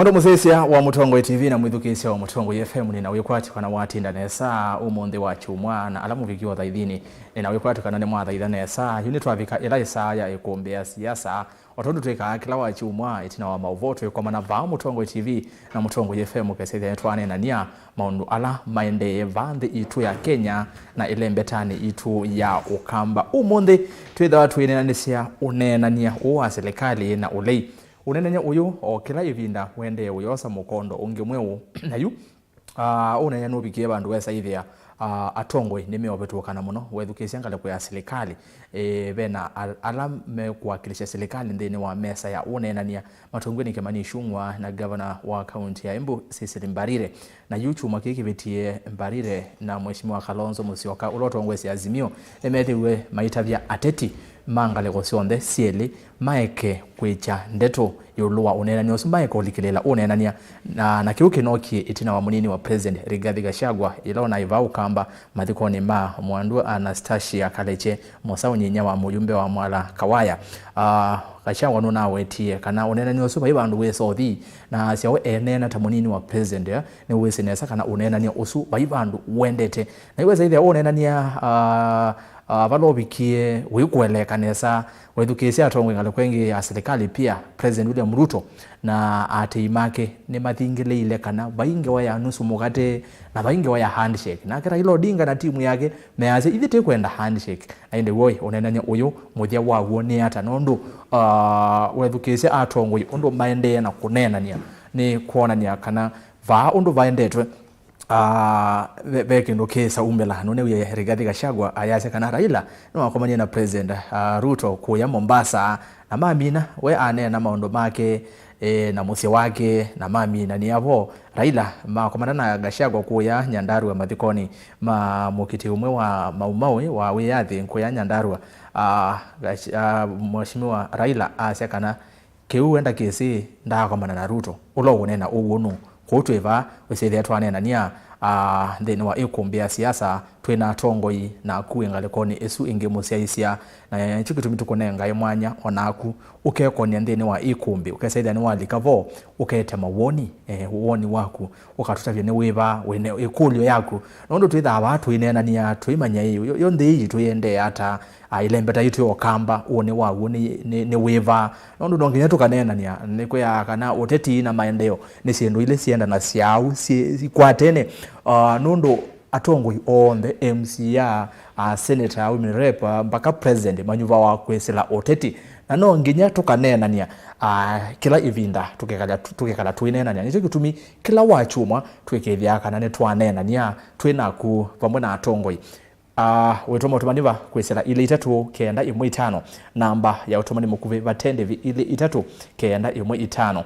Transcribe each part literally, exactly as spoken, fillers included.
Ũndũ mũsyaĩĩsya wa Mũtongoi T V na mwĩthukĩĩsya wa Mũtongoi F M, nĩna wĩkwatyo kana watinda nesa ũmũnthĩ wa kyumwa, na ala mũvikie ũthaithinĩ, nĩna wĩkwatyo kana nĩmwathaitha nesa. Yu nĩtwavika ĩla ĩsaa ya ĩkũmbĩ ya siasa, o tondũ twĩkaa kĩla wa kyumwa, ĩtina wa maũvoo twĩkomana vaa Mũtongoi T V na Mũtongoi F M, ũkesethya nĩtwaneenania maũndũ ala maendee vaa nthĩ itũ ya Kenya na ĩlembetanĩ itũ ya Ũkamba. Ũmũnthĩ twĩthawa twĩneenanĩsya ũneenany'a ũũ wa silikalĩ na ũlei. Ũneenany'a ũyũ o kĩla ĩvinda wendee ũyosa mũkondo ũngĩ mweũ. Na yu, ah, ũneenany'a nũvikie vandũ wesa ĩthĩa, ah, atongoi nĩmeũvĩtũkana mũno wethukĩĩsya ngalĩko ya silikalĩ. E, vena al-, ala mekũwakilisha silikalĩ nthĩnĩ wa mesa ya ũneenany'a, matongoew'e nĩ Kimani Ichung'wa na ngavana wa kaunti ya Embu, Cecily Mbarire. Na yu kyumwa kĩĩ kĩvĩtie, Mbarire na Mheshimiwa Kalonzo Musyoka, ũla ũtongoesye Azimio, nĩmethĩwe maitavya ateti ma ngalĩko syonthe syelĩ maeke kwĩkya ndeto ĩũlũ wa ũneenany'a ũsu, maeke ũlikĩlĩĩla ũneenany'a. Na, na kĩu kĩnookie ĩtina wa mũnini wa President Rigathi Gachagua, ĩla ũnaĩ vaa Ũkamba mathikonĩ ma Mwandu Anastasia Kaleche Mosau, nyinyia wa mũyumbe wa Mwala Kawaya. Ah, Gachagua nũnawetie kana ũneenany'a ũsu vai vandũ wĩsa ũthi, na asya we eneena ta mũnini wa President, eh, nĩwĩsĩ nesa kana ũneenany'a ũsu vai vandũ wendete. Na iwesa ĩthĩa ũneenany'a, ah, ah, vala ũvikie wĩkũeleeka nesa, wethukĩĩsya atongoi ngalĩko ĩngĩ ya silikalĩ pia, President William Ruto na aatĩĩi make nĩmathingĩlĩĩile kana vai ngewa ya nusu mũkate na vai ngewa ya handshake. Nake Raila Odinga na timu yake measya, "Ithyĩ tĩkwenda handshake." Na ĩndĩ woi, ũneenany'a ũyũ mũthya waw'o nĩ ata? Nũndũ, ah, wethukĩĩsya atongoi ũndũ maendee na kũneenany'a, nĩ kwonany'a kana vaa ũndũ vaendetwe, ah, ve, ve kĩndũ kĩsa umĩla. Nũnewie Rigathi Gachagua ayasya kana Raila nĩwakomanie na President, ah, Ruto kũya Mombasa, na mamina, we aneena maũndũ make, e, na mũsyĩ wake, na maminanĩa vo. Raila makomana na Gachagua kũya Nyandarua mathikonĩ ma mũkiti ũmwe wa Mau Mau wa wĩyathi kũya Nyandarua. Ah, Gach-, ah, Mheshimiwa Raila asya kana kĩu we ndakĩsĩ ndaakomana na Ruto, ũla ũkũneena ũw'o nũũ? Kwoou twĩ vaa, wĩsĩthĩa twaneenania, ah, nthĩnĩ wa ĩkũmbĩ ya siasa, twĩ na atongoi naku wĩ ngalĩkonĩ ĩsu ĩngĩ mũsyaĩĩsya, na nĩkyo kĩtumi tũkũnengae mwanya o naku ũkekonĩa nthĩnĩ wa ĩkũmbĩ, ũkesethĩa nĩwalika vo, ũkete mawoni, eh, woni waku, ũkatũtavya nĩ wĩva wĩne ĩkũlyo yaku, nũndũ twĩthaa vaa twĩneenania, twĩmanya ĩ, yo, yo nthĩ ii twĩendee ata, ah, ĩlembeta yitũ ya Ũkamba, ũnĩ waw'o nĩ, nĩ, nĩ wĩva? Nũndũ no nginya tũkaneenania, nĩkwĩaa kana ũteti na maendeeo nĩ syĩndũ ilĩ syendanasya au, syĩ, ikwatene, ah, nũndũ atongoi onthe, M C A, ah, senator, women rep, ah, mpaka president manyuvawa kwĩsĩla ũteti. Na no nginya tũkaneenania, ah, kĩla ĩvinda tũkekala, tũkekala tũineenania. Nĩkyo kĩtumi kĩla wakyumwa twĩkĩthĩaa kana nĩtwaneenania twĩ naku vamwe na atongoi. Ah, wĩtũma ũtũmani va kwĩsĩla ilĩ itatũ kenda ĩmwe itano, namba ya ũtũmani mũkuvĩ vate ndĩvi, ilĩ itatũ kenda ĩmwe itano.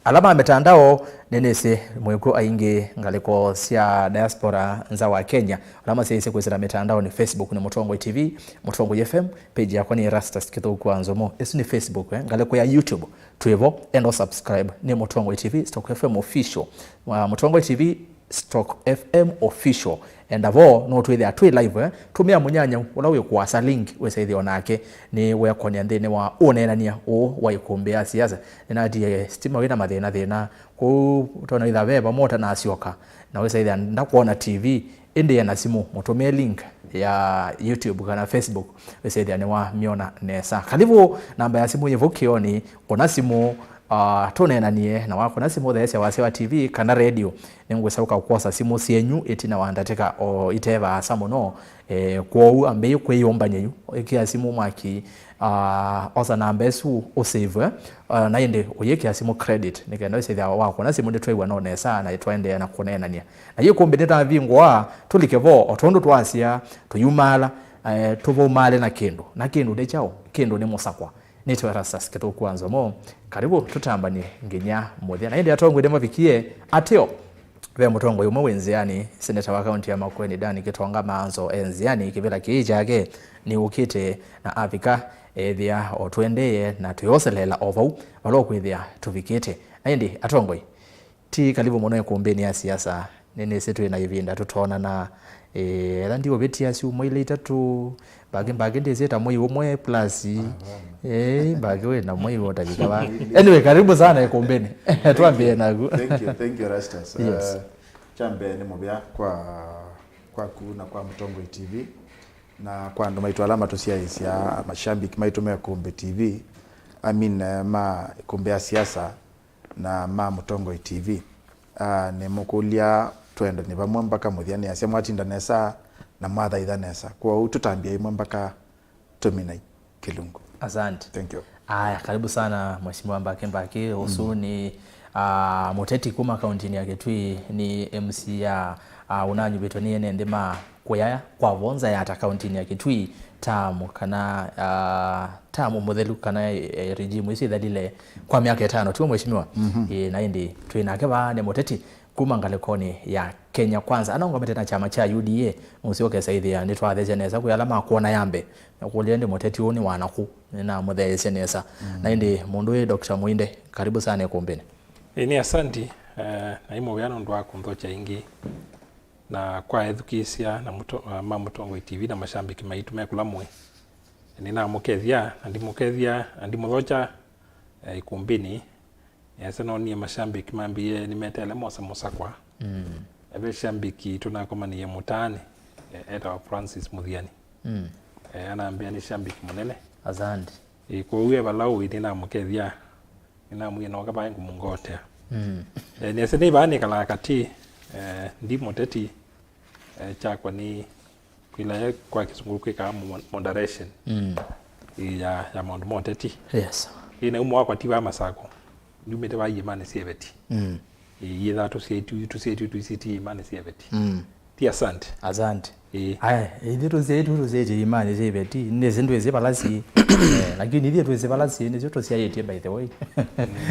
Ala ma mitandao, nĩnĩsĩ mwĩkw'o aingĩ ngalĩko sya diaspora nza wa Kenya. Ala masyaĩĩsye kwĩsĩla mitandaonĩ, Facebook nĩ Mũtongoi T V, Mũtongoi F M, page yakwa nĩ Erastus Kĩthũku wa Nzomo. Ĩsu nĩ Facebook, eh? Ngalĩko ya YouTube twĩ vo, enda subscribe, nĩ Mũtongoi T V stroke F M official. Wa Mũtongoi T V stroke F M official. Enda vo, no twĩthĩa twĩ live, eh? Tũmĩa mũnyanyau ũla wĩ kũasa link, wĩsaĩthĩa o nake nĩ wekonĩa nthĩnĩ wa ũneenany'a ũũ wa ĩkũmbĩ ya siasa. Nĩnatie stima wĩna mathĩna thĩna, kwoou ũtonya wĩtha ve vamwe ũtanasyoka, na wĩsaĩthĩa ndakwona T V, ĩndĩ ena simũ, mũtũmĩe link ya YouTube kana Facebook, wĩsaĩthĩa nĩwamyona nesa. Kalivu, namba ya simũ yĩ vau kĩonĩ, kũna simũ, ah, tũneenanie, na wakũna simũ, theesya wasya wa T V kana radio, nĩngwĩsa ũka kwosa simũ syenyu ĩtina wa ndatĩka o ite vaasa mũno. Eh, kwoou ambĩĩ kwĩyũmbany'a yu, ĩkĩa simũ mwaki, ah, osa namba ĩsu ũsave, eh, ah, na ĩndĩ ũyĩkĩa simũ credit, nĩ kenda wĩsĩthĩa wakũna simũ nĩtwĩw'a no nesa na twaendeea na kũneenany'a. Na yu ĩkũmbĩ nĩtavingũa, tũlike vo, o tondũ twasya, tũyumaala, eh, tũvaumaale na kĩndũ. Na kĩndũ nĩ kyaũ? Kĩndũ nĩ mũsakwa. Nĩtwe Erastus Kĩthũku wa Nzomo. Karibu tũtambanie nginya mũthya. Na ĩndĩ atongoi nĩmavikie ateo. Ve mũtongoi ũmwe wĩ nzĩanĩ, seneta wa kaunti ya Makueni Dan Kĩtonga Maanzo e nzĩanĩ, kĩvĩla kĩĩ kyake nĩũkĩte na avika, ethĩa o tũendee na twĩoseleela o vau vala ũkwĩthĩa tũvikĩte. Na ĩndĩ atongoi, ti kalivu mũno ĩkũmbĩnĩ ya siasa, nĩnĩsĩ twĩ na ĩvinda tũtoonana, Eh, etha ndiũvĩtia syumwa ila itatũ, mbakĩ, mbakĩ ndĩsĩ ta mwei ũmwe plus. Eh, mbakĩ wĩ na mwei wotavika va. Anyway, karibu sana ikumbini. Twambie naku. Thank you, thank you, Rastas. Yes. Eh, kya mbee nĩ mũvea kwa, kwaku na kwa Mũtongoi T V, na kwa andũ maitũ ala matũsyaĩĩsya, mashabiki maitũ me Kumbi T V, I mean, eh, ma Kumbi ya siasa na ma Mũtongoi T V. Ah, nĩmũkũlya twendane vamwe mpaka mũthya. Nĩasya mwatinda nesa na mwathaitha nesa. Kwoou tũtambya ĩmwe mpaka tũminai kĩlungu. Asante. Thank you. Aya, karibu sana Mheshimiwa Mbaki Mbaki. Ũsu nĩ, ah, mũteti kuma kaunti-inĩ ya Kitui, nĩ M C ya, ah, ũnanyuvĩtwe nĩ ene nthĩ ma kũyaya kwa vonza ya ta kaunti-inĩ ya Kitui tamu kana, ah, tamu mũthelu kana, eh, regime ĩsu ĩthelile kwa myaka ĩtano, tiwe Mheshimiwa? Ĩĩ, na ĩndĩ twĩ nake vaa nĩ mũteti kuma ngalĩkonĩ ya Kenya Kwanza. Anaũngamĩte na kyama kya U D A, mũsyo ũkesa ĩthĩa nĩtwatheesya nesa kwĩ ala makwona ya mbee. Na kũlya ĩndĩ mũteti ũũ nĩ wa nakũ, nĩnamũtheesya nesa. Na ĩndĩ mũndũ wĩ Doctor Muinde, karibu sana ĩkumbĩnĩ. Ĩĩ, nĩ asanti, eh, na ĩ mũvea nũndũ wa kũnthokya ĩngĩ. Na kwa ethukĩĩsya na mũto-, ma Mũtongoi T V na mashambiki maitũ me kũla mũĩ, nĩnamũkethya, na ndimũkethya, na ndimũthokya, eh, ikumbĩnĩ. Nĩasya noonie mashambiki mambĩĩe nĩmeteele mosa mũsakwa. Mm. Ve shambiki tũnakomanĩie mũtaanĩ, eh, etawa Francis Mũthiani. Mm. Eh, anambĩa nĩ shambiki mũnene. Asante. Eh, kwoou e vala ũĩ nĩnamũkethya. Nĩnamwĩie nooka vaa ngũmũngotea. Mm. Eh, nĩasya nĩ vaa nĩkalaa katĩ, eh, ndi mũteti, eh, kyakwa nĩ kwĩla ye kwa kĩsũngũ kwĩkaa mo-, moderation. Mm. Ĩĩ, ya, ya maũndũ ma ũteti. Yes. Ĩĩ, na umo wakwa ti wa Masako. Nyumĩte wa iĩmanĩ sya ĩveti. Mm. Ĩĩ, yĩthaa tũsyaĩtwe, tũsyaĩtwe tũisĩtie iĩmanĩ sya ĩveti. Mm. Ti asante. Asante. Ĩĩ. Aya, ithyĩ tũsyaĩtwe tũsyaĩtye iĩmanĩ sya ĩveti. Nĩsĩ ndwĩsĩ vala syĩ. Eh, lakini ithyĩ twĩsĩ vala syĩ, nĩsyo tũsyaĩtye, by the way.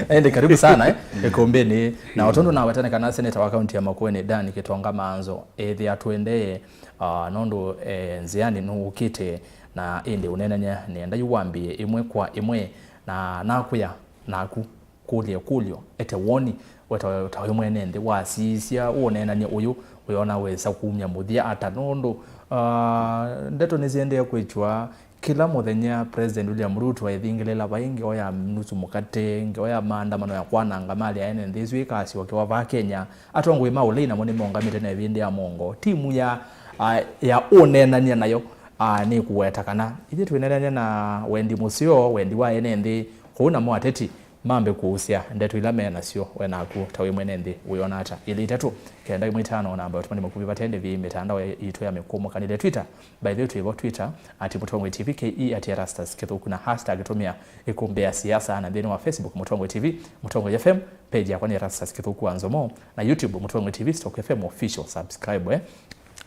Ende karibu sana, eh, ĩkumbĩnĩ. Na o tondũ nawetane kana seneta wa kaunti ya Makueni, Dan Kitonga Manzo, ethĩa tũendee, ah, nũndũ, eh, nzĩanĩ nũũkĩte, na ĩndĩ ũneenany'a nĩenda yu wambĩĩe ĩmwe kwa ĩmwe, na nakwĩa naku kũlya ĩkũlyo, ete woni, we ta, ta wĩ mwene nthĩ, wasisya ũneenany'a ũyũ, wĩona wĩsa kumya mũthya ata? Nũndũ, ah, ndeto nĩsiendee kwĩkĩwa kĩla mũthenya. President William Ruto ethingĩlĩla vai ngewa ya nusu mũkate, ngewa ya maandamano ya kwananga mali ya ene nthĩ ĩsu ĩkasyokewa vaa Kenya. Atongoi ma ũlei namo nĩmaũngamĩte na ĩvĩndĩ ya mũongo. Timu ya, ah, ya ũneenany'a nayo, ah, nĩkũweta kana ithyĩ twĩneenany'a na wendi mũseo, wendi wa ene nthĩ, kũu namo ateti mambe kũusya ndeto ila me nasyo. We naku ta wĩ mwene nthĩ, wĩona ata? Ilĩ itatũ, kenda ĩmwe itano, namba ya ũtũmani makuvĩ vate ndĩvi mĩtandao yitũ ya mĩkũmũkanĩle. Twitter, by the way, twĩ vo Twitter, at Mũtongoi T V K E, at Erastus Kĩthũku, na hashtag tũmĩa ĩkumbĩ ya siasa, na nthĩnĩ wa Facebook, Mũtongoi T V, Mũtongoi F M, page yakwa nĩ Erastus Kĩthũku wa Nzomo, na YouTube, Mũtongoi T V Stock F M Official, subscribe, eh.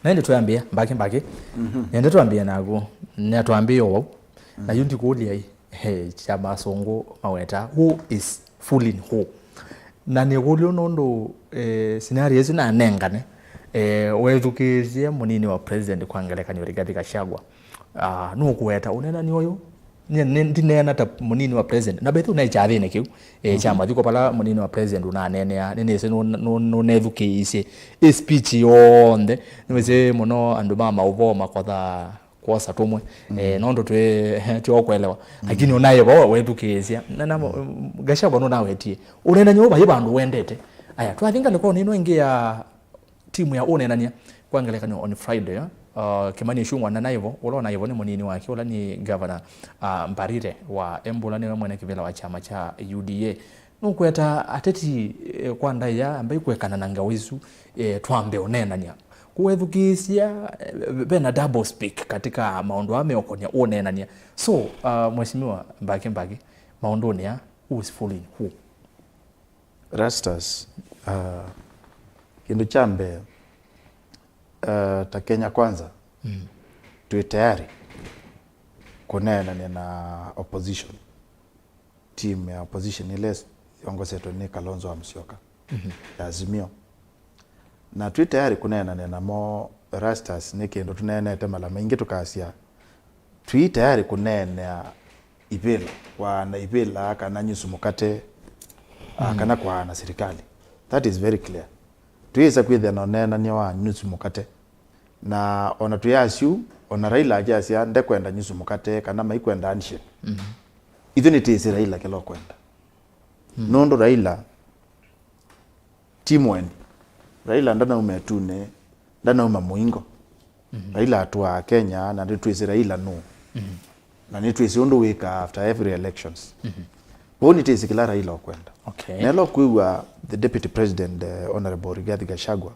Na ĩndĩ twambĩe, Mbaki Mbaki, nenda twambĩe naku, na twambĩe o vau, na yu ndikũlya ĩ, he, kyama asũngũ maweta, who is fooling who? Na nĩkũlyo nũndũ, eh, scenario ĩsu nanengane, eh, wethukĩĩsye mũnini wa president, kwa ngelekany'o, Rigathi Gachagua, ah, nũkũweta ũneenani ũyũ? Nyie nĩ-, ndineena ta mũnini wa president. Na bethu naĩ kyathĩnĩ kĩu, eh, kya mathiko vala mũnini wa president ũnaneenea, nĩnĩsĩ nũ-, nũ-, nũnethukĩĩisye ĩ speech yonthe. Nĩwĩsĩ mũno andũ ma maũvoo makothaa kwosa tũmwe, eh, nũndũ twĩ tyo kũelewa. Lakini ũnaĩ vo wethukĩĩsya. Na, na, Gachagua nũnawetie ũneenany'a ũũ vai vandũ wendete. Aya, twathi ngalĩkonĩ ĩno ĩngĩ ya timu ya ũneenany'a, kwa ngelekany'o, on Friday, eh, uh, Kimani Ichung'wa nanaĩ vo, ũla ũnaĩ vo nĩ mũnini wake, ũla nĩ Governor, uh, Mbarire wa Embu, ũla nĩwe mwene kĩvĩla wa kyama kya U D A. Nũkweta ateti, eh, kwa ndaĩa ambai kũekana na ngewa isu, eh, twambe ũneenany'a. Kũwethukĩĩsya, eh, vena double speak katika maũndũ aa meũkonya ũneenany'a. So, uh, Mheshimiwa Mbaki Mbaki, maũndũnĩ aa, who is fooling who? Rastas, uh, kĩndũ kya mbee, uh, ta Kenya Kwanza, twĩ tayari kũneenany'a na opposition. Team ya opposition ĩla yongosetwe nĩ Kalonzo wa Musyoka, ya Azimio. Na twĩ tayari kũneenanĩa namo Rastas, nĩ kĩndũ tũneenete mala maingĩ tũkasya, twĩ tayari kũneenea ivĩla, kwaana ivĩla, kana nyusu mũkate, ah, kana kwaana sirikali. That is very clear. Twĩĩsa kwĩthĩa na ũneenany'a wa nyusu mũkate. Na ona twĩ asyu, ona Raila akyasya ndekwenda nyusu mũkate kana maikwenda handshake. Ithyĩ nĩtĩsĩ Raila kĩla ũkwenda. Nũndũ Raila ti mũeni. Raila ndanauma ĩtunĩ, ndanauma mũingo. Raila atũaa Kenya, na nĩtwĩsĩ Raila nũũ. Na nĩtwĩsĩ ũndũ wĩkaa after every elections. Kwoou nĩtĩsĩ kĩla Raila ũkwenda. Okay. Nelo kwĩw'a the deputy president, eh, Honorable Rigathi Gachagua,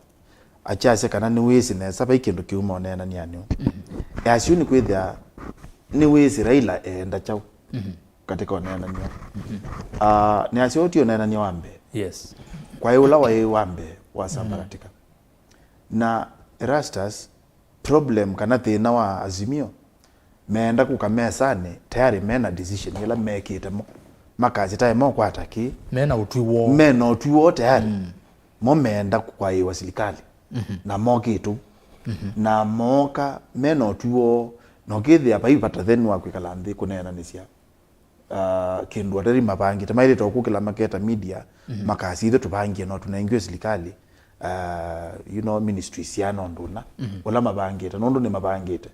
akyasya kana nĩwĩsĩ nesa vai kĩndũ kĩu moneenanĩa nĩũ. Asyu nĩkwĩthĩa nĩwĩsĩ Raila eenda kyaũ katika ũneenany'a. Ah, nĩasya ũũ ti ũneenany'a wa mbee. Yes. Kwaĩ ũla waĩ wa mbee wasambaratika. Na Erastus, problem kana thĩna wa Azimio, meenda kũka mesanĩ, tayarĩ mena decision ĩla mekĩte mo. Makasya taĩ mokwata kĩ. Mena ũtwi woo. Mena ũtwi woo tayarĩ. Mo meenda kwaĩwa silikalĩ. Na mokĩtũ. Na mooka mena ũtwi woo, na ũkĩthĩa vai vata then wa kwĩkala nthĩ kũneenanĩsya, ah, kĩndũ atari mavangĩte. Maĩlĩte o kũkĩla maketa media, makasya ithyĩ tũvangie no tũnengiwe silikalĩ, ah, you know, ministry siana ũndũ ũna, ũla mavangĩte, nũndũ nĩmavangĩte.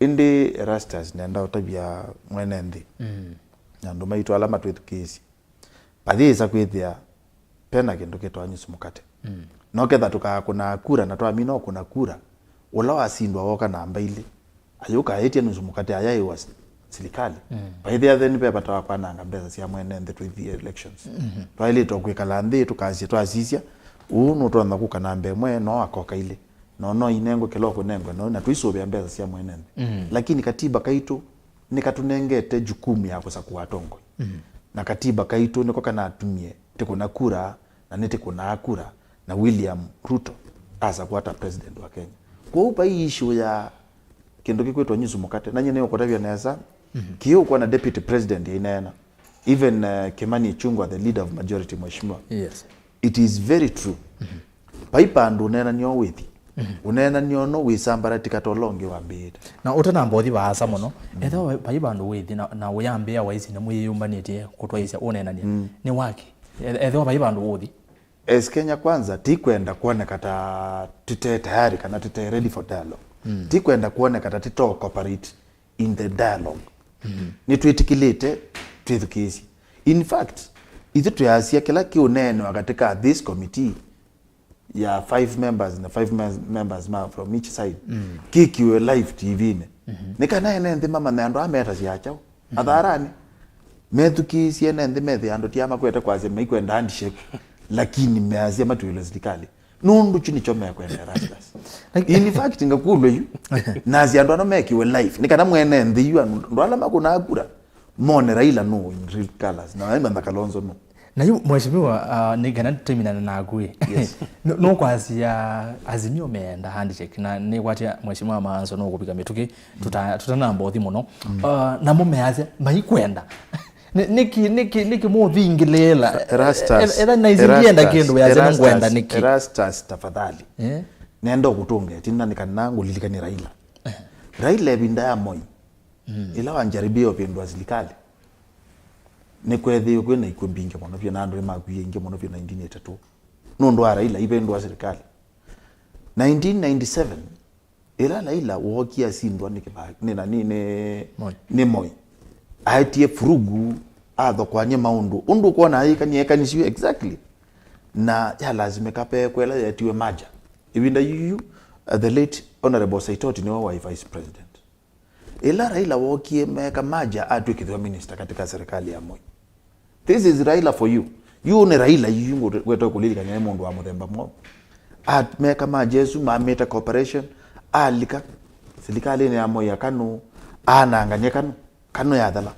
Ĩndĩ Erastus, nenda ũtavya mwene nthĩ, na andũ maitũ ala matwĩthukĩĩsye, mayĩsa kwĩthĩa pena kĩndũ kĩtawa nyusu mũkate. No ketha tũkakũnaa kura, na twamina ũkũna kura, ũla wasindwa woka namba ilĩ, ayũka aĩtya nyusu mũkate ayaĩwa si-, silikalĩ. Vaĩthĩa then ve vata wa kwananga mbesa sya mwene nthĩ tũithi elections. Twaĩlĩte o kwĩkala nthĩ tũkasya, twasisya, ũũ nũtonya kũka namba ĩmwe, no akoka ilĩ. No, no inengwe kĩla ũkũnengwe, no, na tũisũvĩa mbesa sya mwene nthĩ. Lakini katiba kaitũ nĩkatũnengete jukumu ya kũsakũa atongoi. Na katiba kaitũ nĩko kanatumie tĩkũna kura, na nĩtĩkũnaa kura, na William Ruto asakũa ta president wa Kenya. Kwoou vai issue ya kĩndũ kĩkwĩtwa nyusu mũkate, na nyie nĩũkũtavya nesa, kĩĩ ũkwona deputy president yaineena. Even, uh, Kimani Ichung'wah, the leader of majority, mheshimiwa, yes, it is very true. Vai vandũ ũneenany'a wĩthi. Ũneenany'a ũno wĩsambaratika ta ũla ũngĩ wambĩĩte. Na ũtanamba ũthi vaasa mũno, ethĩwa vai vandũ wĩthi na, na ũyambĩĩa waisi na mũyĩyũmbanĩtye kũtwaĩsya ũneenany'a, nĩ waki? E-, ethĩwa vai vandũ ũthi. As Kenya Kwanza, tikwenda kwoneka ta tũte tayari kana tũte ready for dialogue. Tikwenda kwoneka ta tũte cooperate in the dialogue. Nĩtwĩtĩkĩlĩte twĩthukĩĩsye. In fact, ithyĩ twĩasya kĩla kĩũneenwa katika this committee ya five members na five mem-, members ma from each side, kĩkiwe live T V-nĩ. Nĩ kana ene nthĩ mamanye andũ aa metasya kyaũ. Atharanĩ, methukĩĩsye ene nthĩ methĩa andũ ti aa makwete kwasya maikwenda handshake, lakini measya matwĩlwe silikalĩ. Nũndũ kyu nĩkyo mekwenda Erastus. Like, in fact, ngakũlw'a yu, nasya andũ ano mekiwe live, nĩ kana mwene nthĩ yu, andũ ala makũnaa kura, mone Raila nũ in real colors, na aimantha Kalonzo nũ. Na yu, mheshimiwa, uh, nĩ kana tũminane naku ĩ. Yes. Nũ-, nũkwasya Azimio meenda handshake, na nĩkwatya mheshimiwa Maanzo nũkũvika mĩtũkĩ, tuta-, tũtanamba ũthi mũno. Uh, namo measya maikwenda. Nĩ-, nĩkĩ, nĩkĩ, nĩkĩ mũvingĩlĩĩla? Erastus, etha naisi ndienda kĩndũ, wĩasya nĩngwenda nĩkĩ? Erastus, tafadhali. Eh? Nenda ũkũtũnga ĩtina nĩ kana ngũlilikane Raila. Raila ĩvinda ya Moi, ĩla wanjaribia ũvĩndũa silikalĩ, nĩkweethĩiwe kwĩ na ikw'ũ mbingĩ mũno vyũ, na andũ nĩmakwie aingĩ mũno vyũ nineteen eighty-two. Nũndũ wa Raila ivĩndũa silikalĩ. Nineteen ninety-seven, ĩla Raila wookie asindwa nĩ Kĩba-, nĩ nani, nĩ, Moi. Nĩ Moi. Aetie furugu, athokoany'a maũndũ. Ũndũ ũkwona ayĩkanie, ekanisiwe exactly. Na yalasimĩka peekwa ĩla yeetiwe merger. Ĩvinda yuyu, uh, the late Honorable Saitoti nĩwe waĩ vice president. Ĩla Raila wookie, meeka merger, atw'ĩkĩthw'a minister katika serikali ya Moi. This is Raila for you. Yu nĩ Raila yu ngwete kũlilikany'a nĩ mũndũ wa mũthemba mwaũ. At-, meeka merger ĩsu, mamĩte cooperation, alika silikalĩnĩ ya Moi ya KANU, anangany'a KANU, KANU yathela.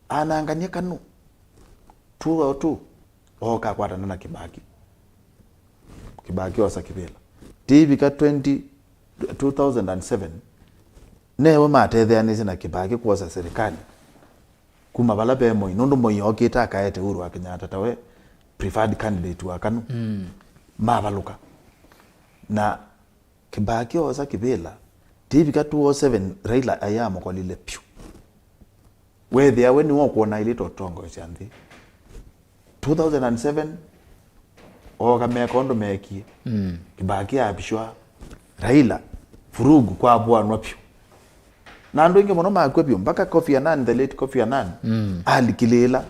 Anangany'a KANU. Two oh two, ooka akwatana na Kibaki. Kibaki oosa kĩvĩla. Tiivika twenty, two thousand and seven, newe matetheanĩsye na Kibaki kwosa serikali kuma vala ve Moi, nũndũ Moi ookĩte akaete Uhuru wa Kenyatta tawe preferred candidate wa KANU. Mavalũka. Na Kibaki oosa kĩvĩla, tiivika two oh seven, Raila aĩ amũkolile vyũ. Weethĩa we nĩwe ũkwona ailĩte ũtongoesya nthĩ. Two thousand and seven, ooka meka ũndũ meekie. Kibaki aapishwa, Raila, vurugu, kwavũanwa vyũ. Na andũ aingĩ mũno makw'a vyũ, mpaka Kofi Annan, the late Kofi Annan, mm, alikĩlĩĩla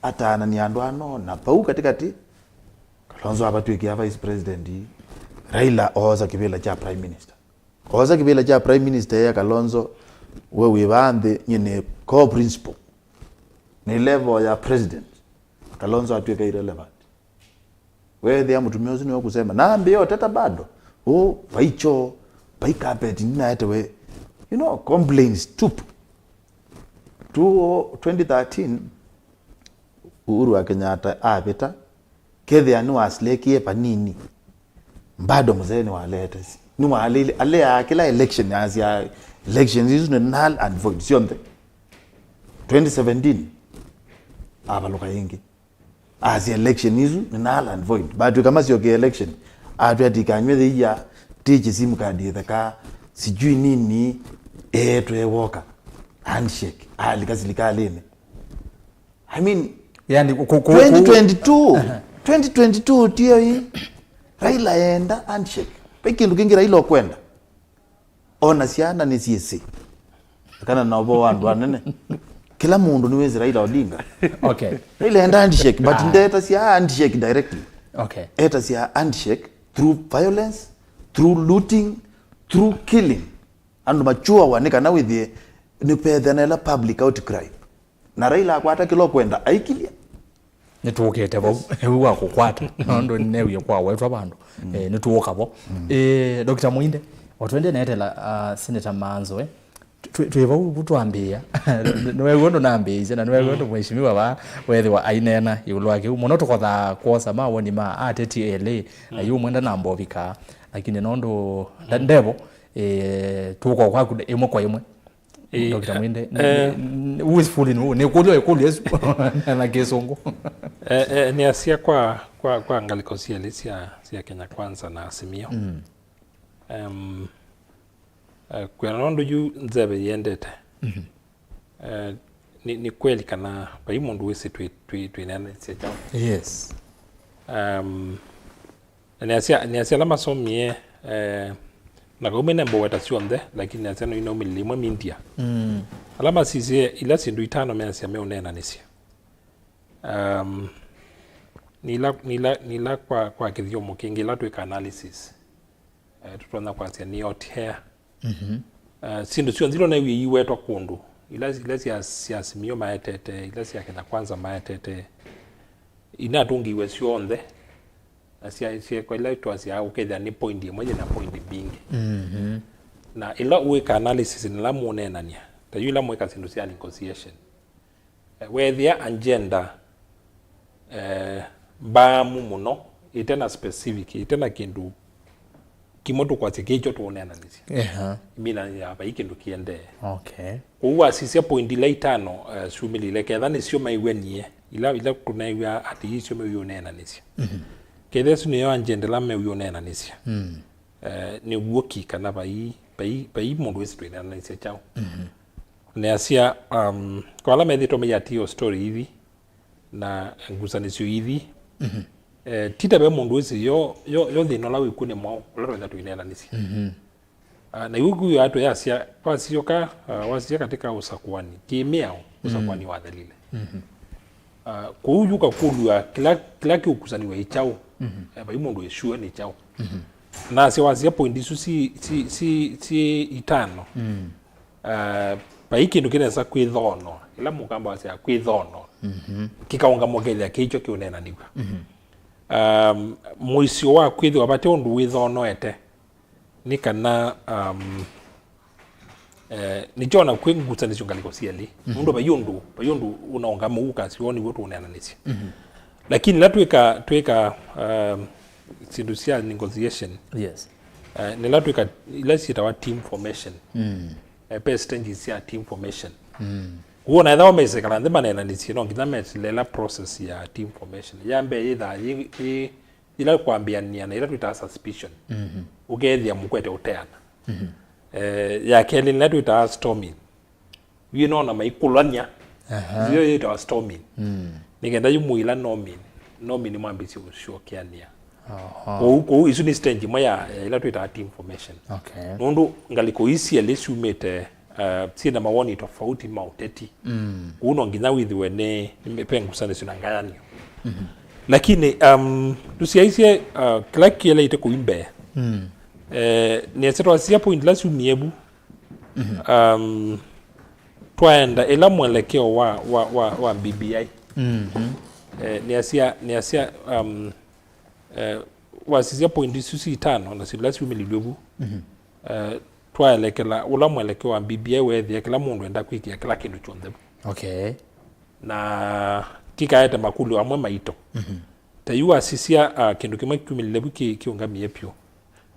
ataanania andũ ano, na vau katĩkatĩ, Kalonzo avatw'ĩkĩa vice president, Raila oosa kĩvĩla kya prime minister. Oosa kĩvĩla kya prime minister ya Kalonzo, we wĩ vaa nthĩ, nyie nĩ core principal. Nĩ level ya president. Kalonzo atw'ĩka irrelevant. Weethĩa mũtumĩa ũsu nĩwe kũsema, nambĩĩa ũteta bado. Ũ, vai choo, vai carpet, ninaetewe. You know, complaints tupu. Tu, twenty thirteen, Uhuru wa Kenyatta avĩta, kethĩa nĩwaslackie vanini, bado mzee nĩwalete. Nĩwalile, aleaa kĩla election, asya elections isu nĩ null and void, syonthe. Twenty seventeen, avalũka ĩngĩ. Asya election isu nĩ null and void. Batw'ĩka masyoke election. Atwĩa tikanywe thĩia, tĩkye sim card ĩtheka, sijui nini, ee, twewoka. Handshake. Alika silikalĩnĩ. I mean, yani, ku- ku- ku- twenty twenty-two, twenty twenty-two tiyo ĩ. Raila enda handshake. Vai kĩndũ kĩngĩ Raila ũkwenda. Ona syana nĩsyĩsĩ. Kana na ũvoo wa andũ anene. Kĩla mũndũ nĩwĩsĩ Raila Odinga. Okay. Raila enda handshake, but ah, ndetasya handshake directly. Okay. Etasya handshake through violence, through looting, through killing. Andũ machuawa nĩ kana wĩthĩe nĩpethĩa na ĩla public outcry. Na Raila akwata kĩla ũkwenda, aikilye. Nĩtũũkĩte vau. Yes. Ĩu wa kũkwata. Nũndũ nĩneewie kwawetwa vandũ. Mm. Eh, nĩtũũka vo. Mm. Eh, Doctor Muinde, o twende neetela, ah, Senator Manzoe. Twĩ twĩ vau vu twambĩĩa. Nĩwew'a ũndũ nambĩĩisye, na nĩwew'a ũndũ mheshimiwa vaa wethĩwa aineena ĩũlũ wa kĩu. Mũno tũkothaa kwosa mawoni ma ateti elĩ, na yu mwenda namba ũvika. Lakini nũndũ nda- ndevo, eh, tũũka kwaku ĩmwe kwa ĩmwe. Ĩ, Doctor Muinde, eh, who is fooling who? Nĩ kũlyo ĩkũlyo ĩsu na Kĩsũngũ. Eh, eh, nĩasya kwa, kwa, kwa ngalĩko syelĩ sya, sya Kenya Kwanza na Azimio. Mm. Em, eh, kwĩana nũndũ yu nzeve yĩendete. Mhm. Eh, nĩ, nĩ kweli kana vai mũndũ wĩsĩ twĩ, twĩ, twĩneenanĩsya kyaũ? Yes. Em, Na nĩasya, nĩasya ala masomie, eh, na kaumĩ nembo weta syonthe, lakini nĩasya no inaumĩlĩle imwe mindia. Mm. Ala masisye ila syĩndũ itano measya meũneenanĩsya. Um, nila, nila, nila kwa, kwa kĩthyomo kĩngĩ, ila twĩka analysis, eh, tũtonya kwasya nĩ hot air. Mhm. Eh, syĩndũ syonthe ila ũneewie iwetwa kũndũ, ila, ila sya, sya Azimio maetete, ila sya Kenya Kwanza maetete, inatũngĩiwe syonthe, na sya, syekwa ila twasyaa ũkethĩa nĩ point ĩmwe yĩ na point mbingĩ. Mhm. Na ĩla ũĩka analysis na ĩla mũũneenany'a, ta yu ĩla mwĩka syĩndũ sya negotiation, eh, weethĩa agenda, eh, mbaamu mũno, ĩte na specific, ĩte na kĩndũ kĩmwe tũkwasya kĩkyo tũũneenanĩsya. Eha. Ĩmina ya vai kĩndũ kĩendee. Okay. Kwoou wasisya point ila itano, eh, syumĩlĩle, ketha nĩsyo maiw'enie, ila, ila tũneew'a atĩ isyo meũneenanĩsya. Mhm. Ketha ĩsu nĩyo agenda ĩla meũneenanĩsya. Mm. Eh, nĩ w'o ki kana vai, vai, vai mũndũ wĩsĩ twĩneenanĩsya kyaũ. Mhm. Nĩasya, um, kwa ala methĩĩtwe maiatĩĩo story ithi, na ngusanĩsyo ithi. Mhm. Eh, ti ta ve mũndũ wĩsĩ yo, yo, yo thĩna ũla wĩkw'o nĩ mwaũ, ũla twenda tũineenanĩsya. Mhm. Ah, na iu kwĩw'a atũ yasya, wasyoka, ah, wasya katika ũsakuani, kĩmĩao, ũsakuani wathelile. Mhm. Ah, kũu yu kakũlw'a kĩla, kĩla kĩũkusaniw'a ĩ kyaũ, mhm, eh, vai mũndũ ĩsua nĩ kyaũ. Mhm. Nasya wasya point isu si, si, si, si itano. Mm. Ah, vai kĩndũ kĩnesa kwĩthoonoa, ĩla mũkamba wasya kwĩthoonoa, mhm, kĩkaũngamwa kethĩa kĩkyo kĩũneenanĩw'a. Mhm. Um, mũisyo wa kwĩthĩwa vate ũndũ wĩthoonoete nĩ kana, um, eh, nĩkyo ona kwĩ ngusanĩsyo ngalĩko syelĩ. Mhm. Nũndũ vai ũndũ, vai ũndũ ũnaũngama ũu ũkasya ũũ nĩw'o tũũneenanĩsya. Mhm. Lakini ĩla twĩka, twĩka, um, syĩndũ sya negotiation, yes, eh, nĩla twĩka ila syĩtawa team formation. Mm. Eh, ve stages sya team formation. Mm. Kuona ethĩwa mesikala nthĩ maneenanĩsye, no nginya mesilĩla process ya team formation. Ya mbee yĩthaa yĩ, yĩ, yĩla kwambĩanĩa na ĩla twĩtaa suspicion. Mhm. Ũkethĩa mũkwete ũteana. Mhm. Eh, ya kelĩ nĩla twĩtaa storming. Yu nona maikũlany'a. Aha. Nzio yĩtawa storming. Mm. Nĩ kenda yu mũila norming. Norming nĩ mwambĩsye ũsyokeanĩa. Oho. Kwoou, kwoou isu nĩ stage ĩmwe ya, ya ĩla twĩtaa team formation. Okay. Nũndũ ngalĩko ii syelĩ syumĩte, uh, syĩ na mawoni tofauti ma ũteti. Mm. Kwoou no nginya wĩthĩwe nĩ, nĩ ve ngusanĩsyo na ngayanio. Mhm. Lakini, um, tũsyaisye, uh, kĩla kĩeleĩte kũi mbee. Mm. Eh, nĩasya twasisya point ila syumie vu. Mhm. Um, twaenda ĩla mwelekeo wa, wa, wa, wa B B I. Mhm. Eh, nĩasya, nĩasya, um, eh, wasisya point isu si itano na sila syumĩlilw'e vu. Mhm. Eh, twaelekela ũla mwelekeo wa B B I weethĩa kĩla mũndũ enda kwĩkĩa kĩla kĩndũ kyonthe vu. Okay. Na kĩkaete makũlyo amwe maito. Mhm. Ta yu wasisya, ah, kĩndũ kĩmwe kyumĩlile vu kĩ-, kĩũngamie pyũ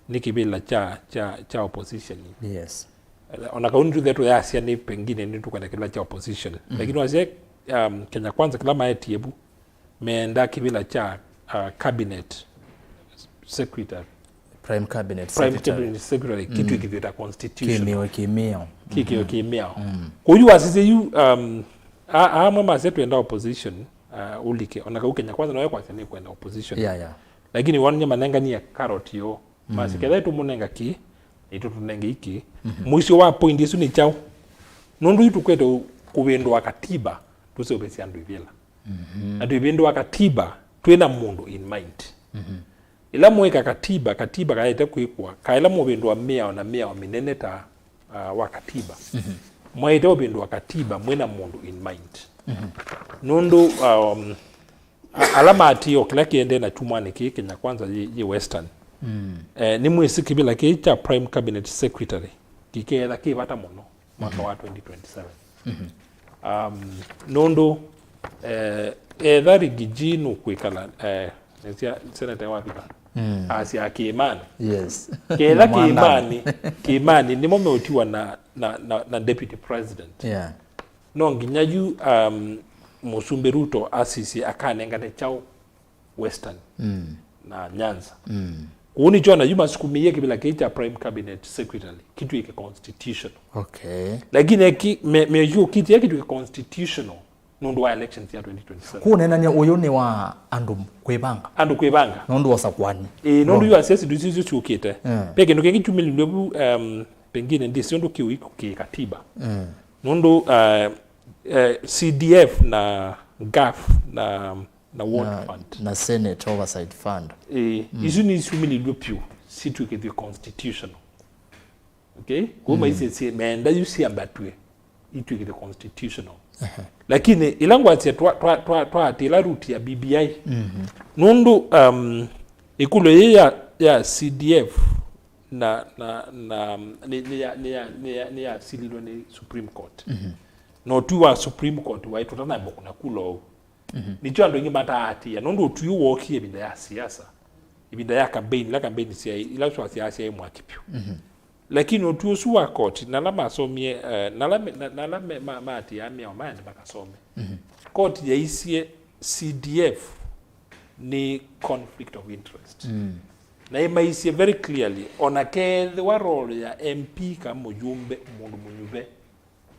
nĩ kĩvĩla kya, kya, kya opposition. Yes. Ona kau nĩtũthea tũyasya nĩ pengine nĩtũkwenda kĩvĩla kya opposition. Mhm. Lakini wasya, um, Kenya Kwanza kĩla maetie vu, meenda kĩvĩla kya, uh, cabinet secretary. Prime cabinet Prime secretary. Cabinet secretary, mm, kĩtw'ĩkĩthw'e ta constitution. Kĩmĩo, kĩmĩao. Kĩkĩo, mhm, kĩmĩao. Mm. Kwoou wasisye yu, um, a-, amwe masya twenda opposition, uh, ũlike. Ona kau Kenya Kwanza noyo kwasya nĩ kwenda opposition. Yeah, yeah. Lakini wonany'a manenganie carrot yo. Mm. Masya, ketha tũmũnenga kĩ, ĩtũ tũnenge iki. Mhm. Mũisyo wa point ĩsu nĩ kyaũ? Nũndũ yu tũkwete ũ-, kũvĩndũa katiba, tũseũvĩsye andũ ivĩla. Mhm. Na twĩvĩndũa katiba, twĩ na mũndũ in mind. Mhm. Ĩla mwĩka katiba, katiba kaete kwĩkwa, ka ĩla mũvĩndũa mĩao na mĩao mĩnene ta, uh, wa katiba. Mhm. Mwaĩte ũvĩndũa katiba, mwĩ na mũndũ in mind. Mhm. Nũndũ, um, A-, ala maatĩĩe o kĩla kĩendee na kyumwanĩ kĩĩ Kenya Kwanza yĩ, yĩ Western. Mm. Eh, nĩmwĩsĩ kĩvĩla kĩĩ kya Prime Cabinet Secretary kĩkeetha kĩ vata mũno mwaka, mhm, wa twenty twenty-seven. Mhm. Um, nũndũ, eh, etha Rigiji nũkwĩkala, eh, nĩsya senator wa vika. Mm. Asya Kĩĩmanĩ. Yes. Ketha Mwandanĩ. Kĩĩmanĩ, Kĩĩmanĩ nĩmo meũtiwa na, na, na, na deputy president. Yeah. No nginya yu, um, Mũsumbĩ Ruto asisye akanengane kyaũ Western, mm, na Nyanza. Mm. Kũu nĩkyo na yu masukumĩie kĩvĩla kĩĩ kya Prime Cabinet Secretary kĩtw'ĩke constitutional. Okay. Lakini eki-, me-, meyũkĩtie kĩtw'ĩke constitutional nũndũ wa elections ya twenty twenty-seven. Kũneenany'a ũyũ nĩ wa andũ kwĩvanga. Andũ kwĩvanga. Nũndũ wa ũsakuani. Ĩĩ, nũndũ, no, yu asya syĩndũ isu isu syũkĩte. Mm. Ve kĩndũ kĩngĩ kyumĩlilw'e vu, um, pengine ndĩsĩ ũndũ kĩu kĩ katiba. Mm. Nũndũ, uh, uh, C D F na gov na, na World, na, Fund, na Senate Oversight Fund. Ĩĩ, mm, isu nĩsyumĩlilw'e vyũ, syĩtw'ĩkĩthw'e constitutional. Okay? Kwoou, mm, maisye syĩ, meenda yu syambatw'e, itw'ĩkĩthw'e constitutional. Ehe. Lakini ĩla ngwasya twa, twa, twa, twaatĩĩla route ya B B I, mhm, nũndũ, um, ĩkũlyo yĩĩ ya, ya C D F na, na, na, nĩ, nĩ ya, nĩ ya, nĩ ya, nĩyasililwe nĩ Supreme Court. Mhm. Na ũtwi wa Supreme Court waĩ tũtanamba kũna kula ũu. Mhm. Nĩkyo andũ aingĩ mataatĩĩa, nũndũ ũtwi ũũ wookie ĩvinda ya siasa, ĩvinda ya campaign, ila campaign syaĩ, ila twasyaa syaĩ mwaki vyũ. Mhm. Lakini ũtwi ũsu wa koti, na ala masomie, eh, na ala me-, na, na ala me-, ma-, maatĩĩaa mĩao maya nĩ makasome. Mhm. Koti yaisye C D F nĩ conflict of interest. Mm. Na ĩmaisye very clearly, ona kethĩwa role ya M P ka mũyũmbe, mũndũ mũnyuve,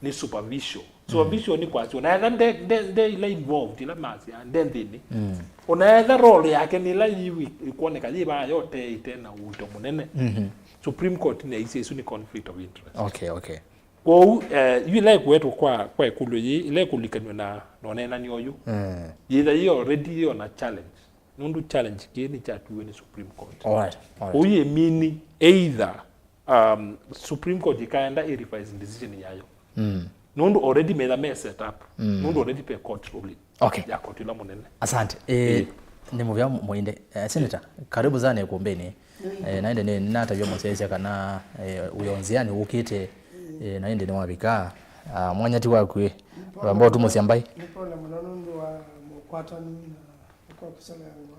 nĩ superficial. Mm. Superficial nĩ kwasya, ona etha nde, nde, nde ila involved, ila masya, nde nthĩnĩ. Mm. Ona etha role yake nĩ ĩla yĩkwoneka yĩ vaa yote ĩte na ũito mũnene. Mhm. Supreme Court nĩyaisye ĩsu nĩ conflict of interest. Okay, okay. Kwoou, eh, yu ĩla ĩkũetwa kwa, kwa ĩkũlyo yĩĩ, ĩla ĩkũlikanw'a na, na ũneenany'a ũyũ, mm, yĩtha yĩ already yĩ ona challenge. Nũndũ challenge kĩĩ nĩkyatuiwe nĩ Supreme Court. All right, all right. Kwoou yĩ mean either, um, Supreme Court ĩkaenda ĩ revise decision yayo. Mm. Nũndũ already metha me set up. Mm. Nũndũ already ve court ruling, okay, ya koti ĩla mũnene. Asante. Eh, eh, nĩ mũvea mũinde. Eh, Senator, karibu sana ikumbini. Eh, na ĩndĩ nĩ, nĩnatavya mũsyaĩĩsya kana, eh, wĩ o nzĩanĩ wũkĩte, eh, na ĩndĩ nĩwavika. Ah, mwanya ti waku ĩ. Wamba ũtumũsya mbai. Nĩ pole mũno nũndũ wa mũkwatanu na kwa kũselewa.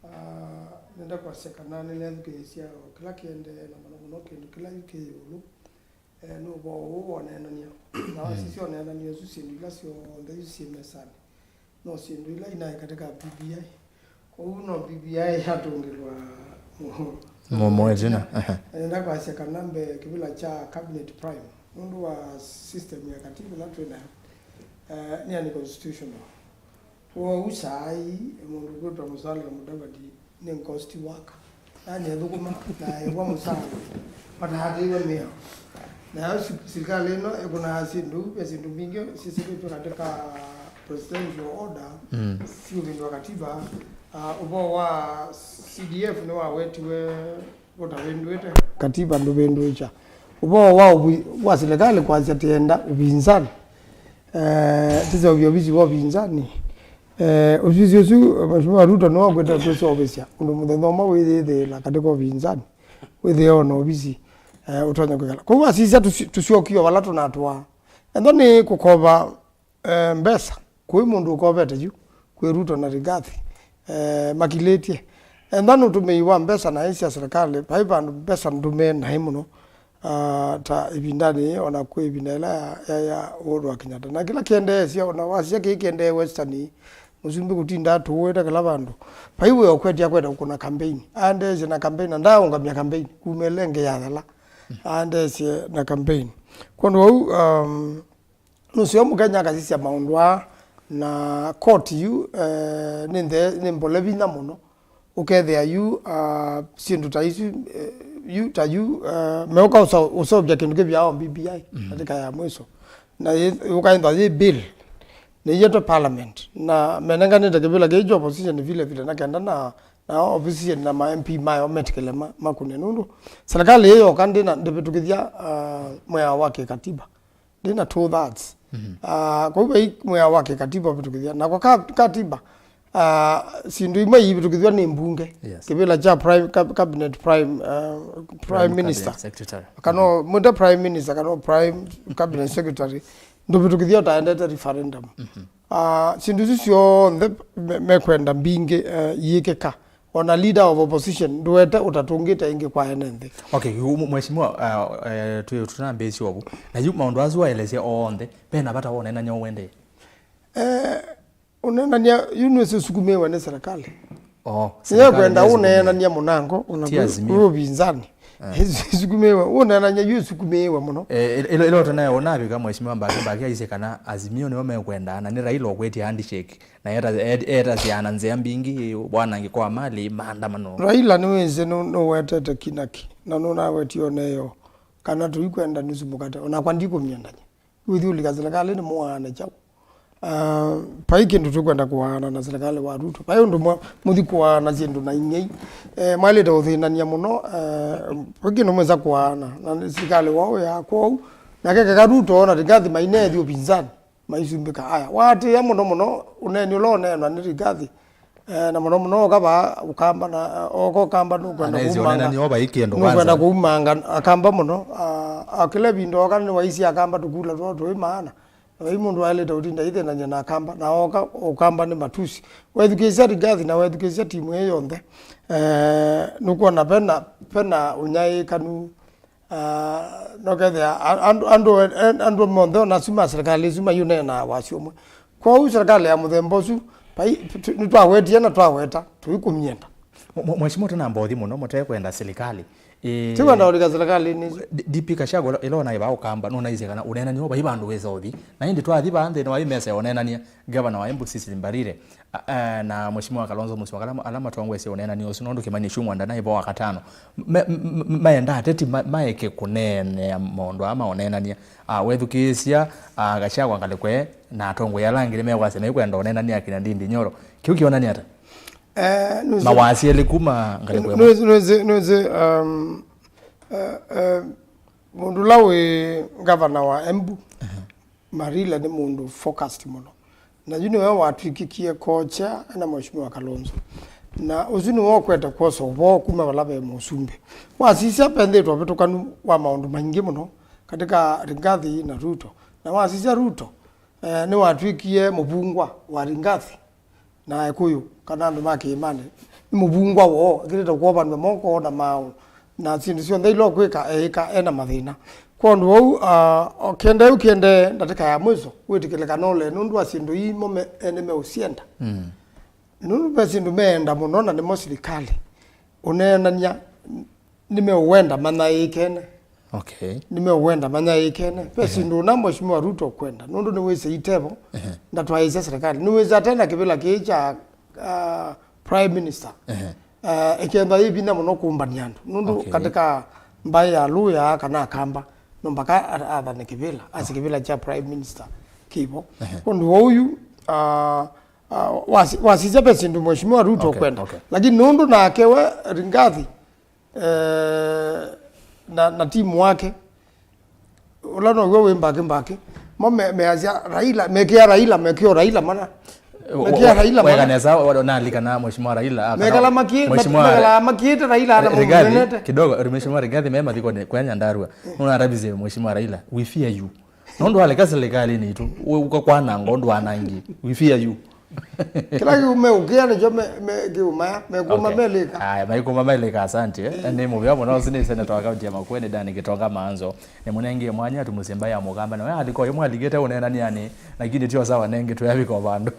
Ah, nenda kwasya kana nĩnethukĩĩsya o kĩla kĩendee na mũno mũno kĩndũ kĩla yu kĩ ĩũlũ. Eh, nĩ ũvoo ũũ woneenany'a. Na, mm, wasisya oneenany'a ũsu syĩndũ ila syonthe isu syĩ mesanĩ. No syĩndũ ila inaĩ katika B B I. Kwoou no B B I yatũngĩlwa mũmo ĩtina. Nenda kwasya kana mbee kĩvĩla kya cabinet prime, nũndũ wa system ya katiba ĩla twĩ nayo, eh, nĩ unconstitutional. Kwoou saa ii, mũndũ kwĩtwa Musalia Mudavadi nĩ ghost worker. Yaani ethũkũma na ĩwa mũsala, mataatĩiwe mĩao. Nayo si-, silikalĩ ĩno ĩkũnaa syĩndũ, ve syĩndũ mbingĩ syĩsĩlĩtwe katika presidential order, mm, siũvĩndũa katiba. Ah, ũvoo wa C D F nĩwawetiwe ũtavĩndũĩte. Katiba ndũvĩndũĩkya. Ũvoo wa ũvi-, wa silikalĩ kwasya tĩenda ũvinzani. Eh, tĩseũvye ovisi wa ũvinzani. Eh, ovisi ũsu, Mheshimiwa Ruto nĩwakwĩte kwĩseũvĩsya ũndũ mũthenya ũmwe wĩyĩthĩĩla katika ũvinzani, wĩthĩe ona ovisi, eh, ũtonya kwĩkala. Kwoou asisya tũsi-, tũsyokie vala tũnatwaa. Ethwa nĩ kũkova, eh, mbesa, kũi mũndũ ũkovete yu, kwĩ Ruto na Rigathi, eh, makilĩtye. Ethwa nũtũmĩi wa mbesa naĩ sya silikalĩ, vai vandũ mbesa ndũmĩe naĩ mũno. Ah, ta ĩvindanĩ yĩĩ, ona kwĩ ĩvinda ĩla ya, ya, ya Uhuru wa Kenyatta. Na kĩla kĩendeesya, ona wasisya kĩĩ kĩendee Western, mũsumbĩ kũtinda atũũĩte kĩla vandũ. Vai wĩa ũkwetya kwenda kũkũna campaign. Aendeesye na campaign, na ndaaũngamya campaign, kuma ĩla ĩngĩ yathela. Aendeesye na campaign. Kwondũ wau, um, nũseo Mũkenya akasisya maũndũ aa, na court yu, eh, nĩ nthe-, nĩ mbole vinya mũno. Ũkethĩa yu, ah, syĩndũ ta isu, eh, yu, ta yu, eh, meũka ũsa-, ũseũvya kĩndũ kĩvyawa B B I, mhm, katika ya mwiso. Na yĩ-, ũkaĩthwa yĩ bill, nĩyĩetwe parliament. Na menenganĩte kĩvĩla kĩĩ kya opposition vile vile, na kenda na, na opposition na ma M P mayo metĩkĩle ma-, makũne. Nũndũ serikali ĩĩ yoka ndĩna, ndĩvĩtũkĩthya, ah, mwĩao wa kĩkatiba. Ndĩna two thirds. Mhm. Ah, kwoou vai mwĩao wa kĩkatiba ũvĩtũkĩthya. Nako ka-, katiba, ah, syĩndũ imwe iivĩtũkĩthw'a nĩ mbunge. Yes. Kĩvĩla kya prime, cab-, cabinet prime, ah, prime Prime minister. Cabinet secretary. Kana mwĩte prime minister, kana prime cabinet secretary. Ndũvĩtũkĩthya ũtaendete referendum. Mhm. Ah, syĩndũ isu syonthe me-, mekwenda mbingĩ, eh, iĩkĩka. Ona leader of opposition ndũete ũtatũngĩte ĩngĩ kwa ene nthĩ. Okay, yu mwe-, mheshimiwa, uh, uh, tũ-, tũtanambĩĩsya ovu. Na yu maũndũ asu waelesya onthe, ve na vata wa ũneenany'a ũendee? Eh, ũneenany'a yu nĩsĩ ũsukumĩĩwe nĩ serikali. Oh, serikali nĩkwenda nĩsukumĩĩwe. Ũneenany'a mũnango, ona ti Azimio. Kũrũ ũvinzani. Eh. Ĩsukumĩĩwe, ũneenany'a yu ĩsukumĩĩwe mũno. Eh, ĩla, ĩla ũtanae ũnavika mheshimiwa Mbake, Mbake aisye kana Azimio nĩo mekwenda, na nĩ Raila ũkwĩtya handshake. Na eta-, et-, etasya na nzĩa mbingĩ, wanangĩko wa mali, maandamano. Raila nĩwĩsĩ nũ-, nũwetete kinaki, na nũnawetie oneo, kana tũikwenda nusu mũkate, onakwa ndikũmyendany'a. Wĩthi ũlika silikalĩ nĩ mũaane kyaũ? Ah, vai kĩndũ tũkwenda kũaana na silikalĩ wa Ruto. Vai ũndũ mwa-, mũthi kũaana syĩndũ na ing'ei. Eh, mwaĩlĩte ũthĩnany'a mũno, eh, vai kĩndũ mwĩsa kũaana na silikalĩ woo ya kwou. Nake keka Ruto na Rigathi maineethya ũvinzani. Maisumbĩka. Aya, waatĩĩa mũno mũno ũneeni ũla ũneenwa nĩ Rigathi. Eh, na mũno mũno oka vaa Ũkamba na, oka Ũkamba nũkwenda kũumanga. Anaisye ũneenani o vai kĩndũ kwanza. Nũkwenda kũumanga Akamba mũno. Ah, ah, kĩla ĩvinda oka nĩwaisye Akamba tũkula twoo tũĩ maana. Na vai mũndũ waĩlĩte ũtinda aithĩnany'a na Akamba. Na oka Ũkamba nĩ matusi. Wethukĩĩsya Rigathi na wethukĩĩsya timu ĩĩ yonthe. Eh, nũkwona vena, vena ũnyaĩĩkanu. Ah, nokethĩa a-, andũ, andũ, andũ monthe ona asu ma serikali isu mayũneenaa wasyo ũmwe. Kwoou serikali ya mũthemba ũsu, vai, tu-, nĩtwawetie na twaweta, tũikũmyenda. Mwe-, mwe-, mheshimiwa, tũnamba ũthi mũno, mũtekwenda serikali. Eh, tikwenda ũlika serikali nĩ D-, DP Gachagua ĩla ũnaĩ vaa Ũkamba, nũnaisye kana ũneenany'a vai vandũ wĩsa ũthi. Na ĩndĩ twathi vaa nthĩnĩ wa ĩ mesa ya ũneenany'a, Gavana wa Embu Cecily Mbarire, a, a, na Mheshimiwa Kalonzo Musyoka, ala, ala matongoesye ũneenani ũsu, nũndũ Kimani Ichung'wa ndanaĩ vo Wakatano. Me-, m-, m-, maenda ateti ma-, maeke kũneenea maũndũ aa ma ũneenany'a. A, wethukĩĩsya, a, Gachagua ngalĩko ĩĩ, na atongoi ala angĩ nĩmekwasya mekwenda ũneenany'a akina Ndindi Nyoro. Kĩu kĩonany'a ata? Eh, nũsĩ-, mawasya elĩ kuma ngalĩko ĩmwe? Nũsĩ, nũsĩ, nũsĩ, um, eh, eh, mũndũ ũla wĩ ngavana wa Embu, aha. Marila nĩ mũndũ focused mũno. Na yu nĩwe watw'ĩkĩkie kocha na Mheshimiwa Kalonzo. Na ũsu nĩwe ũkwete kwosa ũvoo kuma vala ve mũsumbĩ. Wasisya venthĩtwe ũvĩtũkanu wa maũndũ maingĩ mũno katika Rigathi na Ruto. Na wasisya Ruto, eh, nĩwatw'ĩkie mũvungwa wa Rigathi. Na Ekũyũ, kana andũ ma kĩĩmanĩ, nĩ mũvungwa woo, ekĩlĩte kwovanw'a moko na maaũ, na syĩndũ syonthe ila ũkwĩka, eĩka ena mathĩna. Kwa ũndũ ũu, ah, o kĩendee ũkĩendee ndatĩka ya mwiso, wĩtĩkĩle kana ũlee nũndũ wa syĩndũ ii mo me-, ene meũsyenda. Mm. Nũndũ ve syĩndũ meenda mũno, na nĩmo silikalĩ. Ũneenany'a, nĩmeũwenda manyaĩĩkene. Okay. Nĩmeũwenda manyaĩĩkene. Ve, ehe, syĩndũ ũna Mheshimiwa Ruto ũkwenda. Nũndũ nĩwĩsĩ itevo, ehe, ndatwaĩĩsya serikali. Nĩwĩsĩ ate na kĩvĩla kĩĩ kya, ah, Prime Minister. Ehe. Uh, ĩkenda yĩ vinya mũno kũmbania andũ nũndũ Okay. katika mbaĩ ya Luya kana Akamba no mpaka a- athane kĩvĩla, asi kĩvĩla kya prime minister kĩvo. Ũndũ wa ũyu, uh, uh, wasi- wasisya ve syĩndũ Mheshimiwa Ruto Okay, ũkwenda. okay. Lakini nũndũ nake we Rigathi, eh, na, na timu wake, ũla now'o wĩ mbakĩ mbakĩ. Mo me- measya Raila, mekĩa Raila, mekĩa Raila mana. Mekĩa Raila mana. Weka nesa, wa- nalika na Mheshimiwa Raila, ah, kana Mekala maki- Mheshimiwa mekala makiĩte Raila na Rigathi, mũnenete. Kidogo, Mheshimiwa Rigathi me mathiko ne- kwa Nyandarua. Nuna rabise Mheshimiwa Raila, "We fear you." Nũndũ waleka silikalĩnĩ itũ, we ũka kwananga ũndũ wanangi. "We fear you." Kĩla kĩu meũkĩa nĩkyo me- me- kĩumaya, mekũma Okay. melĩka. Aya, maikũma melĩka, asante, eh. Nĩ mũvea mũno, ũsu nĩ seneta wa kaunti ya Makueni, Dan Gitonga Manzo. Nĩ mũnengie mwanya tũmũsye mbaĩ ya Mũkamba, na we alika ũyũ mwalikĩte ũneenanĩanĩ, lakini tio sawa nengĩ twĩavika o vandũ.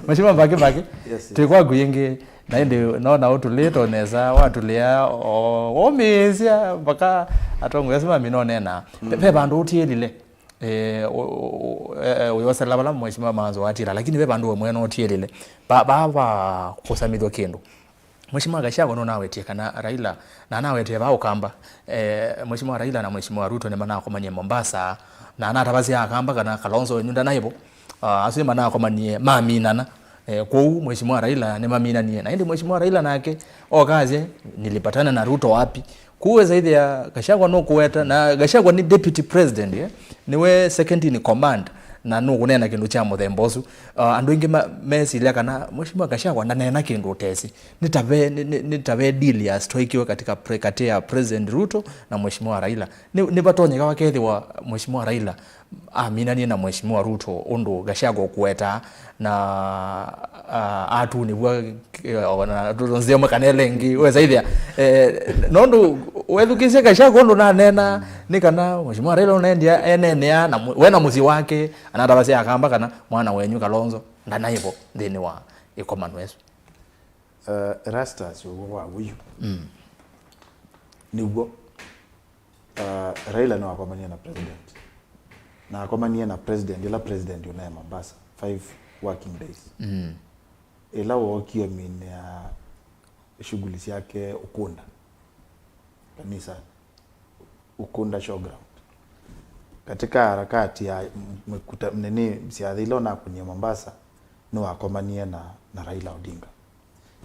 Mheshimiwa Mbaki Mbaki, Yes, yes. twĩ kwaku yĩngĩ, na ĩndĩ nona ũtũlĩte nesa, watũlĩa, o- womĩĩsya, mpaka atongoi asu mamina ũnena. Ve- ve vandũ ũtiĩlile. Eh, u- u- eh, ũyosela vala Mheshimiwa Manzo watila, lakini ve vandũ we mwene ũtiĩlile. Va- va- va kũsamĩthw'a kĩndũ. Mheshimiwa Gachagua nũnawetie kana Raila, na anawetie vaa Ũkamba, eh, Mheshimiwa Raila na Mheshimiwa Ruto nĩmanakomanie Mombasa, na anatavasya Akamba kana Kalonzo wenyu ndanaivo. Ah, asu nĩmanakomanie maminana. Eh, kwoou Mheshimiwa Raila nĩmaminanie. Na ĩndĩ Mheshimiwa Raila nake okasye, "Nilipatana na Ruto wapi?" Kwoou wesa ĩthĩa Gachagua nũkũweta, na Gachagua nĩ deputy president, eh? Nĩwe second in command, na nũkũneena kĩndũ kya mũthemba ũsu. Uh, andũ aingĩ ma- mesilya kana Mheshimiwa Gachagua ndaneena kĩndũ ũtesĩ. Nĩ ta ve- nĩ- nĩ- nĩ ta ve deal ya strike katika pre- katĩ ya President Ruto na Mheshimiwa Raila. Nĩ- nĩvatonyeka wakethĩwa Mheshimiwa Raila aminanie na Mheshimiwa Ruto ũndũ Gachagua ũkũwetaa, na, ah, atunĩw'a, eh, ona nzĩomwe kana ĩla ĩngĩ, wesa ĩthĩa. Eh, nũndũ wethukĩsye Gachagua ũndũ nanena, nĩ kana Mheshimiwa Raila ũnendia eneenea na mũ- we na mũsyĩ wake, anatavasya Akamba kana mwana wenyu Kalonzo ndanaivo nthĩnĩ wa ĩkomano ĩsu. Uh, Erastus, ũw'o wa ũyu. Mm. Nĩw'o. Uh, Raila nĩwakomanie na president. Na akomanie na president, ĩla president ũnae Mombasa, five working days. Mm. Ĩla wookie minĩa shughuli syake Ukunda, kanisa Ukunda Showground. Katika harakati ya m- mkuta- nini, syathi ila ũnakunie Mombasa, nĩwakomanie na, na Raila Odinga.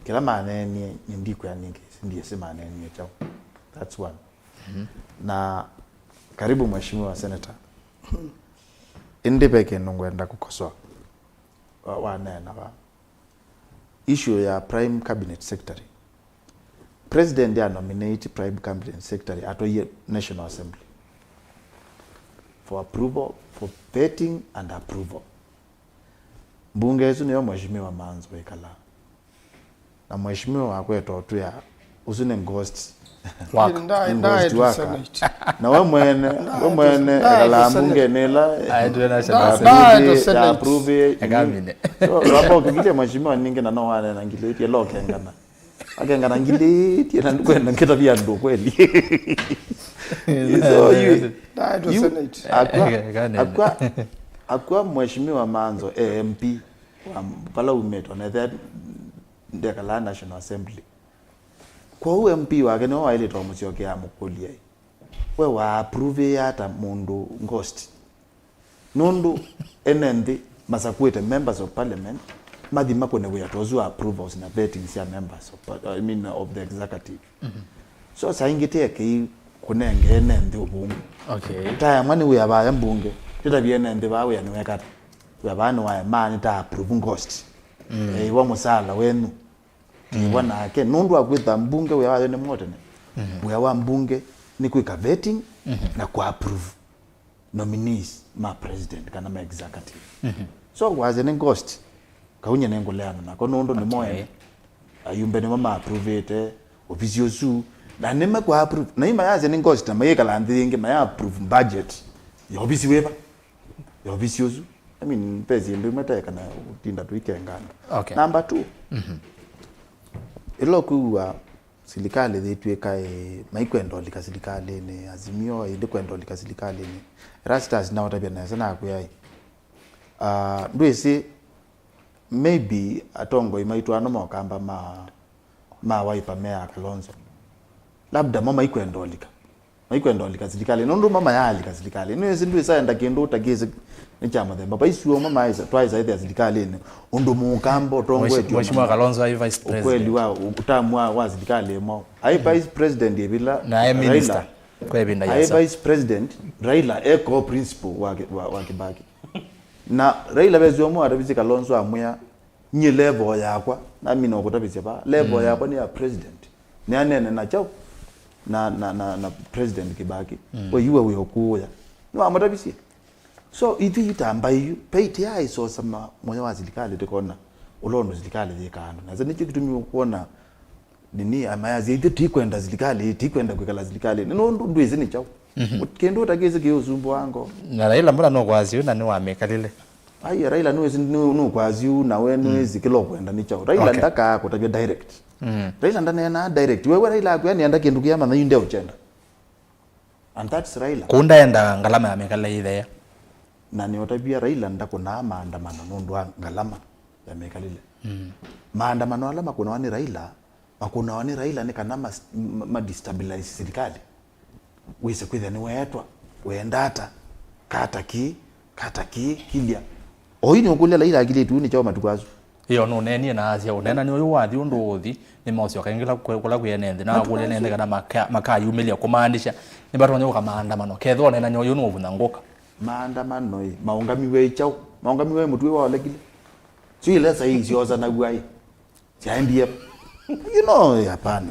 Kĩla maneenie, nĩ ndikwĩa nĩngĩ, ndiĩsĩ maneenie kyaũ. That's one. Mhm. Na karibu Mheshimiwa Senator. Ĩndĩ ve kĩndũ ngwenda kũkosoa. Wa- waneena va. Issue ya Prime Cabinet Secretary. President ya nominate Prime Cabinet Secretary atwaie National Assembly for approval, for vetting and approval. Mbunge ĩsu nĩyo Mheshimiwa Manzo wĩkalaa. Na Mheshimiwa wakwetwa ũtwĩa, ũsu nĩ ghost. Work. Nĩ ghost worker. Na we mwene, we mwene, ekalaa mbunge nĩ ĩla Aetwe National Assembly. Approve, approve, Ekamine. So, wamba ũkĩkilye Mheshimiwa ningĩ na no wanena ngilĩtie, lo kengana. Akengana ngilĩtie na ndukwenda ngĩtavia andũ kweli. So, you, Ndaetwe you, Senate. Akwa, Eka- eka nene. Akwa, akwa Mheshimiwa Manzo, A M P, wa vala umĩtwe, na ethĩa ndekalaa National Assembly. Kwoou M P wake nĩwe waĩlĩte ũmũsyokea amũkũlya, "We wa approve ata mũndũ ghost?" Nũndũ ene nthĩ masakuĩte members of parliament, mathi makũne wĩa ta ũsu wa approvals na vetting sya members of par- I mean, of the executive. Mhm. So saa ingĩ tĩ ekei kũnenge ene nthĩ ũvũngũ. Okay. Taemwa nĩ wĩa vaya mbunge, tĩtavye ene nthĩ vaa wĩa nĩwekata. Wĩa vaa nĩwaemaa nĩ ta approve ghost. Mm. Eiwa mũsala wenyu. Tiwa nake, nũndũ wa kwĩtha mbunge wĩa wayo nĩ motene. Mhm. Wĩa wa mbunge nĩ kwĩka vetting Mhm. na kũ approve nominees ma president kana ma executive. Mhm. So, wasya nĩ ghost, kaunye nĩ ngũleana nako nũndũ nĩ moe. Okay. Ayumbe nĩmo ma approvĩte ovisi ũsu, na nĩme kũ approve, na ima yasya nĩ ghost, na mayĩkala nthĩ yĩngĩ maya approve budget ya ovisi wĩva? Ya ovisi ũsu. I mean, ve syĩndũ imwe teka na ũtinda tũikengana. Okay. Number two, Mhm. ĩla ũkwĩw'a silikalĩ yĩtw'ĩka ĩ, maikwenda ũlika silikalĩnĩ, Azimio ĩndĩ kwenda ũlika silikalĩnĩ. Erastus naũtavya nesa nakwĩa ĩ, ah, ndwĩsĩ, maybe atongoi maitũ ano mokamba ma ma Wiper me a Kalonzo. Labda mo maikwenda ũlika. Maikwenda ũlika silikalĩ. Nũndũ mo mayaalika silikalĩ. Nĩwĩsĩ ndwĩsaenda kĩndũ ũtakĩsĩ nĩ kya mũthemba. Vaisio mo maĩsa, twaĩsa ĩthĩa silikalĩnĩ. Ũndũ mũkamba ũtongoetio Mheshimiwa mũno. Kalonzo aĩ vice president. Ũkweli wa, utamu wa, wa silikalĩ ĩmwe. Aĩ vice president ĩvila Na aĩ Raila. Minister kwa ĩvinda Aĩ yasa. Vice president, Raila eko principal wa, wa, wa Kibaki. Na Raila vesi ũmwe atavisye Kalonzo amwĩa, "Nyie level yakwa, namina ũkũtavisya va, level yakwa nĩ ya president." Nĩaneene na kyaũ na, na, na, na President Kibaki. Mm. We iwe wĩ ũkũũya. Nĩwamũtavisye. So, ithyĩ itamba iyu, pei tĩyaaĩsosa ma, mũyo wa silikalĩ tĩkona ũla ũndũ silikalĩ yĩkaa andũ. Na nĩkyo kĩtumi ũkwona nini, amayasya ithyĩ tikwenda silikalĩ, tikwenda kwĩkala silikalĩ. Nĩ nũndũ ndwĩsĩ nĩ kyaũ. Mhm. Kĩndũ ũtakĩsĩ kĩ ũsumbũa ngoo. Na Raila mbona nũkwasya ũu na nĩwamĩkalile? Ai, Raila nũĩsĩ nũ-, nũkwasya ũu na we nũĩsĩ kĩla ũkwenda nĩ kyaũ. Raila Okay. ndakaa kũtavya direct. Mm. Raila ndaneenaa direct. Wewe Raila akwĩa nĩenda kĩndũ kĩa manyayu ndeũkyenda. And that's Raila. Kũu ndaenda ngalama ya mĩkalile ĩthea. Na nĩũtavia Raila ndakũnaa maandamano nũndũ wa ngalama ya mĩkalile. Mm. Maandamano ala makũnawa nĩ Raila, makũnawa nĩ Raila nĩ kana mas-, ma, ma destabilize silikalĩ. Wĩse kwĩthĩa nĩweetwa, wenda ata, kata kĩ, kata kĩ, kilya. Oyu nĩũkũlya Raila akilĩtu nĩ kyaũ matukũ asu. Ĩyo nũneenie na asya ũneenany'a ũyũ wathi ũndũ ũthi, nĩmeũsyoka ĩngĩ kũla, kũla kwĩ ene nthĩ, na Matukũ akũlya ene nthĩ asu. Kana maka-, makayumĩlya kũmaanisha nĩvatonya ũka maandamano. Kethĩwa ũneenany'a ũyũ nũũvunya ngũka. Maandamano ĩ, maũngamiwe ĩ kyaũ? Maũngamiwe ĩ mũtũĩ waolekile? Sio ile sahi isiosanagua ĩ. Syaendie. You know, eh, hapana.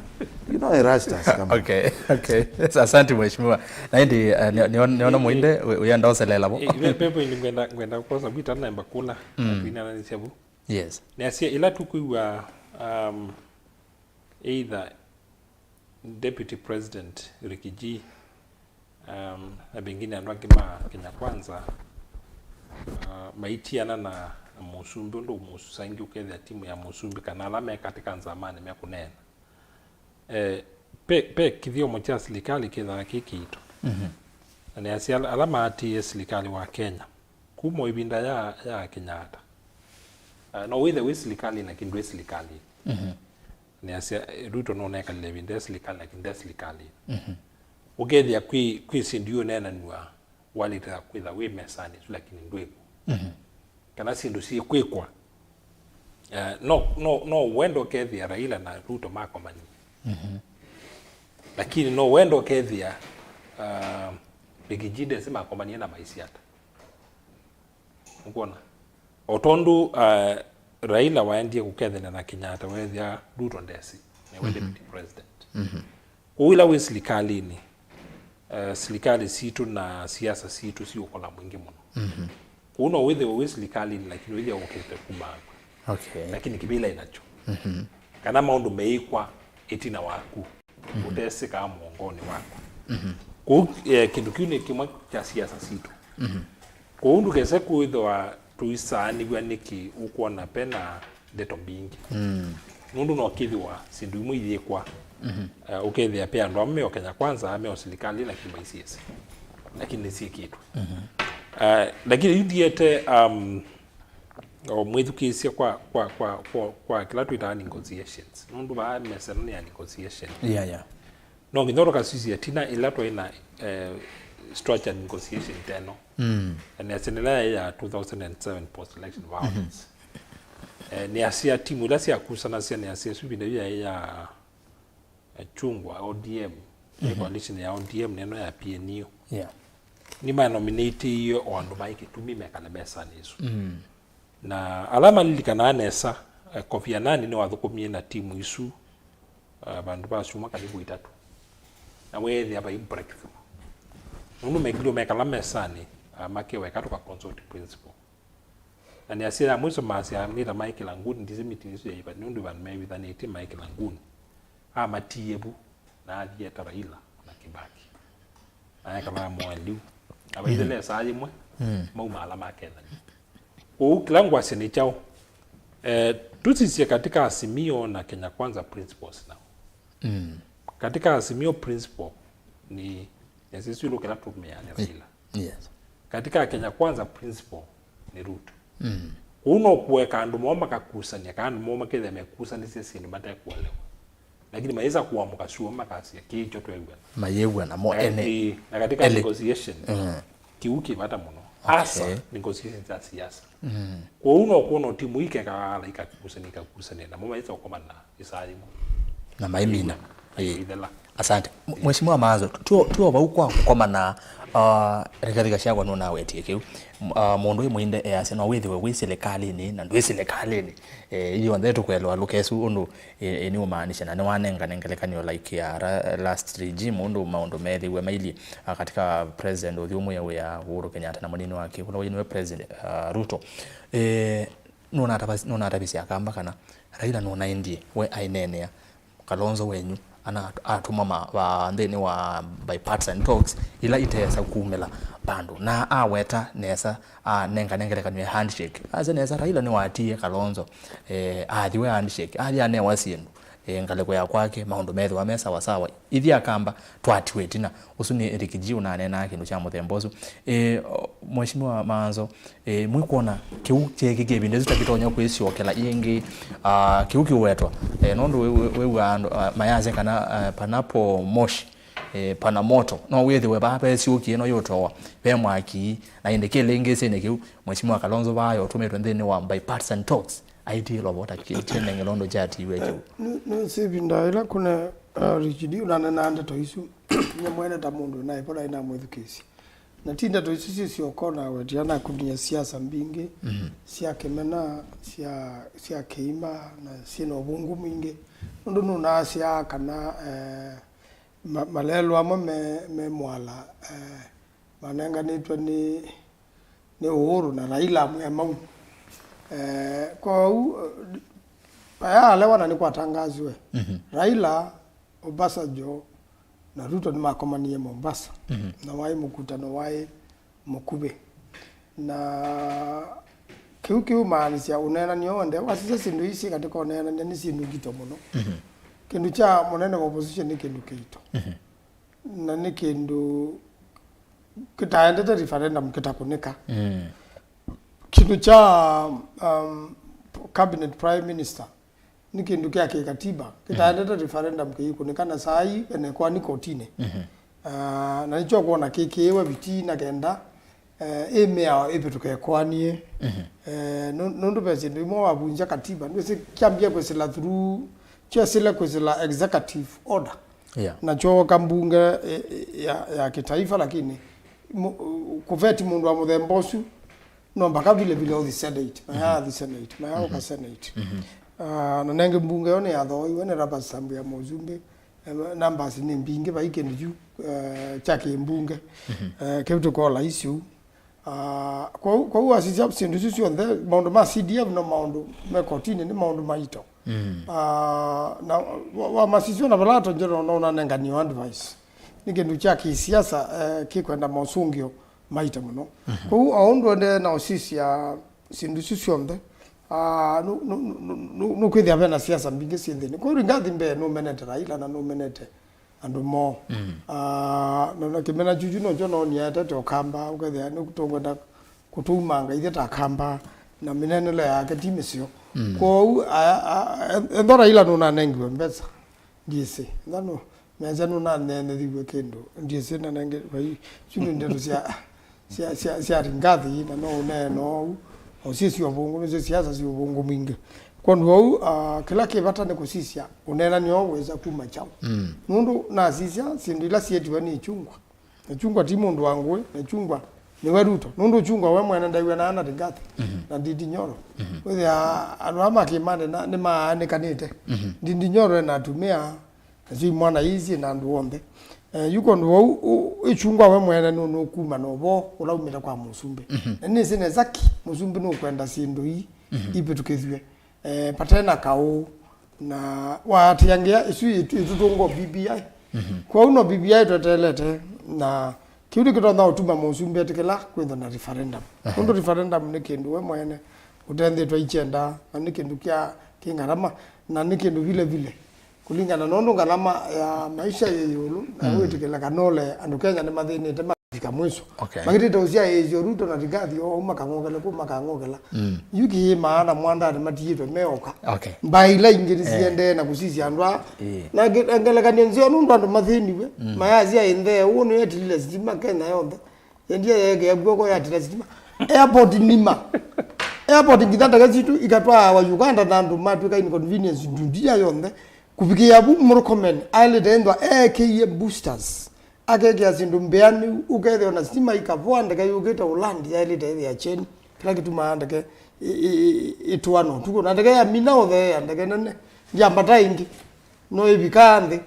You know, eh, Rastas kama. Okay, okay. Yes, asante mheshimiwa. Na ĩndĩ, eh, nĩ, nĩ, nĩona mũinde, we, we enda ũselela vo. Eh, ve, ve point ngwenda, ngwenda kwosa vita naemba kũla. Mm. Kwina nani syavu. Yes. Nĩasya ila tũkwĩw'a, um, either Deputy President Rigiji, um, na pengine andũ angĩ ma Kenya Kwanza, uh, maitiana na, na mũsumbĩ, ũndũ mũsu-, saingĩ ũkethĩa timu ya mũsumbĩ kana ala me katĩ ka nzamanĩ mekũneena. Eh, pe, pe kĩthyomo kya silikalĩ kĩthaa kĩ kĩito. Mhm. Na nĩasya ala, ala maatĩĩe silikalĩ wa Kenya kuma ĩvinda ya, ya Kenyatta. Uh, no wĩthe wĩ silikalĩ lakini ndwĩ silikalĩ. Mhm. Nĩasya, eh, Ruto nũnekalile ĩvinda ya silikalĩ, lakini nde silikalĩ. Mhm. Ũkethĩa kwĩ, kwĩ syĩndũ iũneenanw'a, walĩte kwĩtha wĩ mesanĩ ĩsu, lakini ndwĩvo. Mhm. Kana syĩndũ syĩkwĩkwa. Eh, no, no, no wenda ũkethĩa Raila na Ruto makomanie. Mhm. Lakini no wenda ũkethĩa, uh, Rigiji ndesĩ makomanie na maisye ata. Ũkwona? O tondũ, uh, Raila waendie kũkethania na Kenyatta, weethĩa Ruto ndesĩ, nĩwe deputy president. Mhm. Kwoou ĩla wĩ silikalĩnĩ, uh, silikalĩ sitũ na siasa sitũ siũkola mwingĩ mũno. Mhm. Kwoou no wĩthĩwe wĩ silikalĩnĩ, lakini wĩthĩa ũkĩte kuma angĩ. Okay. Lakini kĩvĩla ĩnakyo. Mhm. Kana maũndũ meĩkwa ĩtina waku. Mhm. Ũtesĩkaa mũongonĩ waku. Mhm. Kwoou, eh, kĩndũ kĩu nĩ kĩmwe kya siasa sitũ. Mhm. Kwoou ndũkese kwĩthĩwa tũisaanĩw'a nĩkĩ ũkwona pena ndeto mbingĩ. Mm. Nũndũ no kĩthĩwa syĩndũ imwe iyĩkwa. Mhm. Eh, ũkethĩa pe andũ amwe me o Kenya Kwanza, me o silikalĩ, lakini maisiĩsĩ. Lakini nĩsyĩkĩtwe. Mhm. Eh, lakini yu ndiete, um, o mwĩthukĩĩsya kwa, kwa, kwa, kwa, kwa kĩla twĩtaa negotiations. Nũndũ vaa mesa ĩno nĩ ya negotiation. Yeah, yeah. No nginya tũkasisya ĩtina ĩla twaĩ na, eh, structured negotiation ta ĩno. Mm. Na nĩasya nĩla yaĩ ya two thousand and seven post election violence. Mhm. Eh, nĩasya timu ila syakusanasya nĩasya ĩsu ĩvinda yu yaĩ ya, eh, chungwa O D M, mhm, coalition ya O D M neno ya P N U. Yeah. Nĩmanominatĩie o andũ maĩ kĩtumi mekale mesanĩ ĩsu. Mm. Na ala malilikanaa nesa, eh, Kofi Annan nĩwathũkũmie na timu isu, eh, vandũ va syumwa karibu itatũ. Na weethĩa vai breakthrough. Nũndũ mekilwe mekala mesanĩ, ah, makeweka tũka consult principle. Na nĩasya ya mwiso maasya nĩta maĩ Kilanguni, ndisĩ meeting isu yaiva, nũndũ vandũ mevithanĩtye maĩ Kilanguni. Amatiie vu, na athi eta Raila na Kibaki. Na ekala amoa liu. Avaithe, mm, nesa yĩmwe, mm, mauma ala makethania. Kwoou kĩla ngwasya nĩ kyaũ? Eh, tusisye katika Azimio na Kenya Kwanza principles now. Mm. Katika Azimio principle nĩ, nĩ sisi ĩlũ kĩla tũmĩaa nĩ Raila. Yes. Katika Kenya Kwanza principle nĩ Ruto. Mm. Kwoou no kũeka andũ moo makakusania, kana andũ moo makethĩa mekusanĩsye syĩndũ matekũelewa. Lakini mayĩsa kũamũka syũa makasya, "Kĩĩ kyo twew'ana." Mayĩw'ana mo ene. Ĩĩ, na katika negotiation, mm, kĩu kĩ vata mũno. Okay. Hasa negotiation sya siasa. Mm. Kwoou no kwona timu ikekala ikakusania, ikakusania, namo mayĩsa kũkomana ĩsaa yĩmwe. Na maimina. Ĩĩ. Ithela. Asante. M-, Mheshimiwa Maanzo, tuo, tuo vau kwa kũkomana, uh, Rigathi Gachagua nũnawetie kĩu. M-, uh, mũndũ wĩ mũinde easya no wĩthĩwe wĩ silikalĩnĩ na ndwĩ silikalĩnĩ. Eh, yonthe tũkwelewa Lukesu ũndũ, eh, eh, nĩũmaanisha na nĩwanengane ngelekany'o like ya ra-, last regime ũndũ maũndũ meethĩiwe mailyĩ, ah, katika president ũthyũmũe wĩa Uhuru Kenyatta na mũnini wake ũla waĩ nĩwe president, ah, Ruto. Eh, nũnatavas-, nũnatavisye Akamba kana Raila nũnaendie we aineenea Kalonzo wenyu ana atũma ma, va nthĩnĩ wa bipartisan talks ila iteesa kumĩla vandũ, na aweta nesa, anengane ngelekany'o ya handshake. Asya nesa Raila nĩwatiie Kalonzo, eh, athiwe handshake, athi anewa syĩndũ, eh, ngalĩko ya kwake, maũndũ methĩwa me sawa sawa. Ithyĩ Akamba twatiwe ĩtina. Ũsu nĩ Eric G ũnaneenaa kĩndũ kya mũthemba ũsu. Eh, o, Mheshimiwa Maanzo, eh, mwĩkwona kĩu kyeekĩkie ĩvinda ĩsu ta kĩtonya kwĩsyokela ĩngĩ, ah, kĩu kĩũwetwa, eh, nũndũ wĩ-, wĩ-, wĩw'aa andũ, ah, mayasya kana, ah, panapo moshi, eh, pana moto. No wĩthĩwe vaa vesyũki ĩno yũtowa, ve mwaki, na ĩndĩ kĩlĩngĩsĩnĩ kĩu, Mheshimiwa Kalonzo vaa ũtũmĩtwe nthĩnĩ wa bipartisan talks, aitiĩlwa vota kĩ-, kyeneng'e nũndũ kyatiiwe kĩu. Nĩ, nĩ ĩvinda ĩla kũne, uh, Richie D ũnanenaa ndeto isu, nye mwene ta mũndũ naĩ vo naĩ namwĩthukĩĩsya. Na ti ndeto isu syĩ syoko nawetie, anakumya siasa mbingĩ, mhm, sya kĩmena, sya, sya kĩima, na syĩ na ũvũngũ mwingĩ. Nũndũ nũnaasyaa kana, eh, ma-, malelũ amwe me, me Mwala, eh, manenganĩtwe nĩ, nĩ Uhuru na Raila amwe mau. Eh, kwoou, eh, ayaalewa na nĩkwatangasiwe. Mhm. Raila, Obasanjo na Ruto nĩmakomanie Mombasa, mhm, na waĩ mũkutano waĩ mũkuvĩ. Na kĩu kĩumaanisya ũneenany'o w'onthe, wasisya syĩndũ ii syĩ katĩ ka ũneenany'a nĩ syĩndũ ngito mũno. Mhm. Kĩndũ kya mũnene wa opposition nĩ kĩndũ kĩito. Mhm. Na nĩ kĩndũ kĩtaendete referendum kĩtakũnĩka. Mm. Kĩndũ kya, um, cabinet prime minister nĩ kĩndũ kya kĩkatiba, kĩtaendete referendum kĩikũnĩka, na saa ii ene kwani kotinĩ. Mhm. Ah, na nĩkyo kwona kĩkĩĩwe viti na kenda, eh, ĩ mĩao ĩvĩtũke ĩkoanie. Mhm. Eh, nũ-, nũndũ ve syĩndũ imwe wavunja katiba, ndwĩsĩ kyambie kwĩsĩla through, kyesĩle kwĩsĩla executive order. Yeah. Na kyooka mbunge, eh, ya, ya kitaifa, lakini mu-, kũveti mũndũ wa mũthemba ũsu, no mpaka vile vile ũthi Senate, maya athi Senate, maya ũka Senate. Mhm. Ah, na nengĩ mbunge yo nĩyathooiwe nĩ rubber stamp ya mũsumbĩ, eh, numbers nĩ mbingĩ, vai kĩndũ kyu, eh, kya kĩmbunge. Mhm. Eh, kĩu tũkola isu. Ah, kwoou, kwoou asisya syĩndũ isu syonthe, maũndũ ma C D F no maũndũ me kotinĩ, nĩ maũndũ maito. Mm. Ah, na wa, wamasisya na vala atongye no, no nanenganiwa advice. Nĩ kĩndũ kya kĩsiasa, eh, kĩkwenda mosũngĩo maita mũno. Mhm. Kwoou o ũndũ ũendee na ũsisya syĩndũ isu syonthe, ah, nũ-, nũ-, nũ-, nũ-, nũkwĩthĩa ve na siasa mbingĩ syĩ nthĩnĩ. Kwoou Rigathi mbee nũmenete Raila na nũmenete andũ moo. Mm. Ah, na, na kĩmena kyuyu nokyo noonie etete Ũkamba, ũkethĩa nĩ tũkwenda kũtũumanga ithyĩ ta Akamba, na mĩnenele yake ti mĩseo. Mm. Kwoou, a, a, e-, ethwa Raila nũnanengiwe mbesa, ndyĩsĩ. Ethwa nũ-, measya nũnaneenethiw'e kĩndũ, ndyĩsĩ nanenge, vai, isu nĩ ndeto sya, sya, sya, sya Rigathi, na no ũneena ũu, o syĩ sya ũvũngũ, nĩsyo siasa syĩ ũvũngũ mwingĩ. Kwondũ wau, ah, kĩla kĩ vata nĩ kũsisya ũneenany'o ũũ wĩsa kuma kyaũ. Mm. Nũndũ nasisya syĩndũ ila syĩtiwe nĩ Ichungwa. Na Ichungwa ti mũndũ wa ngũĩ, na Ichungwa nĩwe Ruto. Nũndũ Ichungwa we mwene ndaiw'anaa na Rigathi, mhm, na Ndindi Nyoro. Mhm. Wĩthĩa andũ aa ma Kĩmani na, nĩmaanĩkanĩte. Mhm. Ndindi Nyoro ena atumĩa, nasyo imwana ii syĩ na andũ onthe. Eh, yu kwondũ wau, ũ-, Ichungwa we mwene nũ-, nũkuma na ũvoo ũla umĩte kwa mũsumbĩ. Mhm. Na nĩsĩ nesa ki mũsumbĩ nũkwenda syĩndũ ii, mhm, ivĩtũkĩthw'e, eh, vate na kaũ, na waatĩangĩa ĩsu ĩtũ-, ĩtũtũnga B B I. Mhm. Kwoou no B B I tweteelete, na kĩu nĩkĩtonya ũtuma mũsumbĩ etĩkĩla kwĩthwa na referendum. Aha. Nũndũ referendum nĩ kĩndũ we mwene ũtenthĩtwe ikyenda, na nĩ kĩndũ kya kĩ ngalama, na nĩ kĩndũ vile vile kũlingana na ũndũ ngalama ya maisha yĩ ĩũlũ, na, mm, wĩtĩkĩla kana ũle andũ Kenya nĩmathĩnĩte ma- Fika mwiso. Okay. Makĩtĩte ũsyaĩĩsyo Ruto na Rigathi o makang'okela kũ makang'okela. Mm. Yu kĩĩ maana mwandanĩ matiĩtwe meoka. Okay. Mbaa ila ingĩ nĩsiendee na kũsisya andũ aa. Eh. Na nge- na ngelekany'o nzeo nũndũ andũ mathĩniwe. Mm. Mayasya ĩnthee ũũ nĩyo ĩtilile sitima Kenya yonthe. Yendie yeekea kw'oko yatila sitima. Airport nima. Airport nginya ndeke sitũ ikatwaawa Uganda na andũ matwĩka inconvenience Judea yonthe. Kũvikĩĩa vu Murkomen aĩlĩte ĩnthwa eekĩie boosters. Akekĩa syĩndũ mbĩanĩu, ũkethĩwa na sitima ikavoa ndeke yũkĩte ũlandi yaĩlĩte ĩthĩa kyeni, kĩla kĩtumaa ndeke ĩ- ĩ- ĩ- ĩtũa na ũtukũ. Na ndeke yamina ũtheea, ndeke nene, ndyambata ĩngĩ, no ĩvikaa nthĩ.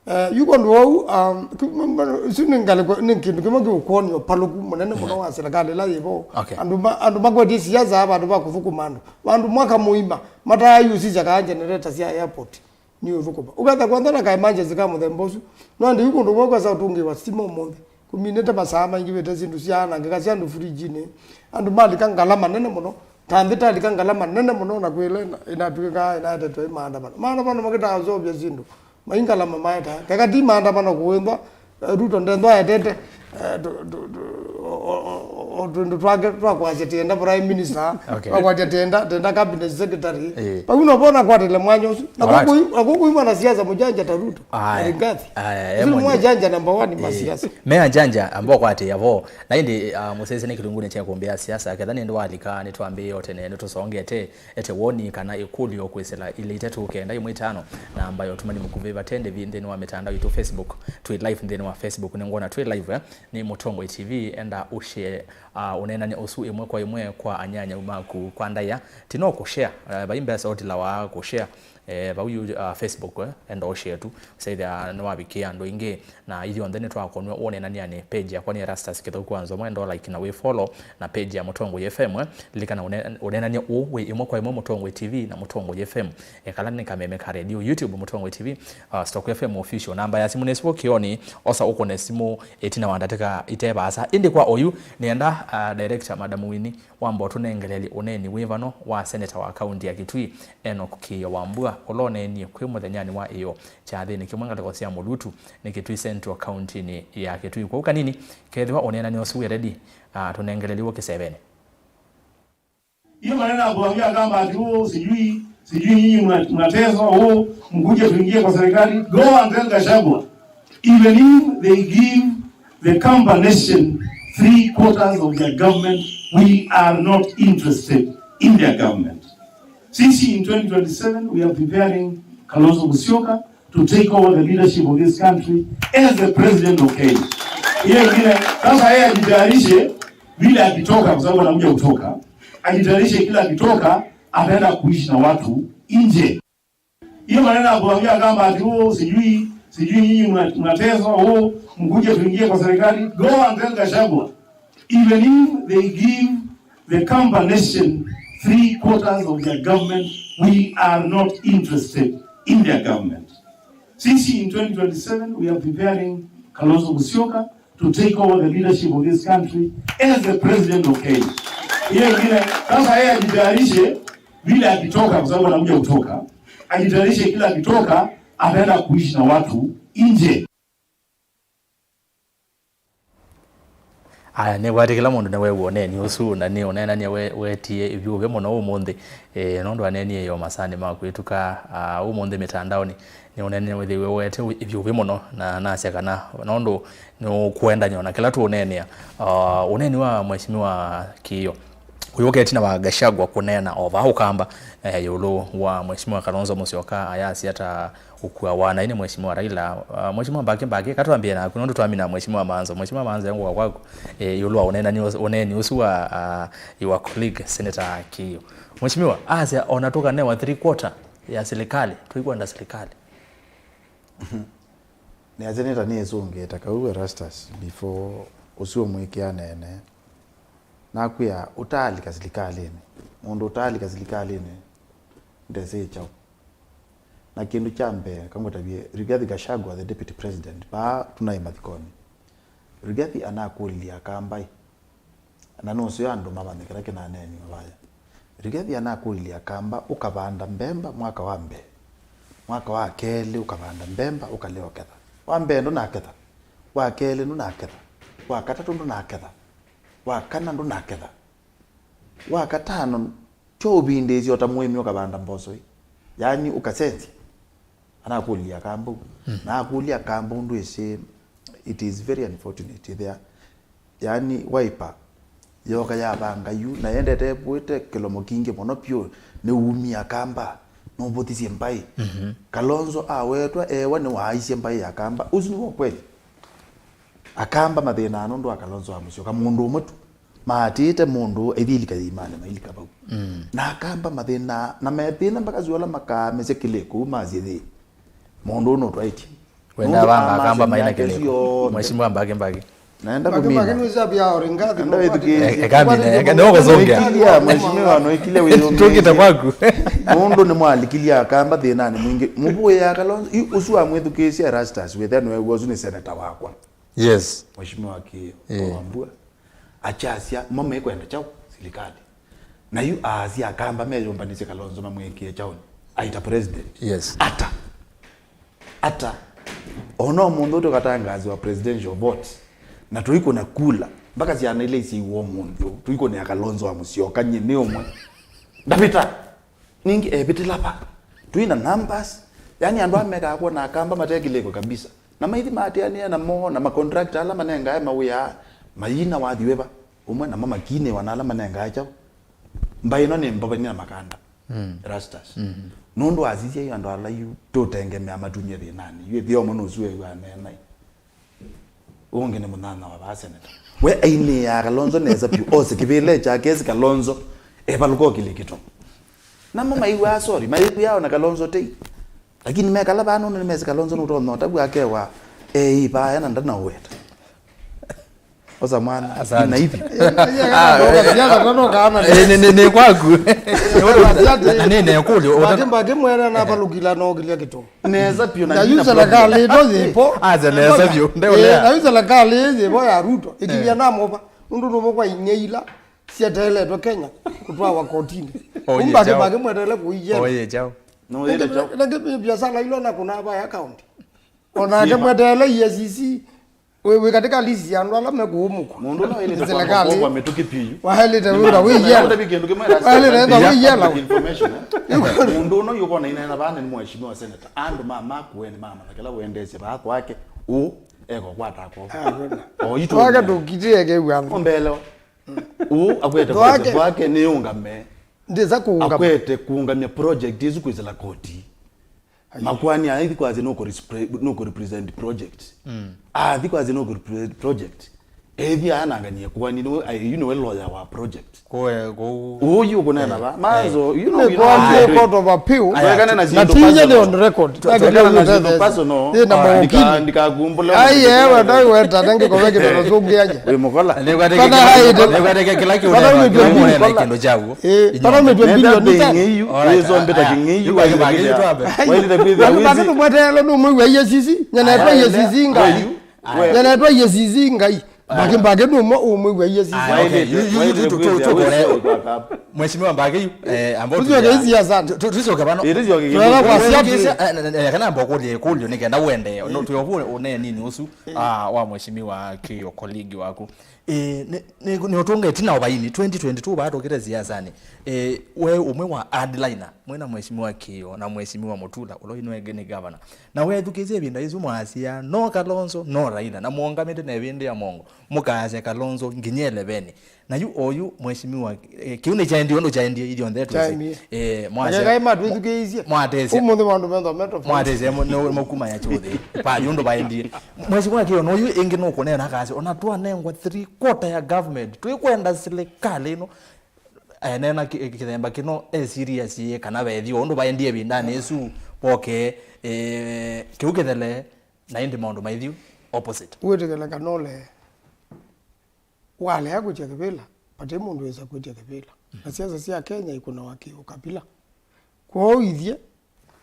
Eh, yu kwondũ wau, um, ki- m- m- isu nĩ ngalĩko, nĩ kĩndũ kĩmwe kĩũkwony'a ũpalũku mũnene mũno wa serikali ĩla yĩvo. Okay. Andũ ma- andũ makwetye siasa aa vandũ va kũthũkũma andũ. Vandũ mwaka mũima mataayũsisya kaa generator sya airport nĩ ũthũkũma. Ũketha kwantha na ka emergency ka mũthemba ũsu, no andũ yu kũndũ kũmwe kwesa ũtũngĩĩwa sitima ũmũnthĩ. Kũminĩte masaa maingĩvĩte syĩndũ syaanangĩka sya andũ fridge-inĩ. Andũ malika ngalama nene mũno, ta nthĩ talika ngalama nene mũno, na kwĩla ĩna- ĩnatw'ĩkaa ĩnaetetwe ĩ maandamano. Maandamano makĩtaa ũseũvya syĩndũ, mai ngalama maetaa. Keka ti maandamano kũĩnthwa, Ruto ndendwa etete, eh, tu- tu- tu- o- o- o- o- twĩndũ twake twa kwasya tienda prime minister, okay, twa kwasya tienda tienda cabinet secretary. Eh. Vau no vona kwatile mwanya ũsu. Na alright, kũkũ kũkũ mwana siasa mũjanja ta Ruto. Aya. Rigathi. Aya, eh, ũsu nĩ mwanja. Mwajanja number one, eh, masiasa. Me ajanja ambao kwatĩĩa vo. Na ĩndĩ, ah, mũsese nĩ kĩlungunĩ kya kũmbĩa siasa, ketha nĩ ndwalika nĩ twambĩĩe o tene nĩ tũsongete. Ete woni kana ĩkũlyo kwĩsĩla ilĩ itatũ kenda ĩmwe itano, namba ya ũtũmani mũkuvĩ vate ndĩvi nthĩnĩ wa mĩtandao itũ Facebook. Twĩ live nthĩnĩ wa Facebook, nĩngwona twĩ live, eh? Nĩ Mũtongoi T V, enda ũshare, uh, ũneenany'a ũsu ĩmwe kwa ĩmwe kwa anyanyau maku kwa ndaĩa. Ti no kũshare, uh, vai mbesa ũtilawa kũshare, eh, vau yu, uh, Facebook, eh? Enda ũshare tu, ũsethĩa nĩwavikĩa andũ aingĩ. Na ithyonthe nĩtwakonw'a ũneenany'anĩ. Page yakwa nĩ Erastus Kĩthũku wa Nzomo, enda like na wĩ follow, na page ya Mũtongoi F M, eh. Lilikana ũne- ũneenany'a ũũ wĩ ĩmwe kwa ĩmwe Mũtongoi T V na Mũtongoi F M. Ekala nĩ kameme ka radio, YouTube Mũtongoi T V, uh, Stock F M Official. Namba ya simũ nĩ sivũ kĩoni, osa ũkũne simũ ĩtina wa ndatĩka ite vaasa. Ĩndĩ kwa oyu, nĩenda, uh, director Madam Winnie Wamba ũtũnengelelye ũneeni wĩ vano wa seneta wa kaunti ya Kitui, Enoch Kĩĩo Wambua, ũla ũneenie kwĩ mũthenyanĩ wa ĩyoo kyathĩnĩ kĩmwe ngalĩko sya Mũlutu nĩ Kitui Central kauntinĩ ya Kitui. Kwoou kanini, kethĩwa ũneenany'a ũsu wĩ ready, ah, tũnengelelye w'o kĩsevenĩ. Hiyo maneno ya kuambia kama ati, "Oh, sijui, sijui nyinyi mna- mnateswa, oh, mkuje tuingie kwa serikali." Go and tell Gachagua, even if they give the Kamba nation three quarters of their government, we are not interested in their government. Sisi in twenty twenty-seven, we are preparing Kalonzo Musyoka to take over the leadership of this country as the president of Kenya. Hiyo ingine, sasa yeye ajitayarishe vile akitoka, kwa sababu anakuja kutoka, ajitayarishe kila akitoka, ataenda kuishi na watu nje. Hiyo maneno ya kuambia kama ati, "Oh, sijui, sijui nyinyi mna- mnateswa, oh, mkuje tuingie kwa serikali." Go and tell Gachagua, even if they give the Kamba nation three quarters of their government, we are not interested in their government. Sisi in twenty twenty-seven, we are preparing Kalonzo Musyoka to take over the leadership of this country as the president of Kenya. Hiyo ingine, sasa yeye ajitayarishe vile akitoka, kwa sababu anakuja kutoka, ajitayarishe kila akitoka, ataenda kuishi na watu nje. Aya, nĩkwatĩ kĩla mũndũ nĩwew'a ũneeni ũsu, na nĩ ũneenany'a we- wetie ĩvyũvĩ mũno ũmũnthĩ, eh, nũndũ aneenie yo masaanĩ ma kwĩtuka, ah, ũmũnthĩ mĩtandaonĩ. Nĩ ũneenany'a wĩthĩiwe wete ĩvyũvĩ mũno, na nasya kana nũndũ nĩũkũendany'a na kĩla tũũneenea. Ah, ũneeni wa Mheshimiwa Kĩĩo ũyũka ĩtina wa Gachagua kũneena o vaa Ũkamba, eh, ĩũlũ wa Mheshimiwa Kalonzo Musyoka ayasya ta ũkua wa naĩ nĩ Mheshimiwa Raila. Ah, Mheshimiwa Mbaki Mbaki, katwambie naku, nũndũ twamina Mheshimiwa Manzo. Mheshimiwa Manzo, engũka kwaku, eh, ĩũlũ wa ũneenani ũs- ũneeni ũsu wa, ah, your colleague, Senator Kĩĩo. Mheshimiwa, asya ona tũkanewa three quarter ya serikali, tũikwenda serikali. Nĩasya nĩ ta nĩsũngĩte kau Erastus before ũsu ũmwĩkĩa aneene. Nakwĩa, ũtaalika silikalĩnĩ. Mũndũ ũtaalika silikalĩnĩ ndesĩ kyaũ. Na kĩndũ kya mbee, kamũtavye Rigathi Gachagua, the deputy president, vaa tũnaĩ mathikonĩ. Rigathi anakũlilye Akamba ĩ, na nũseo andũ mamanye kĩla kĩnaneeniwe vaya. Rigathi anakũlilye Akamba, ũkavanda mbemba mwaka wa mbee, mwaka wa kelĩ ũkavanda mbemba, ũkalea ũketha. Wa mbee ndũnaketha, wa kelĩ ndũnaketha. Wa katatũ ndũnaketha. Wa kana ndũnaketha. Wa katano, tyo ũvindĩĩsya o ta mũĩmi ũkavanda mboso ĩ. Yaani ũkasenzya. Anakũlya kamba ũu. Na akũlya kamba ũndũ ĩsĩ, it is very unfortunate there. Yaani Wiper yoka yavanga yu, na yendete ĩvũĩte kĩlomo kingĩ mũno pyũ, nĩumie Akamba, nũvũthisye mbaĩ. Kalonzo awetwa ewa nĩwaaisye mbaĩ ya Akamba. Ũsu nĩw'o kweli. Akamba mathĩnaa nũndũ wa Kalonzo wa Musyoka, mũndũ ũmwe tu. Maatĩĩte mũndũ aithi ilika yĩimanĩ, mailika vau. Na Akamba mathĩnaa, na methĩna mpaka syũla makaamesya kĩlĩ kũu masye thĩ. Mũndũ ũũ nũtwaĩtye. Wenda nũndũ vanga Akamba maina kĩlĩko. Mheshimiwa Mbaki Mbaki. Naenda kumina. Enda wĩthukĩĩsye. Eka mina, eka ndio kuzongea. Noikilia, mheshimiwa, noikilia wĩyũmĩĩsye. Tukite kwaku. Mũndũ nĩ mwalikilia Akamba thĩnanĩ mwingĩ. Mũvũĩ ya Kalonzo, yu ũsu wa mwĩthukĩĩsye Erastus, wĩthĩa nĩwe ũsu nĩ seneta wakwa. Yes. Mheshimiwa Kĩo, yeah. Wambua. Achasya, mo mekwenda kyaũ, silikalĩ. Na yu aasya Akamba meyũmbanĩsye Kalonzo mamwĩkĩe kyaũnĩ. Aita president. Yes. Ata. Ata. Ona ũmũnthĩ ũtũkatangaasiwa presidential vote. Na tũikũna kula. Mpaka syana ila isyaiwa ũmũnthĩ ũũ. Tũikũnĩa Kalonzo wa Musyoka, nyie nĩ ũmwe. Ndavĩta. Ningĩ evĩtĩla va? Twĩ na numbers. Yaani andũ aa mekaa kwona Akamba mate kĩlĩko kabisa. Na maithi maatĩanĩe namo, na macontractor ala manengae mawĩa, mayina wathi wĩva, ũmwe namo makinĩwa na ala manengae kyaũ. Mbaĩ ĩno nĩ mbovani na makanda. Erastus. Nũndũ asisya yu andũ ala yu tũtengemea matumie thĩnanĩ. Yu ĩthĩa ũmwe nũsu wĩw'aa neena ĩ. Ũngĩ nĩ mũnyanya wa vaa seneta. We ainĩaa Kalonzo nesa vyũ, ose kĩvĩle kyake esi Kalonzo, evalũka ũkilĩkĩto. Namo maiw'aa sorry, maiw'aa ona Kalonzo tei. Lakini mekala vaa nũndũ nĩmesi Kalonzo nũtonya ũtavu akewa, eĩ vaya na ndanaũweta. Osa mwana, asante. Ina hivi. Siasa tano kana. Eh, nĩ, nĩ, nĩ kwaku. Na nĩ, nĩ kũlyo, ũta- Mbaki Mbaki mwene na valũkila na ũkilya kĩtũ. Nesa vyũ na ndina serikali ĩno yĩpo. Aza nesa vyũ, ndeũlea. Eh, na yu serikali yĩvo ya Ruto, ĩkilia na moba. Nũndũ nũvo kwa ing'ei ila syeteeletwe Kenya kũtwawa kotinĩ. Oye, Mbaki chao. Mbaki mweteele kũi jela. Oye, chao. No, ile chao. Nake biashara ilo na kuna vaya county. Onake mweteele E A C C. Wĩ, wĩ katika list ya andũ ala mekũũmũkwa. Mũndũ ũno waĩlĩte kwa mĩtũkĩ piũ. Waĩlĩte wĩra wĩ yela. Waĩlĩte wĩra wĩ yela. Information, eh? Mũndũ ũno yũkona inena vana nĩ mheshimiwa senator. Andũ ma Makueni mamanya kĩla wendesye vaa kwake. Ũ eko kwata ko. O itũ. Twake tũkitĩe kĩw'ano. Ombelewa. Ũ akwete kwake. Kwake nĩ ũngame. Ndĩsa kũũngama. Akwete kũũngamya project isu kwĩsĩla koti. Makuani aithi kwasya nũkũ repre-, nũkũ represent project. Athi kwasya nũkũ represent project. Ethi ananganie kwani nĩ ai, you know, lawyer wa project. Kwe kũ. Ũyu ũkũneena va. Mazo, you know, you know. Nĩ kwambie court of appeal. Twekane na syĩndũ personal. Nĩ on record. Twekane na syĩndũ personal. Ndika-, ndikakumbũle. Ai, ewe, ndai weta, nengĩ kove kĩndũ na sũngĩ aje. Wĩ mũkola. Nĩkwateke kĩla kĩũnena kĩndũ kyaguo. Eh, para mĩtwe bilioni. Wĩzombĩta kĩng'ei yu, wailĩte kwĩthĩa. Wailĩte kwĩthĩa. Nĩ mweteele nũmwe wa E A C C, nyanetwa E A C C ngai. Nyanetwa E A C C ngai. Mbaki Mbaki nũmwe ũmwe wa E A C C. Mheshimiwa Mbaki yu, eh, ambao tucoke vano. Ĩtĩsyoke kĩngĩ. Kana mbokũlye kũlyo nĩ kenda uende. No, tuyovu ũneenini ũsu, ah, wa Mheshimiwa Kĩo, colleague waku. Ĩĩ, nĩ, nĩ, nĩ ũtũnga ĩtina o vaini, twenty twenty-two vaa tũkĩte siasanĩ. Ĩĩ, we ũmwe wa hardliner, mwĩ na Mheshimiwa Kĩo na Mheshimiwa Mutula, ũla ũinĩ wengĩ nĩ governor. Na wethukĩĩsya ĩvinda ĩsu mwasya, no Kalonzo, no Raila, na mũũngamĩte na ĩvĩndĩ ya mongo, mũkaasya Kalonzo nginya eleveni. Na yu oyu, Mheshimiwa, eh, kĩu nĩ kyaendie ũndũ kyaendie ithyonthe twĩsĩ. Kyaendie. Eh, mwasya, Akekai matwĩthukĩĩisye. Mwatesya. Ũmũnthĩ maũndũ methwa me tofauti. Mwatesya, mo-, no, makuma ya chothe. Pa, yu ũndũ vaendie. Mheshimiwa Kĩo, no yu ĩngĩ nũkũneena akasya, ona twanengwa three quarter ya government, twĩkwenda silikalĩ ĩno. Aneena kĩ-, kĩthemba kĩno e serious ĩ kana vethio ũndũ vaendie ĩvindanĩ ĩsu, poke, eh, kĩu kĩthele, na ĩndĩ maũndũ maithiu opposite. Wĩtĩkĩle kana ũlee. Walea kwĩtya kĩvĩla, vate mũndũ wĩsa kwĩtya kĩvĩla. Na siasa sya Kenya ikũnawa kĩũkabila. Kwoou ithyĩ,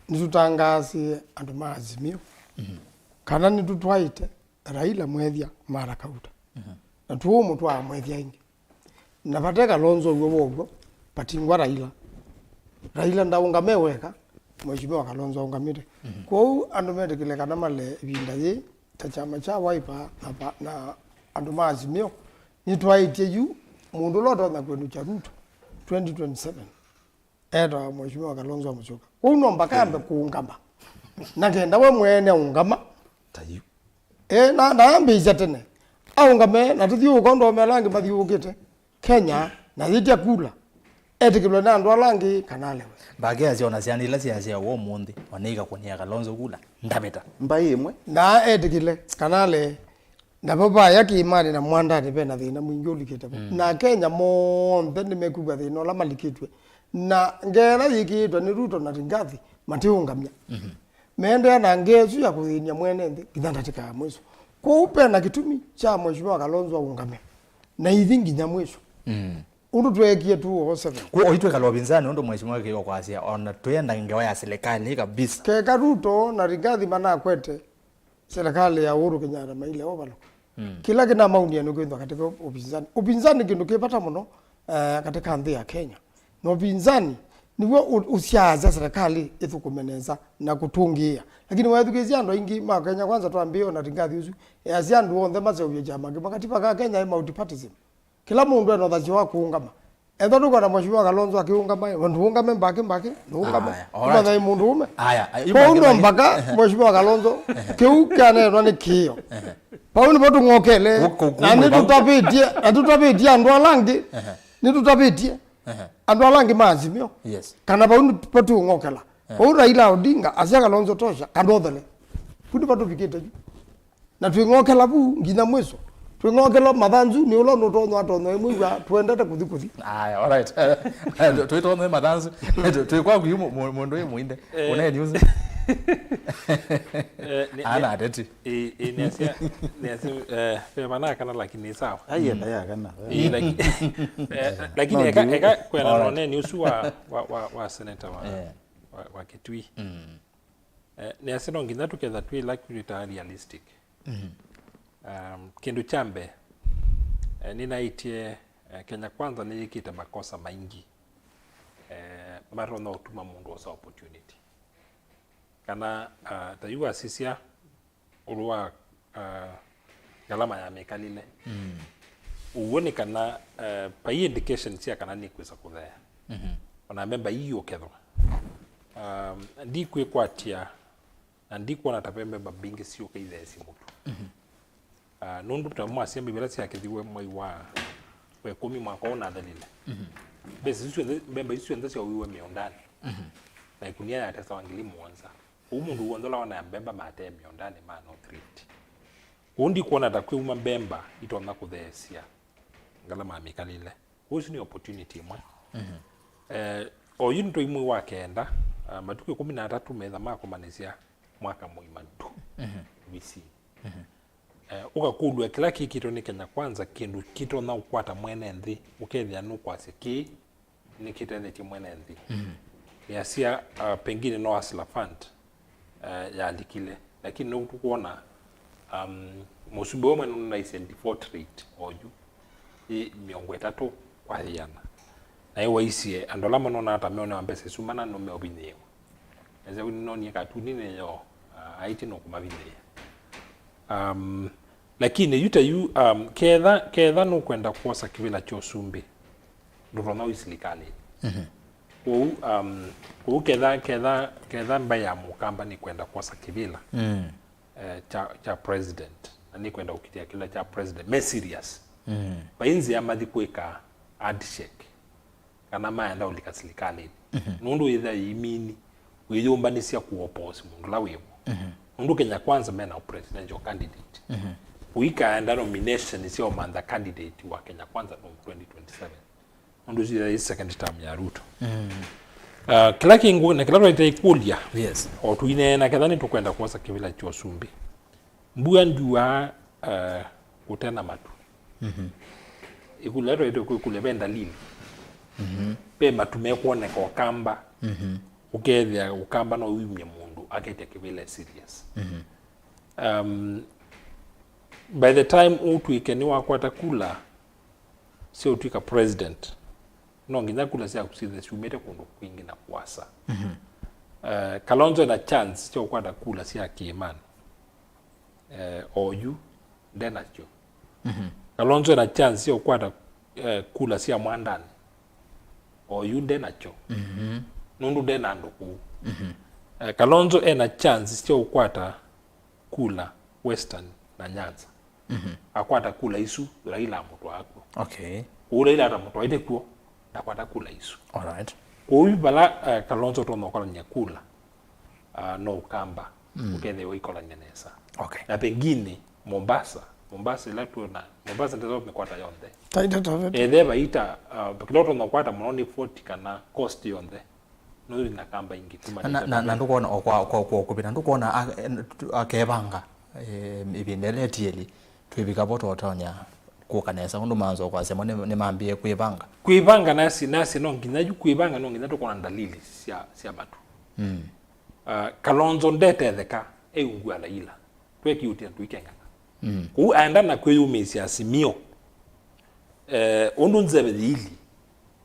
nĩtũtangaasie andũ ma Azimio kana nĩtũtwaĩte Raila mwethya Mara Kauta. Na tũũmũtwaa mwethya ĩngĩ. Na vate Kalonzo w'o wow'o, vatingwa Raila. Raila ndaũngame weka, Mheshimiwa Kalonzo aũngamĩte. Kwoou andũ metĩkĩle kana male ĩvinda yĩĩ, ta kyama kya Wiper na pa-, na Andũ ma Azimio, nĩtwaĩtye yu mũndũ ũla ũtonya kwĩnũkya Ruto twenty twenty-seven etawa Mheshimiwa Kalonzo Musyoka. Kwoou no mpaka ambe kũũngama. Na kenda we mwene aũngama. Ta yu. E, na, na ambĩĩsya tene. Aũngame, na tũthiũũka ũndũ ome ala angĩ mathiũũkĩte Kenya, na yĩtya kula. Etĩkĩlwe nĩ andũ ala angĩ kana alewe. Mbake asya ona syana ila syasyawa ũmũnthĩ, ona ikakũnĩa Kalonzo kula, ndavĩta. Mbaĩ ĩmwe. Na etĩkĩle kana alee. Navo vaya kĩĩmanĩ na mwandanĩ ve na thĩna mwingĩ ũlikĩte vo. Mm. Na Akenya monthe nĩmekwĩw'a thĩna ũla malikĩtw'e. Na ngeela yĩkĩĩtwe nĩ Ruto na Rigathi matiũngamya. Mhm. Meendeea na ngewa ĩsu ya kũthĩny'a mwene nthĩ nginya ndatĩka ya mwiso. Kwoou ve na kĩtumi kya Mheshimiwa Kalonzo aũngame na ithi nginya mwiso. Mm. Ũndũ tweekie two oh seven. Kwoou oyu twĩkala ũvinzanĩ ũndũ Mheshimiwa Kĩo kwasya, ona twĩenda ngewa ya serikali kabisa. Keka Ruto na Rigathi manakwete serikali ya Uhuru Kenyatta maile ũvalũka. Mm. Kĩla kĩnamaunie nĩ kwĩthwa katika upinzani. Upinzani nĩ kĩndũ kĩ vata mũno, eh, katika nthĩ ya Kenya. Na upinzani nĩw'o ũ-, ũsyaasya serikali ĩthũkũme nesa na kũtũngĩĩa. Lakini weethukĩĩsya andũ aingĩ ma Kenya Kwanza twambĩĩe ona Rigathi ũsu, easya andũ onthe maseũvye kyama kĩmwe. Katiba ka Kenya ĩ multipartism. Kĩla mũndũ ena ũthasyo wa kũũngama. Ethwa tũkwenda Mheshimiwa Kalonzo akĩũngama, ndũũngame mbakĩ mbakĩ, ndũũngame. Aya, all right. Ũmathaĩ mũndũ ũme. Aya, aya, kwoou no mpaka Mheshimiwa Kalonzo, kĩu kyaneenwa nĩ kĩo. Ehe. Vau nĩvo tũng'okele. Kũ-, kũ-, na kũmwe vau. Nĩtũtavĩtye, na tũtavĩtye andũ ala angĩ. Ehe. Nĩtũtavĩtye Ehe. Andũ ala angĩ ma Azimio. Yes. Kana vau nĩvo tũng'okela. Ehe. Vau Raila Odinga asya Kalonzo tosha, kana ũthele. Vu nĩvo tũvikĩte yu. Na twĩng'okela vu nginya mwiso. Twĩng'okela mathanzu nĩ ũla nũtonywa atonywa ĩmwe ĩw'a twendete kũthi kũthi. Aya, all right. Twĩtonywe mathanzu. Twĩkwaku yu mu-, mu-, mũndũ ĩ mũinde. Eh. Ũnee news. Eh, nĩ, ana nĩ, ateti. Ĩ, ĩ, nĩasya, nĩasya, eh, ve vana kana lakini nĩ sawa. Ai, enda ya kana. Ĩ, laki-, eh, lakini no, eka, ndio. Eka kwena all right. None news wa, wa, wa, wa senator wa, eh, wa, wa Kitui. Mm. Eh, nĩasya no nginya tũketha twĩ ĩla twĩtaa realistic. Mhm. Um, kĩndũ kya mbee, eh, nĩnaĩtye, eh, Kenya Kwanza nĩyĩkĩte makosa maingĩ, eh, matonya ũtuma mũndũ osa opportunity. Kana, ah, ta yu wasisya ũlũ wa, ah, ngalama ya mĩkalĩle. Mm. Ũw'o nĩ kana, eh, vai indication sya kana nĩkwĩsa kũthea. Mhm. Ona memba ii ũkethwa. Um, ndikwĩkwatya na ndikwona ta ve memba mbingĩ syũka itheesye mũtu. Mhm. Ah, nũndũ ta mwasya mbivila syakethiwe mwai wa, wa ĩkũmi mwaka ũũ nathelile. Mhm. Mbesa isu syonthe, mbemba isu syonthe syauiwe mĩũndanĩ. Mhm. Na ĩkunia yatesawa ngili mũonza. Kwoou mũndũ w'onthe ũla wonaa mbemba matee mĩũndanĩ ma North Rift. Kwoou ndikwona ta kwĩuma mbemba itonya kũtheesya ngalama ya mĩkalĩle. Ũsu nĩ opportunity ĩmwe. Mhm. Eh, oyu nĩ twaimwe wa kenda, ah, matukũ ĩkũmi na atatũ metha makomanĩsya mwaka mũima ndu. Mhm. Visi. Mhm. Eh, ũkakũlw'a kĩla kĩkĩtwe nĩ Kenya Kwanza kĩndũ kĩtonya ũkwata mwene nthĩ, ũkethĩa nũkwasya kĩĩ nĩkĩtethetye mwene nthĩ. Mhm. Yasya, ah, pengine no Hustler Fund, eh, yalikile. Lakini nĩu tũkwona, um, mũsumbĩ ũmwe nũnaisye default rate oyu ĩ mĩongo ĩtatũ kwa ĩana. Na ĩwaisye andũ ala manonaa ta meonewa mbesa isu mana nũmeũvinyĩĩwa. Ese nĩnonie katuninĩ yo, uh, aiti nũkũmavinyĩĩa. Um, lakini yu ta yu, um, ketha, ketha nũkwenda kwosa kĩvĩla kya ũsumbĩ, ndũtonya ũi silikalĩ. Mhm. Kwoou, um, kwoou ketha, ketha, ketha mbaĩ ya Mũkamba nĩkwenda kwosa kĩvĩla, mm, eh, kya, kya president, na nĩkwenda ũkitĩa kĩla kya president, me serious. Mm. Vai nzĩa mathi kwĩka handshake, kana maenda ũlika silikalĩnĩ. Mhm. Nũndũ wĩthĩa yĩimini, wĩyũmbanĩsya kũoppose mũndũ ũla wĩvo. Mhm. Nũndũ Kenya Kwanza mena presidential candidate. Mhm. Kũikaenda nomination sya ũmantha candidate wa Kenya Kwanza no twenty twenty-seven. Nũndũ ĩsu yĩ second term ya Ruto. Mm. Uh, kĩla kĩngũ, na kĩla twaĩte ĩkũlya, yes, o tũineena ketha nĩtũkwenda kwosa kĩvĩla kya ũsumbĩ. Mbua ndyuaa, uh, kũte na matu. Mhm. Ĩkũlya twaĩte kwĩkũlya ve ndalili. Mhm. Ve matu mekwoneka Ũkamba. Mhm. Ũkethĩa Ũkamba no wumye mũndũ aketya kĩvĩla serious. Mhm. Um, by the time ũtw'ĩke nĩwakwata kula sya ũtw'ĩka president, no nginya kula syaku syĩthĩe syumĩte kũndũ kwingĩ na kũasa. Mhm. Eh, Kalonzo ena chance sya ũkwata kula sya kĩĩmanĩ. Eh, oyu ndenasyo. Mhm. Kalonzo ena chance ya ũkwata, eh, kula sya mwandani. Oyu nde nakyo. Mhm. Nũndũ nde na andũ kũu. Mhm. Eh, Kalonzo ena chance sya ũkwata kula Western na Nyanza. Mhm. Akwata kula isu, Raila amũtwaa kw'o. Okay. Kũu Raila atamũtwaĩte kw'o, ndakwata kula isu. All right. Kũu vala, eh, Kalonzo ũtonya ũkolany'a kula, ah, no Ũkamba, mm, ũkethĩwa ũikolany'a nesa. Okay. Na pengine Mombasa, Mombasa ĩla tuona, Mombasa ndĩsa mĩkwata yonthe. Taita tavete. Ethe vaita, ah, kĩla ũtonya ũkwata mũno nĩ forty kana coast yonthe. Nũthi na kamba ingĩ kuma na, na, na, na ndũkwona o kwa, kwa, kwa ũkuvĩ, na ndũkwona a-, en-, tu-, akevanga, eh, ĩvinda ĩla etieli, twĩvika vo tũtonya kũka nesa, ũndũ manzo kwasya mo nĩ, nĩmambie kwĩvanga. Kwĩvanga nasi, nasi no nginya yu kwĩvanga no nginya tũkona ndalili sya, sya matu. Mm. Ah, Kalonzo ndetetheka, eungua Raila. Twekiutia tuikengana. Mm. Kũu aenda na kwĩyumĩsya Azimio. Eh, ũndũ nzeve yĩili,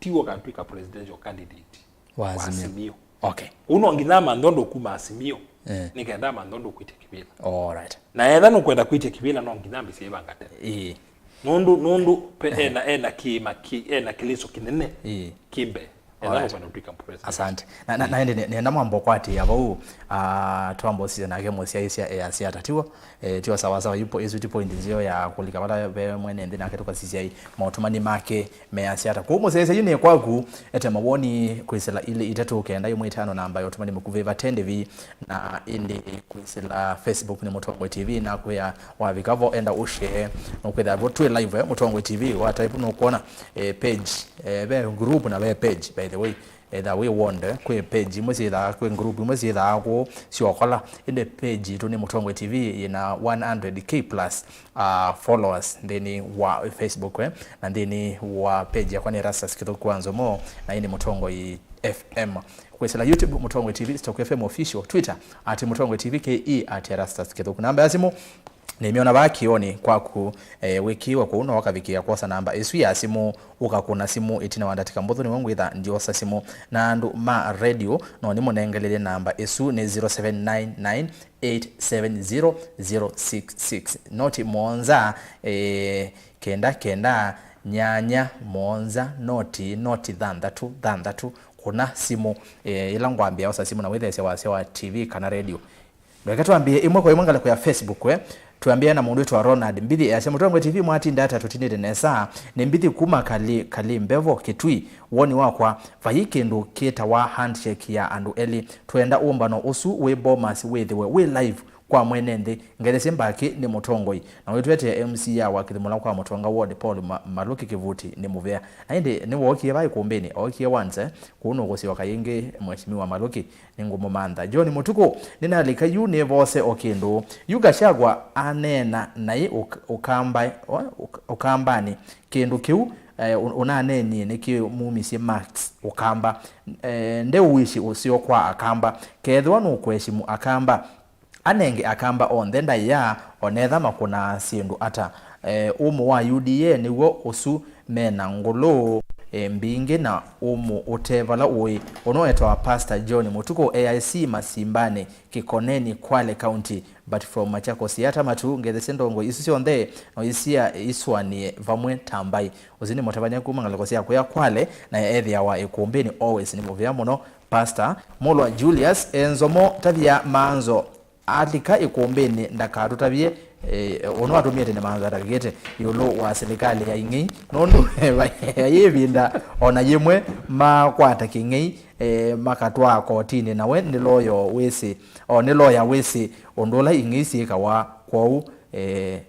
tiwe ũkatw'ĩka presidential candidate wa Azimio. Azimio. Okay. Kũu no nginya amanthe ũndũ kuma Azimio. Eh. Nĩ kenda amanthe ũndũ kwĩtya kĩvĩla. All right. Na etha nũkwenda kwĩtya kĩvĩla no nginya ambĩsye ĩvanga tene. Ĩĩ. Nũndũ, nũndũ pe-, eh, ena, ena kĩĩma kĩ-, ena kĩlĩso kĩnene, ĩĩ, kĩ mbee. Etha, alright, nũkwenda kũtw'ĩka president. Asante. Na, na, na ĩndĩ nĩ-, nĩenda mwamba ũkwatĩĩa vau, ah, twamba ũsisya nake mũsyaĩĩsya easya ata tiw'o, eh, tiw'o sawasawa, yu po-, ĩsu ti point nzeo ya kũlika vala ve mwene nthĩ nake tũkasisya ĩ maũtũmani make measya ata. Kũu mũsyaĩĩsya yu nĩ kwaku, ete mawoni kwĩsĩla ilĩ itatũ kenda ĩmwe itano namba ya ũtũmani mũkuvĩ vate ndĩvi, na ĩndĩ kwĩsĩla Facebook nĩ Mũtongoi T V, na kwĩa wavika vo enda ũshare, nũkwĩthĩa vo twĩ live, eh, Mũtongoi T V, wa type nũkwona, eh, page, eh, ve group na ve page, by the way. Etha wĩ warned, eh, kwĩ page imwe syĩthaa, kwĩ group imwe syĩthaa kũu syokola. Ĩndĩ page itũ nĩ Mũtongoi T V, yĩna one hundred K plus, uh, followers nthĩnĩ wa Facebook, eh, na nthĩnĩ wa page yakwa nĩ Erastus Kĩthũku wa Nzomo, na ĩĩ nĩ Mũtongoi F M. Kwĩsĩla YouTube, Mũtongoi T V, Stock F M Official, Twitter, at Mũtongoi T V K E, at Erastus Kĩthũku. Namba ya simũ, nĩmyona vaa kĩonĩ kwaku, eh, wĩkĩĩwa kũu, no ũkavikĩa kwosa namba ĩsu ya simũ, ũkakũna simũ ĩtina wa ndatĩka mbũthũ, nĩwe ngwĩtha ndyosa simũ. Na andũ ma radio, no nĩmũnengelelye namba ĩsu, nĩ zero seven nine nine eight seven zero zero six six. Noti mũonza, eh, kenda kenda, nyanya, mũonza, noti, noti, thanthatũ, thanthatũ. Kũna simũ, eh, ĩla ngwambĩa osa simũ na wĩtheesya wasya wa T V kana radio. Ndweke twambie ĩmwe kwa ĩmwe ngalĩko ya Facebook, eh. Twambie na mũndũ wĩtwa Ronald. Mbithi easya, Mũtongoi T V mwatinda ata tũtinĩte nesa? Nĩ Mbithi kuma Kali, Kali Mbevo, Kitui. Woni wakwa, vai kĩndũ kĩtawa handshake ya andũ elĩ. Twenda ũmbano ũsu wĩ Bomas wĩthĩwe wĩ live kwa mwene nthĩ. Ngethesye mbakĩ nĩ Mũtongoi. Na wĩtwetee M C ya wa Kĩthimũla kwa Mũtonga Ward Paul Ma-, Maluki Kĩvuti nĩ mũvea. Na ĩndĩ nĩwookie va ĩkũmbĩnĩ? Ookie once, eh? Kũu nũkũsyoka yĩngĩ, Mheshimiwa Maluki. Nĩngũmũmantha. John Mũtukũ, nĩnalika yu nĩvoose o kĩndũ. Yu Gachagua aneena naĩ ũk-, ũkamba, wa-, ũk-, ũkambanĩ. Kĩndũ kĩu, eh, ũ-, ũnaneenie nĩkĩmumisye Max ũkamba. Eh, ndeũishi ũseo kwa akamba. Kethĩwa nũkũeshimu akamba, anenge akamba onthe ndaĩa, onetha makũnaa syĩndũ ata. Eh, ũmũ wa U D A nĩw'o ũsu mena ngũlũ, eh, mbingĩ na ũmũ ũte vala ũĩ. Ũno etawa Pastor John Mũtukũ, A I C Masimbanĩ, Kĩkoneni, Kwale County, but from Machakos. Yata matu, ngethesye ndongo isu syonthe, no isia isũanĩe vamwe ta mbaĩ. Ũsu nĩ mũtavany'a kuma ngalĩko sya kũya Kwale, na ethĩawa ĩkũmbĩnĩ always. Nĩ mũvea mũno, Pastor. Mũlwa Julius, e Nzomo, tavya Manzo alika ĩkũmbĩnĩ ndakatũtavye, eh, ũno atũmĩte nĩ Manzo atavikĩte ĩũlũ wa silikalĩ ya ing'ei, nũndũ yĩ ĩvinda ona yĩmwe makwata kĩng'ei, eh, makatwaa kotinĩ, na we nĩ loyo wĩsĩ, o nĩ loya wĩsĩ ũndũ ũla ing'ei syĩkawa. Kwoou, eh,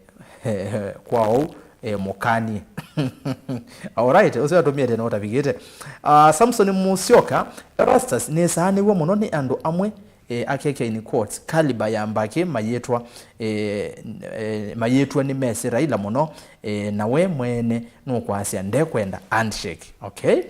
kwoou, eh, mũkanie. Alright, ũsu atũmĩte na ũtavikĩte. Ah, Samson Musyoka, Erastus nĩsaanĩw'e mũno nĩ andũ amwe, eh, akekea in quotes, caliber ya mbakĩ mayĩtwa, eh, eh, mayĩtwa nĩ mesĩ Raila mũno, eh, na we mwene nũkwasya ndekwenda handshake. Okay?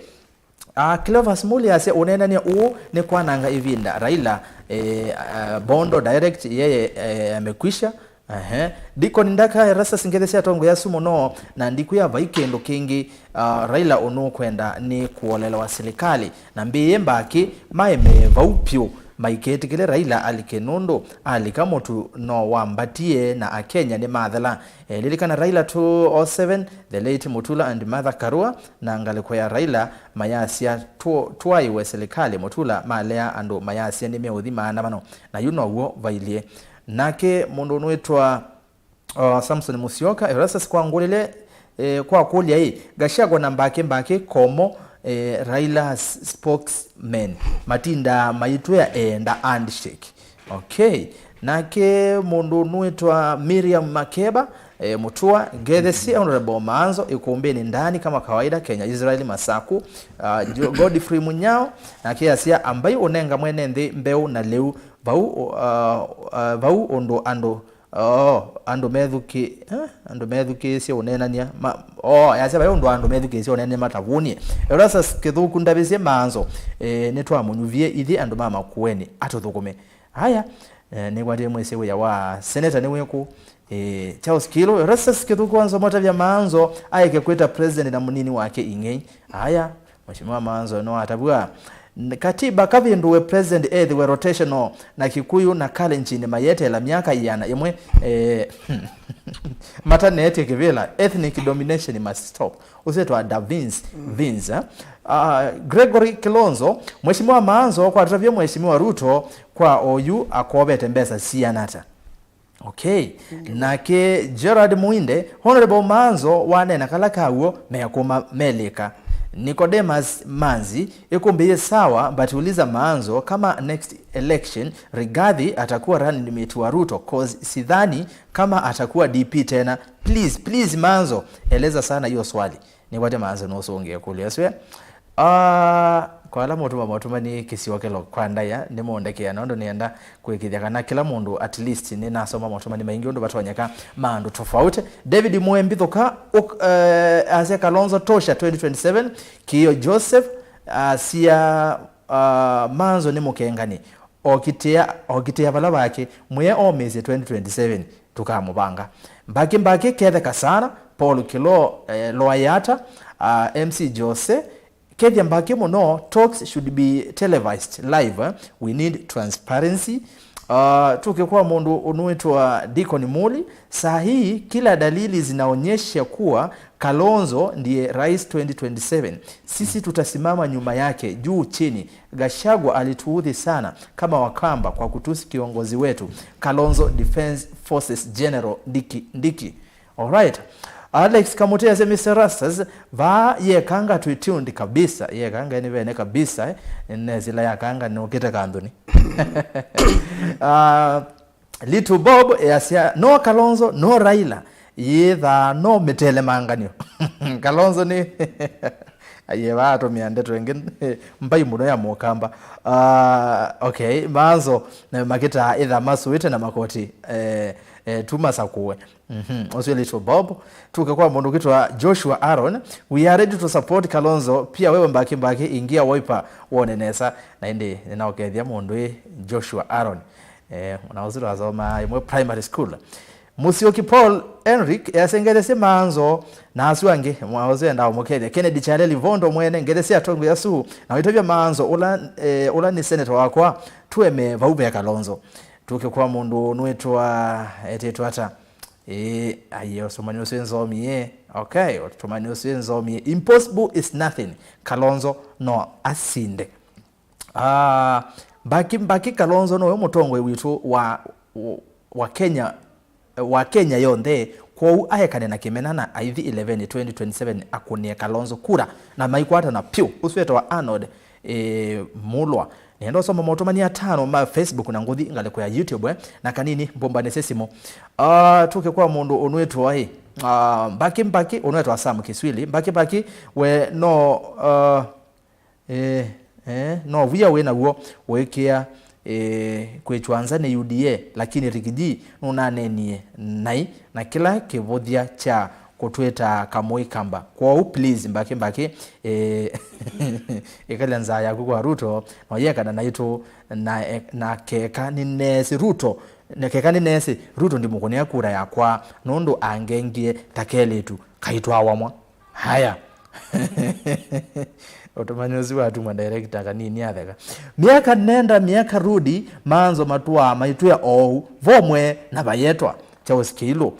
Ah, Cleophas Muli asya, ũneenany'a ũũ nĩ kwananga ĩvinda. Raila, eh, ah, Bondo direct, yeye, eh, amekwisha. Ehe. Deacon Ndaka, Erastus, ngethesye atongoi asu mũno, na ndikwĩa vai kĩndũ kĩngĩ, ah, Raila ũnũkwenda nĩ kũolelewa silikalĩ, na mbĩĩe mbakĩ maemee vau pyũ. maiketĩkĩle Raila alike nũndũ alika mũtu no wambatie na Akenya nĩmathela. E, lilikana Raila two oh seven, the late Mutula and Martha Karua na ngalĩko ya Raila mayasya tũ-, twaĩwe silikalĩ Mutula malea andũ mayasya nĩmeũthi maandamano. Na yu now'o vailyĩ. Nake mũndũ ũnwĩtwa O, Samson Musyoka, Erastus kwangũlĩle, eh, kwakũlya ĩ, Gachagua na Mbaki Mbaki komo, eh, Raila's spokesmen matindaa maitwĩa eenda handshake. Okay. Nake mũndũ nũĩtwa Miriam Makeba, eh, Mũtua, ngethesie Honorable Maanzo ikumbini ndani kama kawaida, Kenya Israel Masaku, ah, Jo-, Godfrey Munyao, nake asya ambai ũnenga mwene nthĩ mbeũ na lĩu vau, ah, ah, vau ũndũ andũ Oo, andũ methukĩ-, eh, andũ methukĩĩsye ũneenany'a. Ma, oo, yasya vai ũndũ andũ methukĩĩsye ũneenany'a matavũnie. Erastus Kĩthũku ndavĩsye Maanzo, eh, nĩtwamũnyuvie ithyĩ andũ ma Makueni atũthũkũme. Aya, eh, nĩkwatie mwĩsĩ wĩa wa seneta nĩ wĩkũ, eh, Charles Kilo. Erastus Kĩthũku wanzo motavya Maanzo aeke kwĩta president na mũnini wake ing'ei. Aya, Mheshimiwa Maanzo no atavw'a, "N-, katiba kavĩndũwe president ethĩwe rotational na Kikuyu na Kalenjin mayetela myaka ĩana ĩmwe, eh, mataneetye kĩvĩla. Ethnic domination must stop." Ũsĩ twa Da Vince, Vince, eh? Ah, Gregory Kilonzo, Mheshimiwa Maanzo kwatavye Mheshimiwa Ruto kwa oyu akovete mbesa siana ata. Okay. Nake Gerard Muinde, Honorable Maanzo waneena kala kaw'o mekũma melĩka. Nicodemus Manzi, ikumbĩie sawa, but uliza Maanzo kama next election Rigathi atakuwa running mate wa Ruto, cause sidhani kama atakuwa D P tena. Please, please Maanzo, eleza sana hiyo swali. Nĩkwatya Maanzo nũsũngĩe kũlya ĩsu. Ah, kwa ala mũtuma motuma nĩ kĩsiokelo kwa ndaĩa, nĩmũndekea nũndũ nĩenda kwĩkĩthya kana kĩla mũndũ at least nĩnasoma motuma nĩ maingĩ ũndũ vatonyeka maandũ tofauti. David Mwe Mbithũka, uk-, eh, asya Kalonzo tosha twenty twenty-seven, Kĩo Joseph, asya, ah, Maanzo nĩ mũkengani. Okitĩa, okitĩa vala vake, mwĩe omĩsye twenty twenty-seven, tũkamũvanga. Mbaki Mbaki ketheka sana, Paul Kilo, eh, Loayata, ah, M C Jose, kethya Mbaki mũno, talks should be televised live, eh? We need transparency. Ah, tuke kwa mũndũ ũnũĩtwa Deacon Muli, saa hii kila dalili zinaonyesha kuwa Kalonzo ndiye rais twenty twenty-seven. Sisi tutasimama nyuma yake, juu chini. Gachagua alituudhi sana kama Wakamba kwa kutusi kiongozi wetu, Kalonzo Defense Forces General Ndiki, Ndiki. Alright. Alex Kamuti asya, Mister Rastas, vaa yekanga twi tuned kabisa. Yekanga ni vene kabisa, eh. Nesila yakanga nukite kanthuni. Ah, Little Bob, eh, asya, no Kalonzo, no Raila. Yĩthaa no mĩtelemanganyo. Kalonzo nĩ aye vaatũmĩa ndeto ĩngĩ mbai mũno ya mũkamba. Ah, okay, Maanzo, na makĩtaa ĩtha masũĩte na makoti, eh, eh, tu masakũe. Mhm, ũsu Little Bob. Tuke kwa mũndũ ũkĩtwa Joshua Aaron. We are ready to support Kalonzo. Pia wewe Mbaki Mbaki, ingia Wiper wone nesa. Na ĩndĩ nĩnaũkethya mũndũ ĩ Joshua Aaron. Eh, na ũsu twasomaa ĩmwe primary school. Musyoki Paul Henrik easengethesye Maanzo na asu angĩ, mwaosu endaa ũmũkethya. Kennedy Chale Livondo mwene, ngethesye atongoi asu, na waitavya Maanzo, ũla, eh, ũla nĩ seneta wakwa, tũemee vau ve Kalonzo. Tũke kwa mũndũ nũĩtwa, etĩtwe ata? Ĩĩ, aye, ũsũmani ũsu nzomie. Okay, ũsũmani ũsu nzomie. Impossible is nothing. Kalonzo no asinde. Ah, Mbaki, Mbaki Kalonzo nowe mũtongoi witũ wa, wa Kenya, wa Kenya yonthe, kwoou aekane na kĩmena na aithi eleven twenty twenty-seven akũnĩe Kalonzo kura na maikwatana pyũ. Ũsu etawa Arnold, eh, Mulwa. Nĩenda ũsoma maũtũmani atano ma Facebook na ngũthi ngalĩko ya YouTube, eh, na kanini mbũmbanĩsye simũ. Ah, tũke kwa mũndũ ũnwĩtwa, eh, ah, Mbaki Mbaki, ũnwĩtwa Sam Kiswili. Mbaki Mbaki, we no, ah, Eh, eh, no via wĩ naw'o ũĩkĩa, eh, kwĩtwa nza nĩ U D A, lakini Rigiji nũnaneenie naĩ na kĩla kĩvũthya kya kũtwĩta kamũi kamba. Kwoou, please, Mbaki Mbaki, eh, ĩkalya nzaa yaku kwa Ruto, na ũyekana naitũ, na, na keka nĩneesĩ Ruto, na keka nĩneesĩ Ruto ndimũkũnĩa kura yakwa, nũndũ angengie ta kelĩtu kaitwawamwa. Haya. Ũtũmani ũsu watumwa director kanini atheka. Miaka nenda, miaka rudi, manzo matũaa maitwĩa oou, vomwe na vayetwa. Charles Kĩilũ.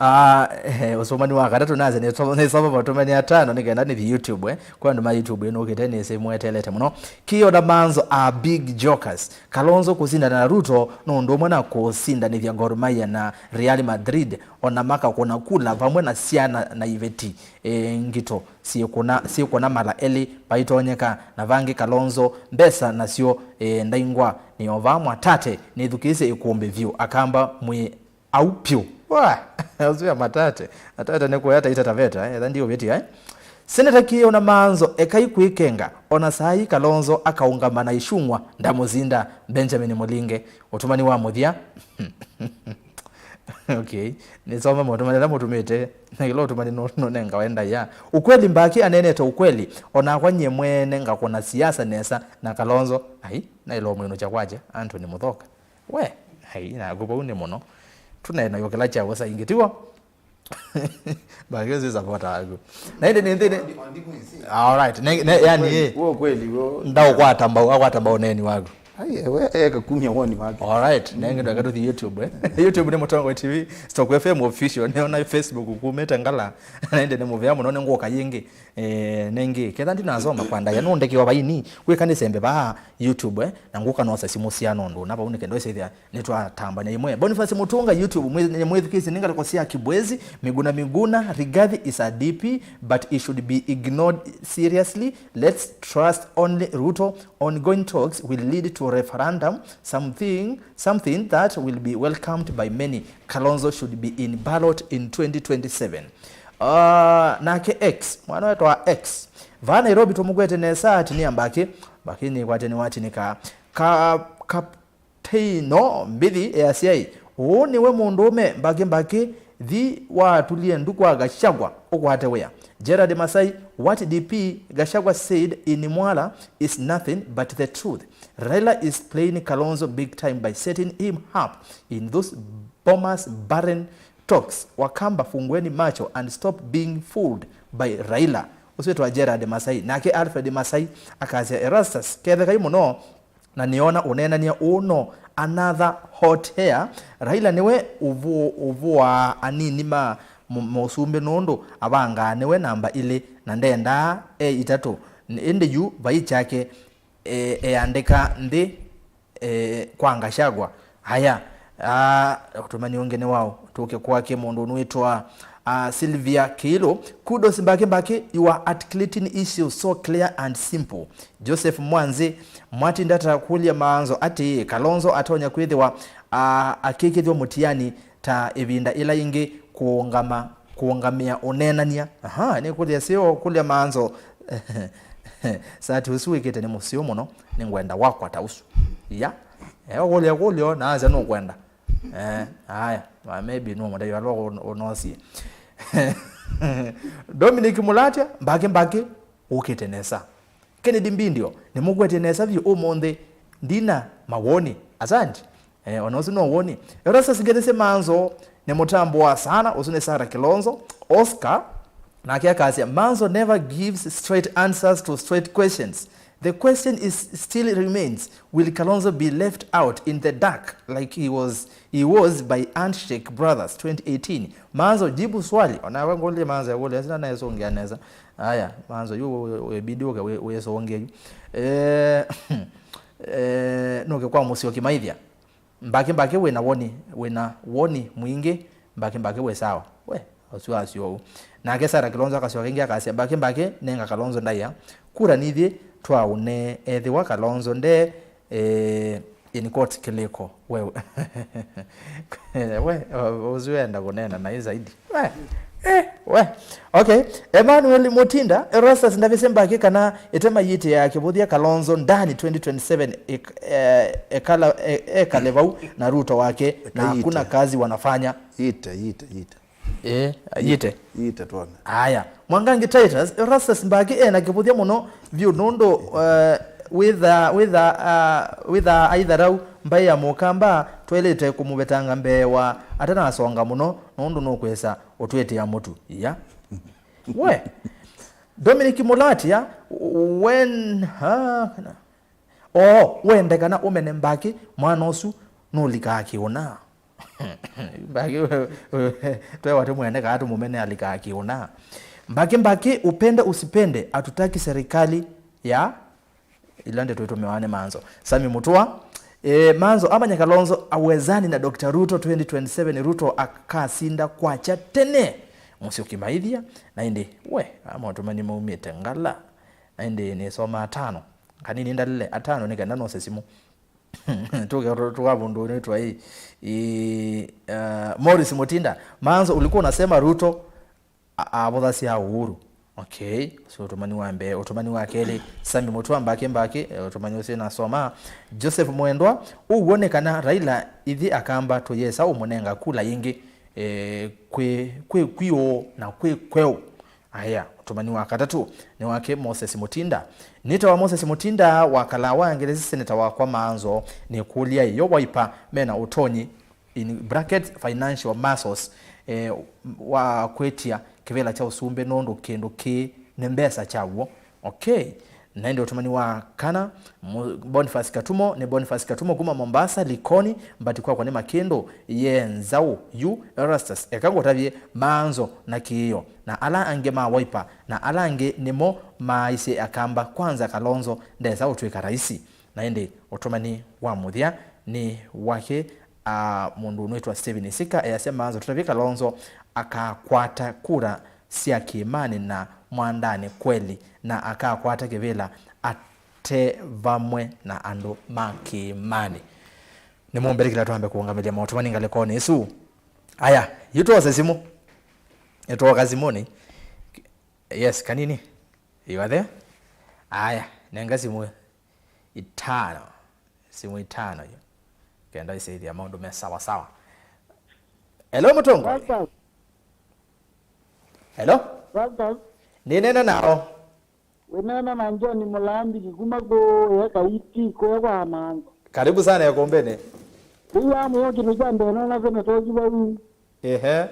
Ah, eh, ũsũmani wa katatũ nase nĩsoma, nĩsoma maũtũmani atano nĩkenda nĩthi YouTube, eh. Kwa andũ ma YouTube ĩnũkĩte nĩsĩ mwetelete mũno. Kĩo na Manzo are big jokers. Kalonzo kũsindana na Ruto nũndũ ũmwe na kũsindanĩthya Gor Mahia na Real Madrid, ona makakũna kula vamwe na syana na iveti, eh, ngito syĩkũna, syĩkũna mala elĩ vaitonyeka, na vangĩ Kalonzo mbesa nasyo, eh, ndaingwa nĩ ova mwatate nĩthukĩĩsye ĩkũmbĩ vyũ akamba mwĩ Au pyũ. Wa, asu ya Matate. Matate nĩ kũya Taita Taveta, eh, etha ndiũvĩtia, eh. Seneta Kĩo na Manzo, ekai kwĩkenga, ona saa hii Kalonzo akaũngama na Ichung'wa, ndamũsinda, Benjamin Mũlinge, ũtũmani wa mũthya. Okay. Nĩsoma maũtũmani ala mũtũmĩte, na kĩla ũtũmani nũ-, nũnengawa ndaĩa. Ukweli Mbaki anenete ukweli, onakwa nyie mwene ngakũna siasa nesa, na Kalonzo, ai, naĩlwa mwĩnũkya kwakya, Anthony Mũthoka. We, hai, naku vau nĩ mũno. Tũnaĩ na yũkĩla kya ũsa ingĩ, tiw'o? Mbaki ũsu supporter waku. Na ĩndĩ nĩ nthĩnĩ. All right. Ne, ne, yani, eh, Wo kweli, wo. Ndaũkwata mbau, akwata mbau neni waku. Ai, we, eka kumya woni wake. All right. Nenge ndo akatuthi YouTube, eh. YouTube nĩ Mũtongoi T V, Stock F M official, nĩona Facebook kumĩte ngala. Na ĩndĩ nĩ mũvea mũno, nĩ ngũka yĩngĩ. Eh, nengĩ, ketha ndinasoma kwa ndaĩa, nũndekewa vaini, wĩka nĩsembe vaa YouTube, eh, na ngũka nosa simũ sya nũndũ, na vau nĩ kenda ũsethĩa nĩtwatambania imwe. Boniface Mutunga, YouTube, mwĩ-, mwĩthukĩĩsye nĩ ngalĩko sya Kibwezi, Miguna Miguna, Rigathi is a D P, but he should be ignored seriously. Let's trust only Ruto. Ongoing talks will lead to referendum. Something, something that will be welcomed by many. Kalonzo should be in ballot in twenty twenty-seven. Ah, nake X, mwana wetu wa X. Vaa Nairobi tũmũkwete nesa atinia Mbaki. Mbaki nĩkwatya nĩwatinika. Ka, kapteino mbithi easyai. Ũũ nĩwe mũndũũme Mbaki Mbaki thi watulie ndu kwa Gachagua ũkwate wĩa. Gerard Masai, what D P Gachagua said in Mwala is nothing but the truth. Raila is playing Kalonzo big time by setting him up in those bombas barren talks. Wakamba, fungueni macho and stop being fooled by Raila. Ũsu wĩtwa Gerard Masai. Nake Alfred Masai akasya, Erastus, kethekai mũno, na nĩona ũneenany'a ũũ no another hot hair. Raila nĩwe ũvu-, ũvũaa anini ma mũ-, mũsumbĩ nũndũ avangaa nĩwe namba ilĩ na ndendaa e itatũ. Ĩndĩ yu vai kyake, e, eandĩka nthĩ, e, kwa Gachagua. Aya, ah, ũtũmani ũngĩ nĩ waũ? Tũke kwake mũndũ ũnwĩtwa, ah, Sylvia Kĩilũ. Kudos Mbaki Mbaki, you are articulating issues so clear and simple. Joseph Mwanzi, mwatinda ta kũlya Maanzo atĩĩ, Kalonzo atonya kwĩthĩwa, ah, akĩkĩthw'a mũtiani ta ĩvinda ĩla yĩngĩ kũũngama, kũũngamĩa ũneenany'a. Aha, nĩkũlya seo, kũlya Maanzo. Sati ũsu wĩkĩte nĩ mũseo mũno, nĩngwenda wakwa ta ũsu. Ya. Eo kũlya kũlyo, na asya nũkwenda. Eh, aya, ma maybe no mũndai wala ũnosie. Dominic Mulatya, Mbaki Mbaki, ũkĩte nesa. Kennedy Mbindio, nĩmũkwetye nesa vyũ ũmũnthĩ, ndina mawoni. Asante. Eh, ona ũsu no woni. Erastus Ngethisye Maanzo, nĩmũtambũa sana, ũsu nĩ Sarah Kilonzo. Oscar, nake akasya, Maanzo never gives straight answers to straight questions. The question is, still remains, will Kalonzo be left out in the dark like he was, he was by Handshake Brothers twenty eighteen? Maanzo, jibu swali. Ona we ngũlye Maanzo ya kũlya, sina naye songea nesa. Aya, Maanzo, yu we, we, we bidi ũke we, we songe yu. Eh, eh, nũke kwa Mũsyoki Maithya. Mbaki Mbaki wĩna woni, wĩna woni mwingĩ, Mbaki Mbaki wĩ sawa. We, ũsu asyo ũu. Nake Sarah Kilonzo akasyoka ĩngĩ akasya, Mbaki Mbaki, nenga Kalonzo ndaĩa. Kura nithyĩ twaũne, ethĩwa Kalonzo nde, eh, in court kĩlĩko. We, we, ũsu enda kũneena naĩ zaidi. We, eh, we. Okay. Emmanuel Mutinda, Erastus ndavisye Mbaki kana ĩtema yĩtĩaa kĩvũthya Kalonzo ndani twenty twenty-seven ek-, eh, ekala, e-, ekale vau na Ruto wake na hakuna kazi wanafanya. Yĩte, yĩte, yĩte. Eh, yĩte. Yĩte twone. Aya. Mwangangi Titus, Erastus Mbaki ena kĩvũthya mũno vyũ nũndũ, eh, wĩtha, wĩtha, ah, wĩtha aitharau mbaĩ ya mũkamba, twaĩlĩte kũmũvetanga mbee wa atanasonga mũno nũndũ nũkwĩsa ũtwĩtĩa mũtu. Iya. We. Dominic Mulatia, When, ha, kana, oh, wende kana ũmene Mbaki, mwana ũsu nũlikaa kĩũna. Mbaki, twewa tũmwende kana tũmũmene alikaa kĩũna. Mbaki, Mbaki, upende usipende, hatutaki serikali ya ila ndeto itũmĩawa nĩ Manzo. Sami Mutua, e, Manzo amanya Kalonzo awezani na Doctor Ruto twenty twenty-seven, Ruto akasinda kwakya tene. Mũsyũki maithia, na ĩndĩ, we, ama ũtũmani maumĩte ngala. Na ĩndĩ nĩsoma atano. Kanini ndalile atano nĩ kenda nose simũ. Tuke tu- tukavundũnĩ twa ĩ. Ĩ, uh, Morris Mutinda, Manzo ulikuwa unasema Ruto a- avũthasya Uhuru. Okay, so ũtũmani wa mbee. Ũtũmani wa kelĩ, Sami Mutua, Mbaki Mbaki, eh, ũtũmani ũsu nasoma. Joseph Mwendwa, ũw'o nĩ kana Raila ithyĩ Akamba tũyesa ũmũnenga kula yĩngĩ, eh, kwĩ, kwĩ, kwĩ ũũ na kwĩ kweũ. Aya, ũtũmani wa katatũ nĩ wake Moses Mutinda. Nĩtawa Moses Mutinda wa Kalawa, Ngelesi, seneta wakwa Manzo, nĩkũlya ĩyo Wiper mena ũtonyi, in brackets, financial muscles, eh, wa kwĩtya kĩvĩla kya ũsumbĩ nũndũ kĩndũ kĩĩ nĩ mbesa kyaw'o. Okay. Na ĩndĩ ũtũmani wa kana, Mu- Boniface Katumo, nĩ Boniface Katumo kuma Mombasa, Likoni, mbati kwakwa nĩ makĩndũ, ye nzaũ yu, Erastus, eka ngũtavye Manzo na kĩĩo, na ala angĩ ma Wiper, na ala angĩ nĩmo maaisye Akamba, kwanza Kalonzo ndesa ũtw'ĩka raisi. Na ĩndĩ ũtũmani wa mũthya nĩ wake, a, mũndũ ũnwĩtwa Stephen Isika easya Manzo tũtavye Kalonzo akakwata kura sya kĩĩmanĩ na mwandanĩ kweli, na akakwata kĩvĩla ate vamwe na andũ ma kĩĩmanĩ. Nĩmũmbĩlĩkĩla twambe kũũngamĩlya maũtũmani ngalĩkonĩ ĩsu. Aya, yu twose simũ. Nĩtwoka simũnĩ. Yes, Kanini. You are there? Aya, nenga simũ itano. Simũ itano yu. Kenda isaidia maũndũ me sawa sawa. Hello, Mũtongoi. Welcome. Hello? Welcome. Nĩneena nao. Wĩneena na John Mũlambiki kuma kũya Kaiti, kũya kwa Manzo. Karibu sana ĩkũmbĩnĩ. Rĩu amwĩa kĩndũ kya mbee nona seneta ũsu vau. Ehe.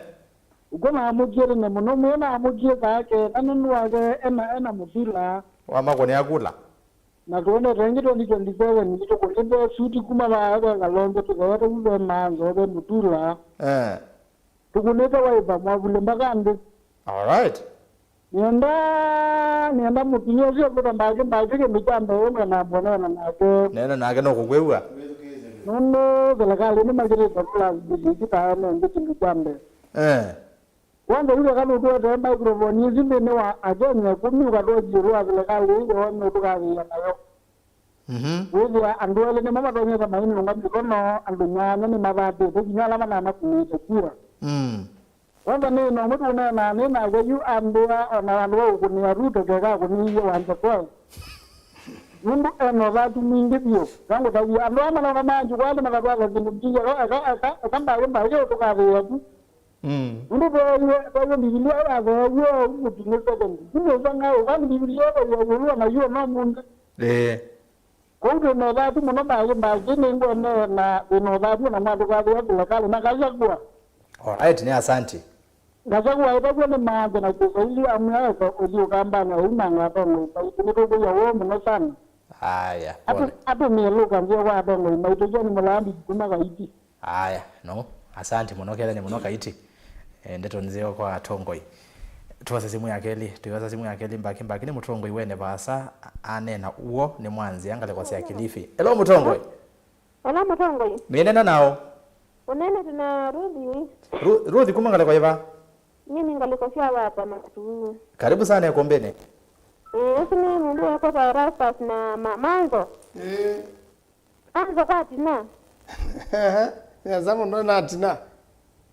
Ũkw'o namũkie tene mũno, mwĩe namũkie saa kenda nũndũ wake ena, ena mũtula. Wamakũnĩa kula. Na tũendete ĩngĩ twenty twenty-seven, tũkũnĩte suti kuma vaa ve Kalonzo, tũkaete vu ve Manzo, ve mũtula. Eh. Tũkũnĩte Wiper mwavulĩ mpaka nthĩ. All right. Nĩenda, nĩenda mũtumĩa ũsu ũkũta Mbaki Mbaki kĩndũ kya mbee we mwena mbonena nake. Neena nake nũkũkwĩw'a. Nũndũ silikalĩ nĩmakĩlĩte kũla mbiliti taene nthĩ kĩndũ kya mbee. Eh. Kwanza yu kana ũtũetee microphone ĩsu nthĩnĩ wa Akenya ĩkũmi ũkatwetye ĩũlũ wa silikalĩ ĩyo nũtũkathĩĩa nayo. Mhm. Wĩthĩa andũ elĩ nĩmo matonyete mainũnga mĩkono, andũ nyanya nĩmavatĩte, kinya ala manamakunĩte kura. Mm. Kwanza nĩ na ũmwe tũneenaa nĩ nake yu ambĩa o na vandũ va kũkũnĩa Ruto keka akũnĩie wanja kwaĩ. Nũndũ ena ũthatu mwingĩ vyũ. Nangũtavya andũ aa manona manjũkwa nĩ makatwatha kĩndũ kingĩ, eka, eka, eka, eka mbaĩ, mbaĩ, ũtũkathĩĩa tu. Mm. Nũndũ tweew'e, tweew'e Mbivilia yatheew'e ũu mũting'ĩ second. Yu nĩsanga ũkani Mbivilia yatheew'e ĩũlũ o na yu o na ũmũnthĩ. Ĩĩ. Kwoou twĩ na ũthatu mũno mbaĩ, mbaĩ, nĩngwenee na wĩ na ũthatu o na mwatũkathĩa silikalĩ na Gachagua. Alright, nĩ asanti. Gachagua aĩtavw'a nĩ maanza na Kĩsaili amwĩa eka ũthi Ũkambanĩ aimanga atongoi maitũ. Nĩtũkwĩw'a woo mũno sana. Aya, atũ-, pole. Atũmĩe lũka nzeo kwa atongoi maitũ, John Mũlambiki kuma Kaiti. Aya, no. Asante mũno, kethani mũno Kaiti. Eh, ndeto nzeo kwa atongoi. Tuosa simu ya kelĩ, tuosa simu ya kelĩ, Mbaki Mbaki nĩ mũtongoi wene vaasa, a-, anena uo nĩ mwanzĩa ngalĩko sya Kilifi. Hello, mũtongoi. Hello, mũtongoi. Nĩnena nao. Ũnenete na Ruthi. Ru-, Ruthi kuma ngalĩko ĩva? Nyie nĩ ngalĩko sya Wata Matunyĩ. Karibu sana ĩkũmbĩnĩ. Ĩĩ, ũsu nĩ mũndũ wekwa ta Erastus na ma-, Manzo. Ĩĩ. Anza kwa Tina. Nĩasa mũno na Tina.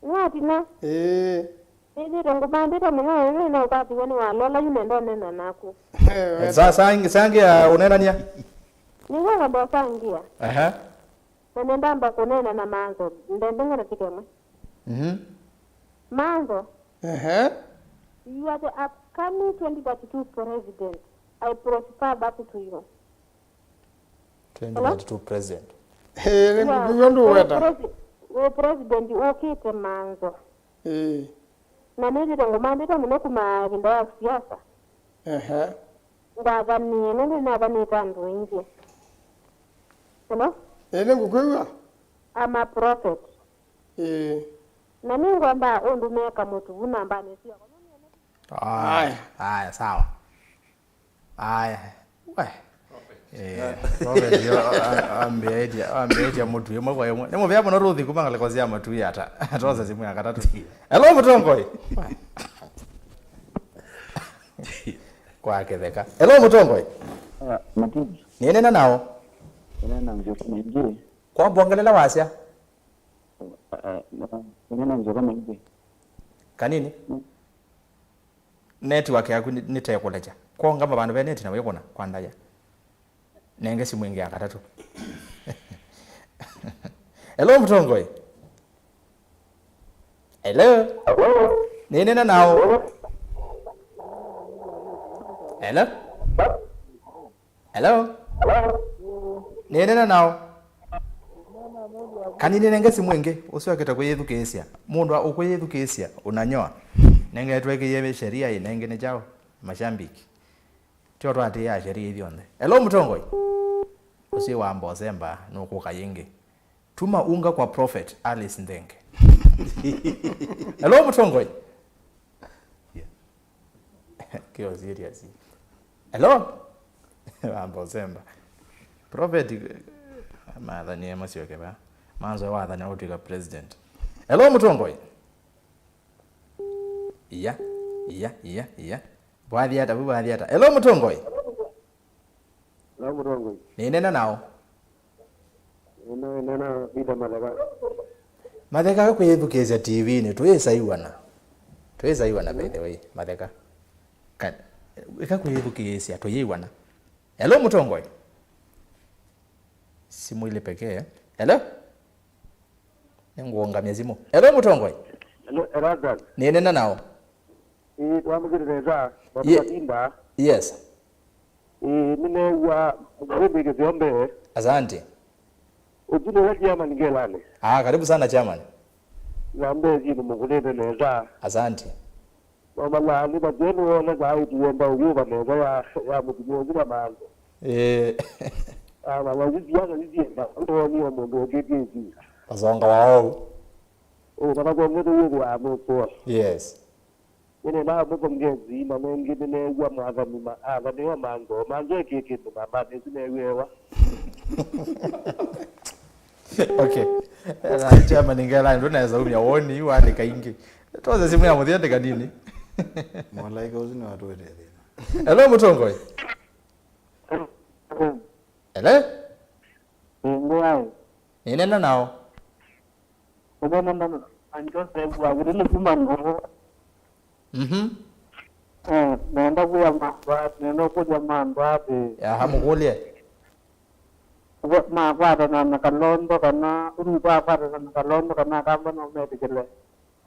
Nĩ wa Tina? Ĩĩ. Nĩthĩte ngũmantĩte mũno, ĩĩ, no ũkathiwe nĩ walola yu nenda ũnena naku. Sa-, sangi-, sangĩa ũnenania? Nĩw'o ngamba ũsangĩa. Aha. Na nĩndamba kũneena na Manzo, ndendengana kĩkemwe. Mhm. Manzo. Ehe. You are the upcoming twenty thirty-two president. I prophesy that to you. Twenty thirty-two president. Ĩĩ, nĩ ngũkwĩw'a ndũweta. Wĩ presi-, wĩ president ũkĩte Manzo. Ĩĩ. Na nĩthĩte ngũmantĩte mũno kuma ĩvinda ya siasa. Ehe. Ndathanĩe, nũndũ nĩnathanĩte andũ aingĩ. Hello? Ĩĩ, nĩngũkwĩw'a. I'm a prophet. Ĩĩ. Na nĩngwenda ũndũmĩe kamũtuvu nambanĩ syakwa. Aya, aya, sawa. Aya. We. Eh, prophet yo, a-, ambĩaĩtya, ambĩaĩtya mũtu ĩmwe kwa ĩmwe. Nĩ mũvea mũno Ruthi kuma ngalĩko sya Matui ata. Atosa simũ ya katatũ. Hello, mũtongoi. Kwa kĩtheka. Hello, mũtongoi. Ah, Matindi. Nĩnena nao. Nĩnena Nzioka Maingĩ. Kwa mbongelela wasya. Ah, ah, nĩnena Nzioka Maingĩ. Kanini. Mm. Network yaku nĩ, nĩtekũlekya. Kwa ũngama vandũ ve neti na wĩkũna kwa ndaya. Nenge simũ ĩngĩ ya katatũ. Hello, mũtongoi. Hello. Hello. Nĩnena nao. Hello. Hello. Nĩnena nao. Kanini nenge simũ ĩngĩ, ũsyokete kwĩyĩthukĩĩsya. Mũndũ ũkwĩyĩthukĩĩsya, ũnanyoa. Nenge twekĩie sheria ĩ, nenge nĩ kyaũ? Mashambiki. Tyo twatĩĩa sheria ithyonthe. Hello, mũtongoi. Ũsyĩ wa Mbosemba, nũkũka yĩngĩ. Tuma unga kwa Prophet Alice Nthenge. Hello, mũtongoi. Yeah. Kĩo serious. Hello? Wamba ũsemba. Prophet, mathanie masyoke ba. Manzo wathania ũtwika president. Hello, mũtongoi. Iya, iya, iya, iya. Bwathi ata, bu bwathi ata. Hello, mũtongoi. Hello, mũtongoi. Nĩnena nao. Nĩnena Peter Matheka. Matheka, kwĩyĩthukĩĩsya T V-inĩ, tũyĩsaiwana. Tũyĩsaiwana, by the way, Matheka. Ka-, ĩka kwĩyĩthukĩĩsya, tũyĩw'ana. Hello, mũtongoi. Simũ ilĩ pekee. Hello? Nĩngũũngamya simũ. Hello, mũtongoi. Hello, Erastus. Nĩnena nao. Ĩĩ, twamũkĩte nesa. Ye-, Matinda. Yes. Ĩĩ, nĩneew'a mũkũmbĩkĩsyo mbee. Asante. Ũtũnĩla chairman ngelani. Ah, karibu sana chairman. Na mbee syĩnĩ mũkũnĩte nesa. Asante. Mamalaa nĩ matye nĩwone saa ĩtuenda ũvyũva nesa ya, ya mũtumĩa ũsu na maanzo. Ĩĩ. Ah, mama, isu siasa sisienda, ũtonie mũndũ ũkĩtie ĩsinga. Kasonga wa ou. Ĩĩ, kana kwongete wĩthĩwa amũkũa. Yes. Nĩnendaa mũpongezi, na nengĩ nĩneew'a mwathani ma-, athanĩwa manzo, manzo ekie kĩndũ nambanĩ ĩsu neew'ĩewa. Okay. Na chairman ngela ndũ naweza umia woni wandĩka ingĩ. Toze simu ya mũthia ndĩka nini? Malaika ũsu nĩ watũete thĩna. Hello, mũtongoi. Hello? Nĩnena nao. Kũnena na Joseph wa Kĩtũlĩ kuma Ngũvũ. Mhm. Eh, nenda kwĩa mandũ a-, nenda kũlya mandũ athĩ. Aha, mũkũlye. Wa-, makwatana na Kalonzo kana, Ruto akwatana na Kalonzo kana Akamba no metĩkĩle.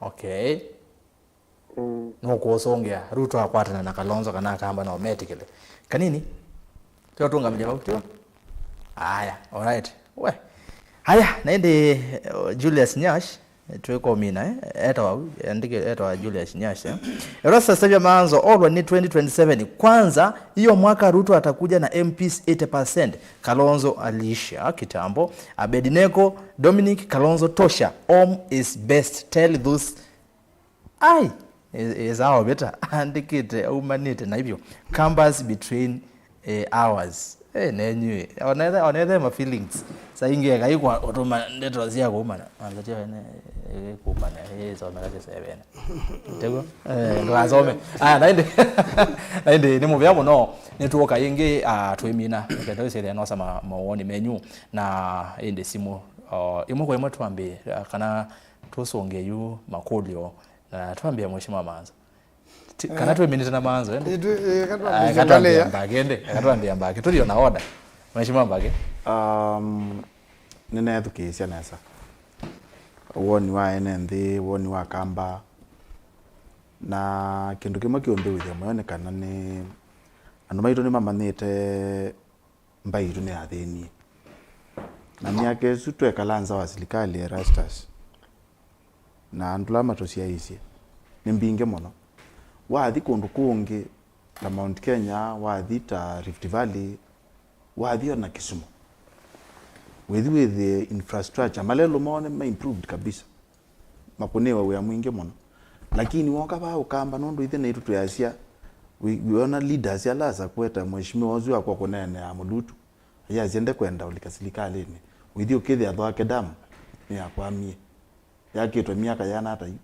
Okay. Mm. Nũkũsũngĩa Ruto akwatana na Kalonzo kana Akamba no metĩkĩle. Kanini. Tyo tũngamĩlya vau, tyo. Aya, all right. We. Aya, na ĩndĩ, eh, Julius Nyash, eh, twĩkomina, eh, etawa, andĩke, etawa Julius Nyash, eh. Erastus Tavia Maanzo, olwa nĩ twenty twenty-seven. Kwanza, hiyo mwaka Ruto atakuja na M Ps eighty percent. Kalonzo alisha kitambo. Abednego, Dominic, Kalonzo tosha. Home is best. Tell those Ai, e-, ĩsaa ovĩta, andĩkĩte aumanĩte naivyo. Kambas between, eh, hours. Eh, nenyuĩ. Onethe, onethe ma feelings. Sa ingĩ eka ikwa ũtũma ndeto sya kũmana. Anza tyo ene, eh, kũmana, eh, somera kĩsevene. Teguo? Eh, ndũkasome. Aya, na ĩndĩ, na ĩndĩ nĩ mũvea mũno. Nĩtũũka ĩngĩ, ah, twĩmina. Kenda wĩsĩthĩa nosa ma-, mawoni menyu. Na ĩndĩ simũ. O, ĩmwe kwa ĩmwe twambĩe, ah, kana tũsũngĩe yu makũlyo. Na twambia Mheshimiwa Maanzo. Ti-, kana, eh, twĩminĩte na Maanzo, ende? Ĩĩ, twĩ-, ĩĩ, kana, ah, twambĩe kana twambie Mbake. Mbake, ende? Kana twambie Mbake. Tũthi ona order. Mheshimiwa Mbake. Um, nĩneethukĩĩsya nesa. Woni wa ene nthĩ, woni wa Kamba. Na kĩndũ kĩmwe kĩũmbĩwĩthya mũyo nĩ kana nĩ andũ maitũ nĩmamanyĩte mbaĩ itũ nĩyathĩnie. Na myaka ĩsu twekala nza wa silikalĩ, Erastus, na andũ ala matũsyaĩĩsye nĩ mbingĩ mũno. Wathi kũndũ kũngĩ, ta Mount Kenya, wathi ta Rift Valley, wathi ona Kisumu. Wĩthi wĩthĩe infrastructure, malelũ moo nĩ ma improved kabisa. Makũnĩwe wĩa mwingĩ mũno. Lakini woka vaa Ũkamba, nũndũ ithe naitũ twĩasya, wĩ-, wĩona leaders ala asa kweta mheshimiwa ũsu akwa kũneenea Mulutu, ayasya ndekwenda ũlika silikalĩnĩ. Wĩthi ũkĩthĩa Thwake Dam nĩyakwamie. Yakĩtwe myaka yana ata yu?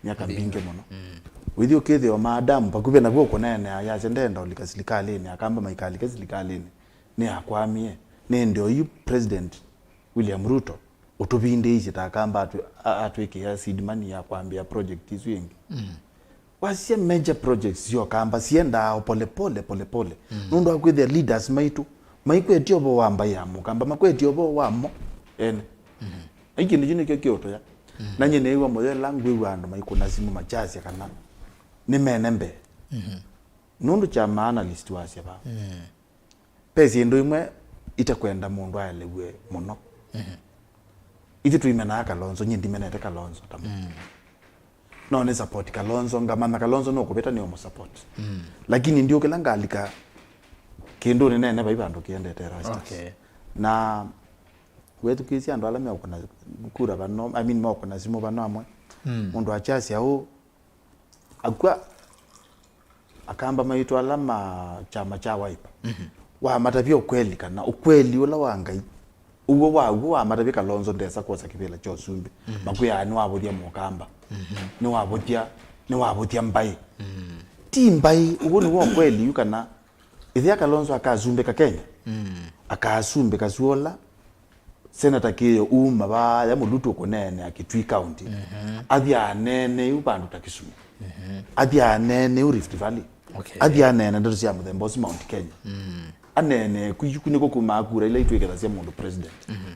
Myaka mbingĩ mũno. Wĩthi ũkĩthĩa o ma dam vakuvĩ naw'o ũkũneenea, ayasya ndeenda ũlika silikalĩnĩ, Akamba maikalike silikalĩnĩ. Nĩyakwamie. Nĩ ĩndĩ oyu President William Ruto ũtũvindĩĩisye ta Akamba atwĩ-, a-, atwĩkĩa seed money ya kwambĩa project isu ĩngĩ. Wasya major projects sya Ũkamba siendaa o pole pole, pole pole. Nũndũ wa kwĩthĩa leaders maitũ maikwetye ũvoo wa mbaĩ ya Mũkamba, makwetye ũvoo wamo ene. Na kĩndũ kyu nĩkyo kĩũtũya. Na nyie nĩĩw'a mũyo ĩla ngwĩw'a andũ maikũna simũ makyasya kana nĩmene mbee. Nũndũ kya ma analyst wasya vaa. Ve syĩndũ imwe itekwenda mũndũ aelew'e mũno. Ithyĩ tũimenaa Kalonzo, nyie ndimenete Kalonzo ta mũndũ. No nĩ support Kalonzo, ngamanya Kalonzo nũkũvĩta nĩ ũmũ support. Lakini ndiũkĩla ngalika kĩndũnĩ nene vai vandũ kĩendete Erastus. Okay. Na wethukĩĩsya andũ ala meũkũna kura vano, I mean, meũkũna simũ vano amwe. Mũndũ akyasya ũũ, akw'a Akamba maitũ ala ma kyama kya Wiper. Wamatavya ũkweli kana ũkweli ũla wa Ngai. Ũw'o wa w'o wamatavya Kalonzo ndesa kwosa kĩvĩla kya ũsumbĩ. Makwĩaa nĩwavũthya Mũkamba. Nĩwavũthya, nĩwavũthya mbaĩ. Ti mbaĩ, ũw'o nĩw'o ũkweli yu kana ĩthĩa Kalonzo akasumbĩka Kenya. Akasumbĩka sua ũla Senator Kĩĩo uma vaya Mulutu kũneenea Kitui County. Athi aneeneu vandũ ta Kisumu. Athi aneeneu Rift Valley. Okay. Athi aneene ndeto sya mũthemba ũsu Mount Kenya. Aneene ku, ku nĩko kumaa kura ila itwĩkĩthasya mũndũ president.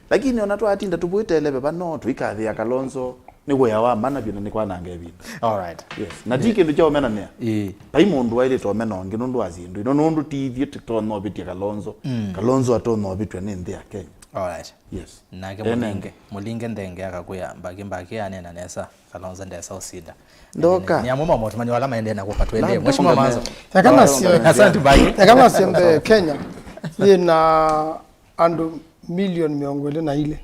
Lakini ona twatinda tũvwĩte leve vano, tũikathĩa Kalonzo, nĩ wĩa wa mana vyũ na nĩ kwananga ĩvinda. All right. Yes. Na ti kĩndũ kya ũmenanĩa. Ĩĩ. Vai mũndũ waĩlĩte ũmena ũngĩ nũndũ wa syĩndũ ino, nũndũ ti ithyĩ tũtonya ũvĩtya Kalonzo. Kalonzo atonya ũvĩtw'a nĩ nthĩ ya Kenya. All right. Yes. Nake Amen. Mũlinge, mũlinge nthenge akakwĩa, mbaki, mbaki anena nesa, Kalonzo ndesa ũsinda. Ndoka. Nĩ amwe ma maũtũmani ala maendee na kũka twendee. Mheshimiwa Maanzo. Eka nasyo. Asante, bye. Eka nasyo mbee Kenya yĩna andũ milioni mĩongo ĩlĩ na ilĩ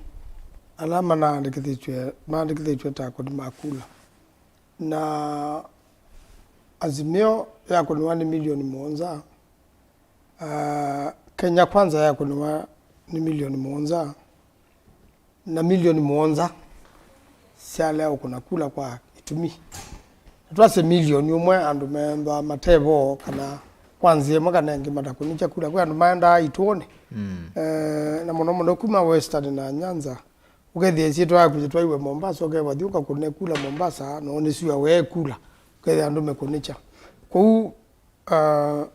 ala manaandĩkĩthĩtw'e, maandĩkĩthĩtw'e ta akũni ma kula. Na Azimio yakũniwa nĩ milioni mũonza. Ah, Kenya Kwanza yakũniwa nĩ milioni mũonza, na milioni mũonza syalea ũkũna kula kwa itumi. Na twasye milioni ũmwe andũ methwa mate vo kana kwa nzĩa ĩmwe kana ĩngĩ matakũnĩkya kula. Kwĩ andũ maendaa ituonĩ. Eh, na mũno mũno kuma Western na Nyanza, ũkethĩa ĩsyĩtwa yaku yĩtwaiwe Mombasa, ũkeva thi ũkakũne kula Mombasa, no nĩ sua wee kula, ũkethĩa andũ mekũnĩkya. Kwoou, ah,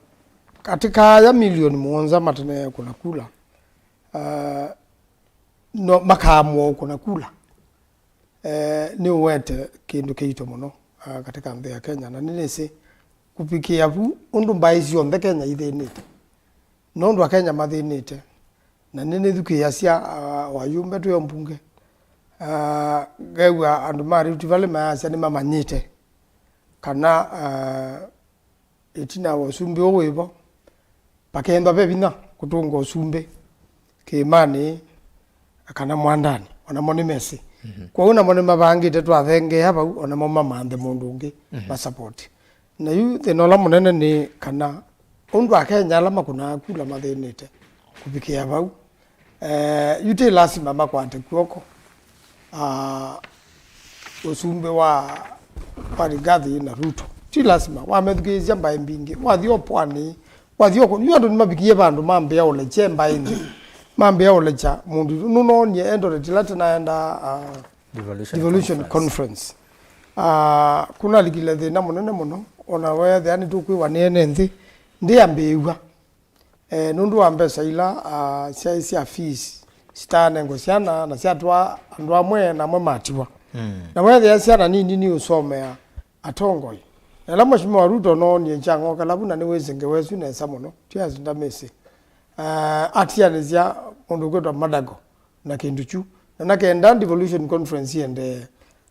katĩ ka aya milioni mũonza matenee kũna kula, ah, no makaamũa ũkũna kula, eh, nĩ ũwete kĩndũ kĩito mũno, ah, katika nthĩ ya Kenya. Na nĩnĩsĩ kũvikĩa vu ũndũ mbaĩ syonthe Kenya ithĩnĩte, nũndũ Akenya mathĩnĩte, na nĩnĩthukĩĩasya, ah, wayumbe twĩ o mbunge, ah, ngew'a andũ ma Rift Valley mayasya nĩmamanyĩte kana, ah, ĩtina wa ũsumbĩ ũũ wĩvo, vakethwa ve vinya kũtũnga ũsumbĩ kĩĩmanĩ kana mwandanĩ, onamo nĩmesĩ. Kwoou namo nĩmavangĩte twathengeea vau, onamo mamanthe mũndũ ũngĩ masapoti. Na yu thĩna ũla mũnene nĩ kana ũndũ Akenya ala makũnaa kula mathĩnĩte kũvikĩa vau, eh, yu ti lasima makwate kw'oko, ah, ũsumbĩ wa, wa Rigathi na Ruto. Ti lasima. Wamethukĩĩsya mbaĩ mbingĩ, wathi o pwani, wathi o kũ-, yu andũ nĩmavikie vandũ mambĩa ũlekye mbaĩ nthĩ, mambĩa ũlekya mũndũ. Nũnoonie Eldoret ĩla tĩnaendaa, ah, Devolution Devolution Conference. Conference. Ah, kũnalikile thĩna mũnene mũno, ona weethĩa nĩtũkwĩwa nĩ ene nthĩ, ndĩambĩĩw'a. Eh, nũndũ wa mbesa ila, ah, syaĩ sya fees, sitaanengwa syana, na syatwaa andũ amwe, na amwe matiwa. Mm. Na weethĩa syana nini nĩũsomea atongoi. Na ĩla Mheshimiwa Ruto noonie nkyang'o kalavu na nĩwĩsĩ ngewa ĩsu nesa mũno, ti as ndamĩsĩ. Ah, atianĩsya mũndũ ũkwĩtwa Madago na kĩndũ kyu. Na na kenda Devolution Conference ĩendee,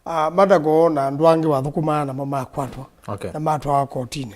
ah, Madago na andũ angĩ wathũkũmaa namo makwatwa, okay, na matwawa kotinĩ.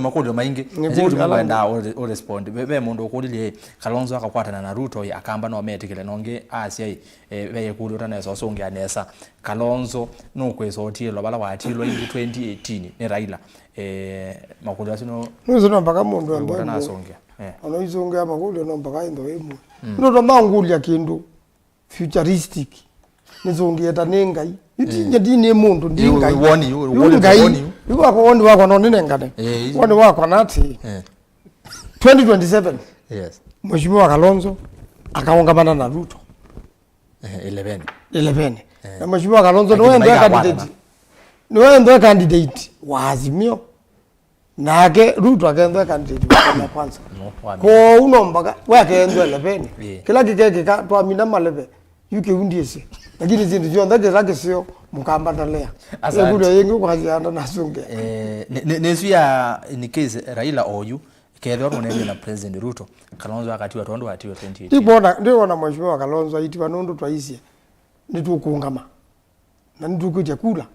tũmakũlyo maingĩ. Nĩ na kũlyo kũlyo ala ngwendaa ũ, ũ respond. Ve, ve mũndũ ũkũlilye, "Kalonzo akakwatana na Ruto, ĩ, Akamba no metĩkĩle?" Na ũngĩ asya, ĩ, eh, ve ĩkũlyo ũtanesa ũsũngĩa nesa. Kalonzo nũkwĩsa ũtilwa vala watilwa ĩngĩ twenty eighteen nĩ Raila. Eh, makũlyo asu no Nũsĩ no mpaka mũndũ ambe ũtanasũngĩa. Eh. Ona isũngĩa makũlyo no mpaka ĩndo ĩmwe. Mm. Nũtoma ngũlya kĩndũ futuristic. Nĩsũngĩe ta nĩ Ngai. Itinya ndi nĩ mũndũ, ndi Ngai. Woni, yu, yu woni, Ngai. Woni, yu. Yu wakwa, woni wakwa no nĩnengane. Eh, yu. Woni wakwa na atĩ, eh, twenty twenty-seven, yes, Mheshimiwa Kalonzo akaũngamana na Ruto. Eh, eleven. Eleven. Eh. Na Mheshimiwa Kalonzo nĩwe ndo candidate. Nĩwe ndo candidate wa Azimio. Nake Ruto akethwa candidate wa Kenya Kwanza. No, wa Kenya. Kwoou no mpaka we akethwa eleveni. Ĩĩ. Kĩla kĩkekĩka twamina maleve, yu kĩu ndiĩsĩ. Lakini syĩndũ syonthe kĩla kĩseo, mũkambatalea. Asante. Ĩkũlyo yĩngĩ ũkwasya anda nasũngĩa. Eh, nĩ, nĩ, nĩsu ya, in case Raila oyu, kethwa mũnene na President Ruto, Kalonzo akatiwa tondũ atiwe twenty eighteen. Ndikwona, ndikwona Mheshimiwa Kalonzo aitiwa nũndũ twaisye nĩtũkũngama. Na nĩtũkwĩtya kula.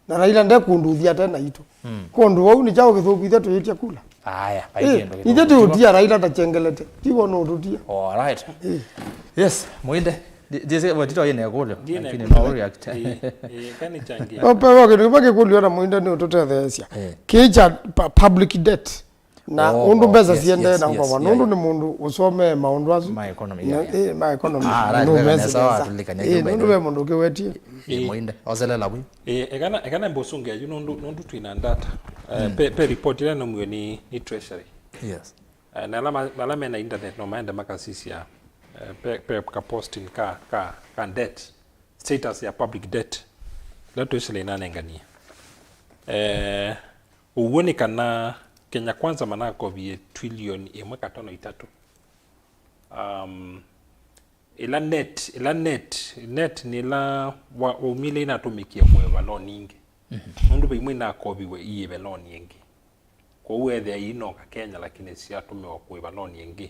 Na Raila ndekũndũthya ate naitũ. Mm. Kũndũ vau nĩ kyaũ kĩthũku ithe tũyĩtya kula? Aya, eh, ithe tũũtia Raila ta chengelete. Tivo nũtũtia. All right. Eh. Yes, Mwinde. Ndi-, ndiĩsĩ, watito yĩna ĩkũlyo, lakini no react. Eh, eh, kani changia. Ope wa kĩndũ kĩmwe kĩkũlyo na Mwinde nĩ ũtũtetheesya. Eh. Kĩcha pa-, public debt. Na oh, ũndũ mbesa siendee na ngoma, nũndũ nĩ mũndũ ũsomee maũndũ asu. Ma economy, yeah, yeah. Eh, ma economy. Ah, right, nũmesĩ nesa, nesa. Ĩĩ, nũndũ ve mũndũ ũkĩwetie. Ĩĩ, Mwinde, oselela vyu. Ĩĩ, ekana, ekana mbũsũngĩa yu nũndũ, nũndũ twĩna data. Eh, mm, pe, pe report ĩla naumie nĩ, nĩ Treasury. Yes. Eh, na ala ma-, ala mena internet no maende makasisya, eh, pe, pe ka posting ka, ka, ka debt. Status ya public debt. Ĩla twĩsĩle inanenganie. Eh, Ũw'o nĩ kana Kenya Kwanza manakovie twilioni ĩmwe katono itatũ. Um, ĩla net, ĩla net, net nĩ ĩla wa-, waumile inatũmĩkie kũĩva loan ingĩ. Nũndũ ve imwe inakoviwe iĩve loan ĩngĩ. Kwoou ethĩa iinoka Kenya, lakini syatũmĩwa kũĩva loan ĩngĩ.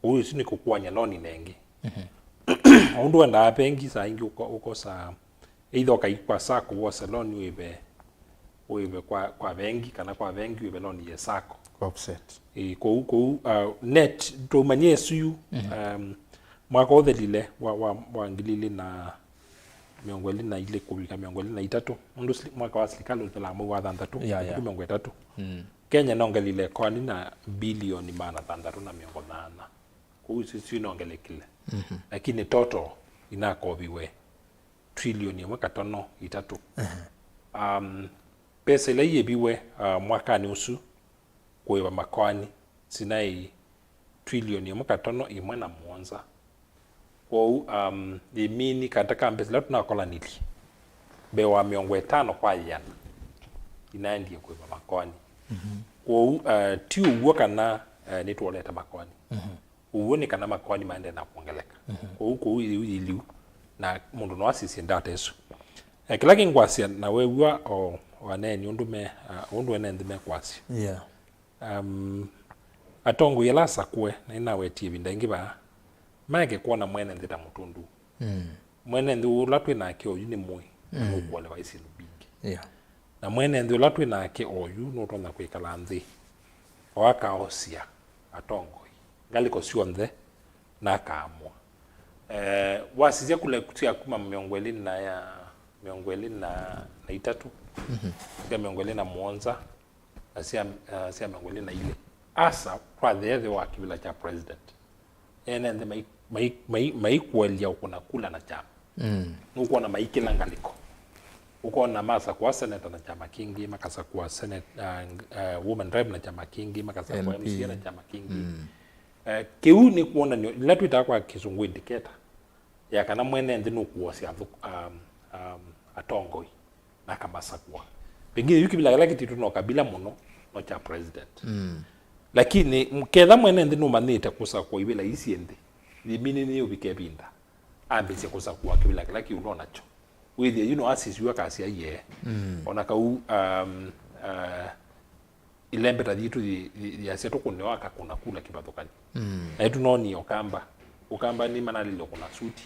Kwoou ĩsu nĩ kũkuany'a loan na ĩngĩ. O ũndũ wendaa vengi, saa ingĩ ũko-, ũkosaa either ũkai kwa sacco wose loan ũĩve, ũĩve kwa, kwa vengi, kana kwa vengi ũĩve loan ye sacco. Offset. Ĩĩ, kũu, kũu, uh, net, tũmanyie ĩsu yu, um, mwaka ũthelile wa, wa, wa ngili ilĩ na mĩongo ĩlĩ na ilĩ kũvika mĩongo ĩlĩ na itatũ, nũndũ sili-, mwaka wa silikalĩ ũthelaa mwei wa thanthatũ, yeah, yeah, mĩongo ĩtatũ. Mm. Kenya nongelile koani na bilioni maana thanthatũ na mĩongo nana. Kũu isu, isu inongelekile. Mhm. Lakini total inakoviwe trilioni ĩmwe katono itatũ. Aha. Um, mbesa ila iĩviwe, uh, mwakanĩ ũsu kũĩva makoani sinaĩ trilioni ĩmwe katono ĩmwe na mũonza. Kwoou, um, ĩmini kata ka mbesa ila tũnakolanilye mbee wa mĩongo ĩtano kwa ĩana inaendie kũĩva makoani. Mhm. Kwoou, uh, ti ũw'o kana, uh, nĩtwonete makoani. Mhm. Ũw'o nĩ kana makoani maendee na kwongeleka. Mhm. Kwoou, kwoou yĩu yĩ lĩu, na mũndũ no asisye ndata ĩsu. Eh, kĩla kĩngwasya na wew'a o, o aneeni ũndũ me, ah, ũndũ ene nthĩ mekwasya. Yeah. Um, atongoi ala asakũe, na nĩnawetie ĩvinda ĩngĩ vaa, maeke kwona mwene nthĩ ta mũtũndu. Mm. Mwene nthĩ ũla twĩ nake oyu nĩ mũĩ, na, mm, nũkũelewa syĩndũ mbingĩ. Yeah. Na mwene nthĩ ũla twĩ nake oyu nũtonya kwĩkala nthĩ, o akaosya atongoi ngalĩko syonthe, na akaamũa. Eh, wasisya kula sya kuma mĩongo ĩlĩ na ya, mĩongo ĩlĩ na, na itatũ, mhm, sya mĩongo ĩlĩ na mũonza, na sya, eh, sya mĩongo ĩlĩ na ilĩ, asa twathea thĩ wa kĩvĩla kya president. Ene nthĩ mai-, mai-, mai-, maikũelya ũkũna kula na kyama. Mm. Nũkwona maikĩla ngalĩko. Ũkona masakũa senator na kyama kĩngĩ, makasakũa senate, uh, uh, woman rep na kyama kĩngĩ, makasakũa M P, M C A na kyama kĩngĩ. Mm. Eh, kĩu nĩ kwonany'o, ĩla twĩtaa kwa kĩsũngũ indicator, ya kana mwene nthĩ nũkũosya athũ-, um, um, atongoi na akamasakũa. Pengine yu kĩvĩla kĩla kĩtitũ no kabila mũno, no kya president. Mm. Lakini, m-, ketha mwene nthĩ nũmanyĩte kũsakũa ivĩla ii syĩ nthĩ, yĩmini nĩyũvika ĩvinda ambĩsye kũsakũa kĩvĩla kĩla kĩũlũ nakyo. Wĩthĩe yu no asisiw'a kasya, yee. Mm. O na kau, um, uh, ilembeta yitũ yĩ-, yĩ-, yĩasya tũkũnĩwa akakũna kula kĩvathũkany'o. Mm. Na ĩtũnonie Ũkamba. Ũkamba nĩmanalile ũkũna suti.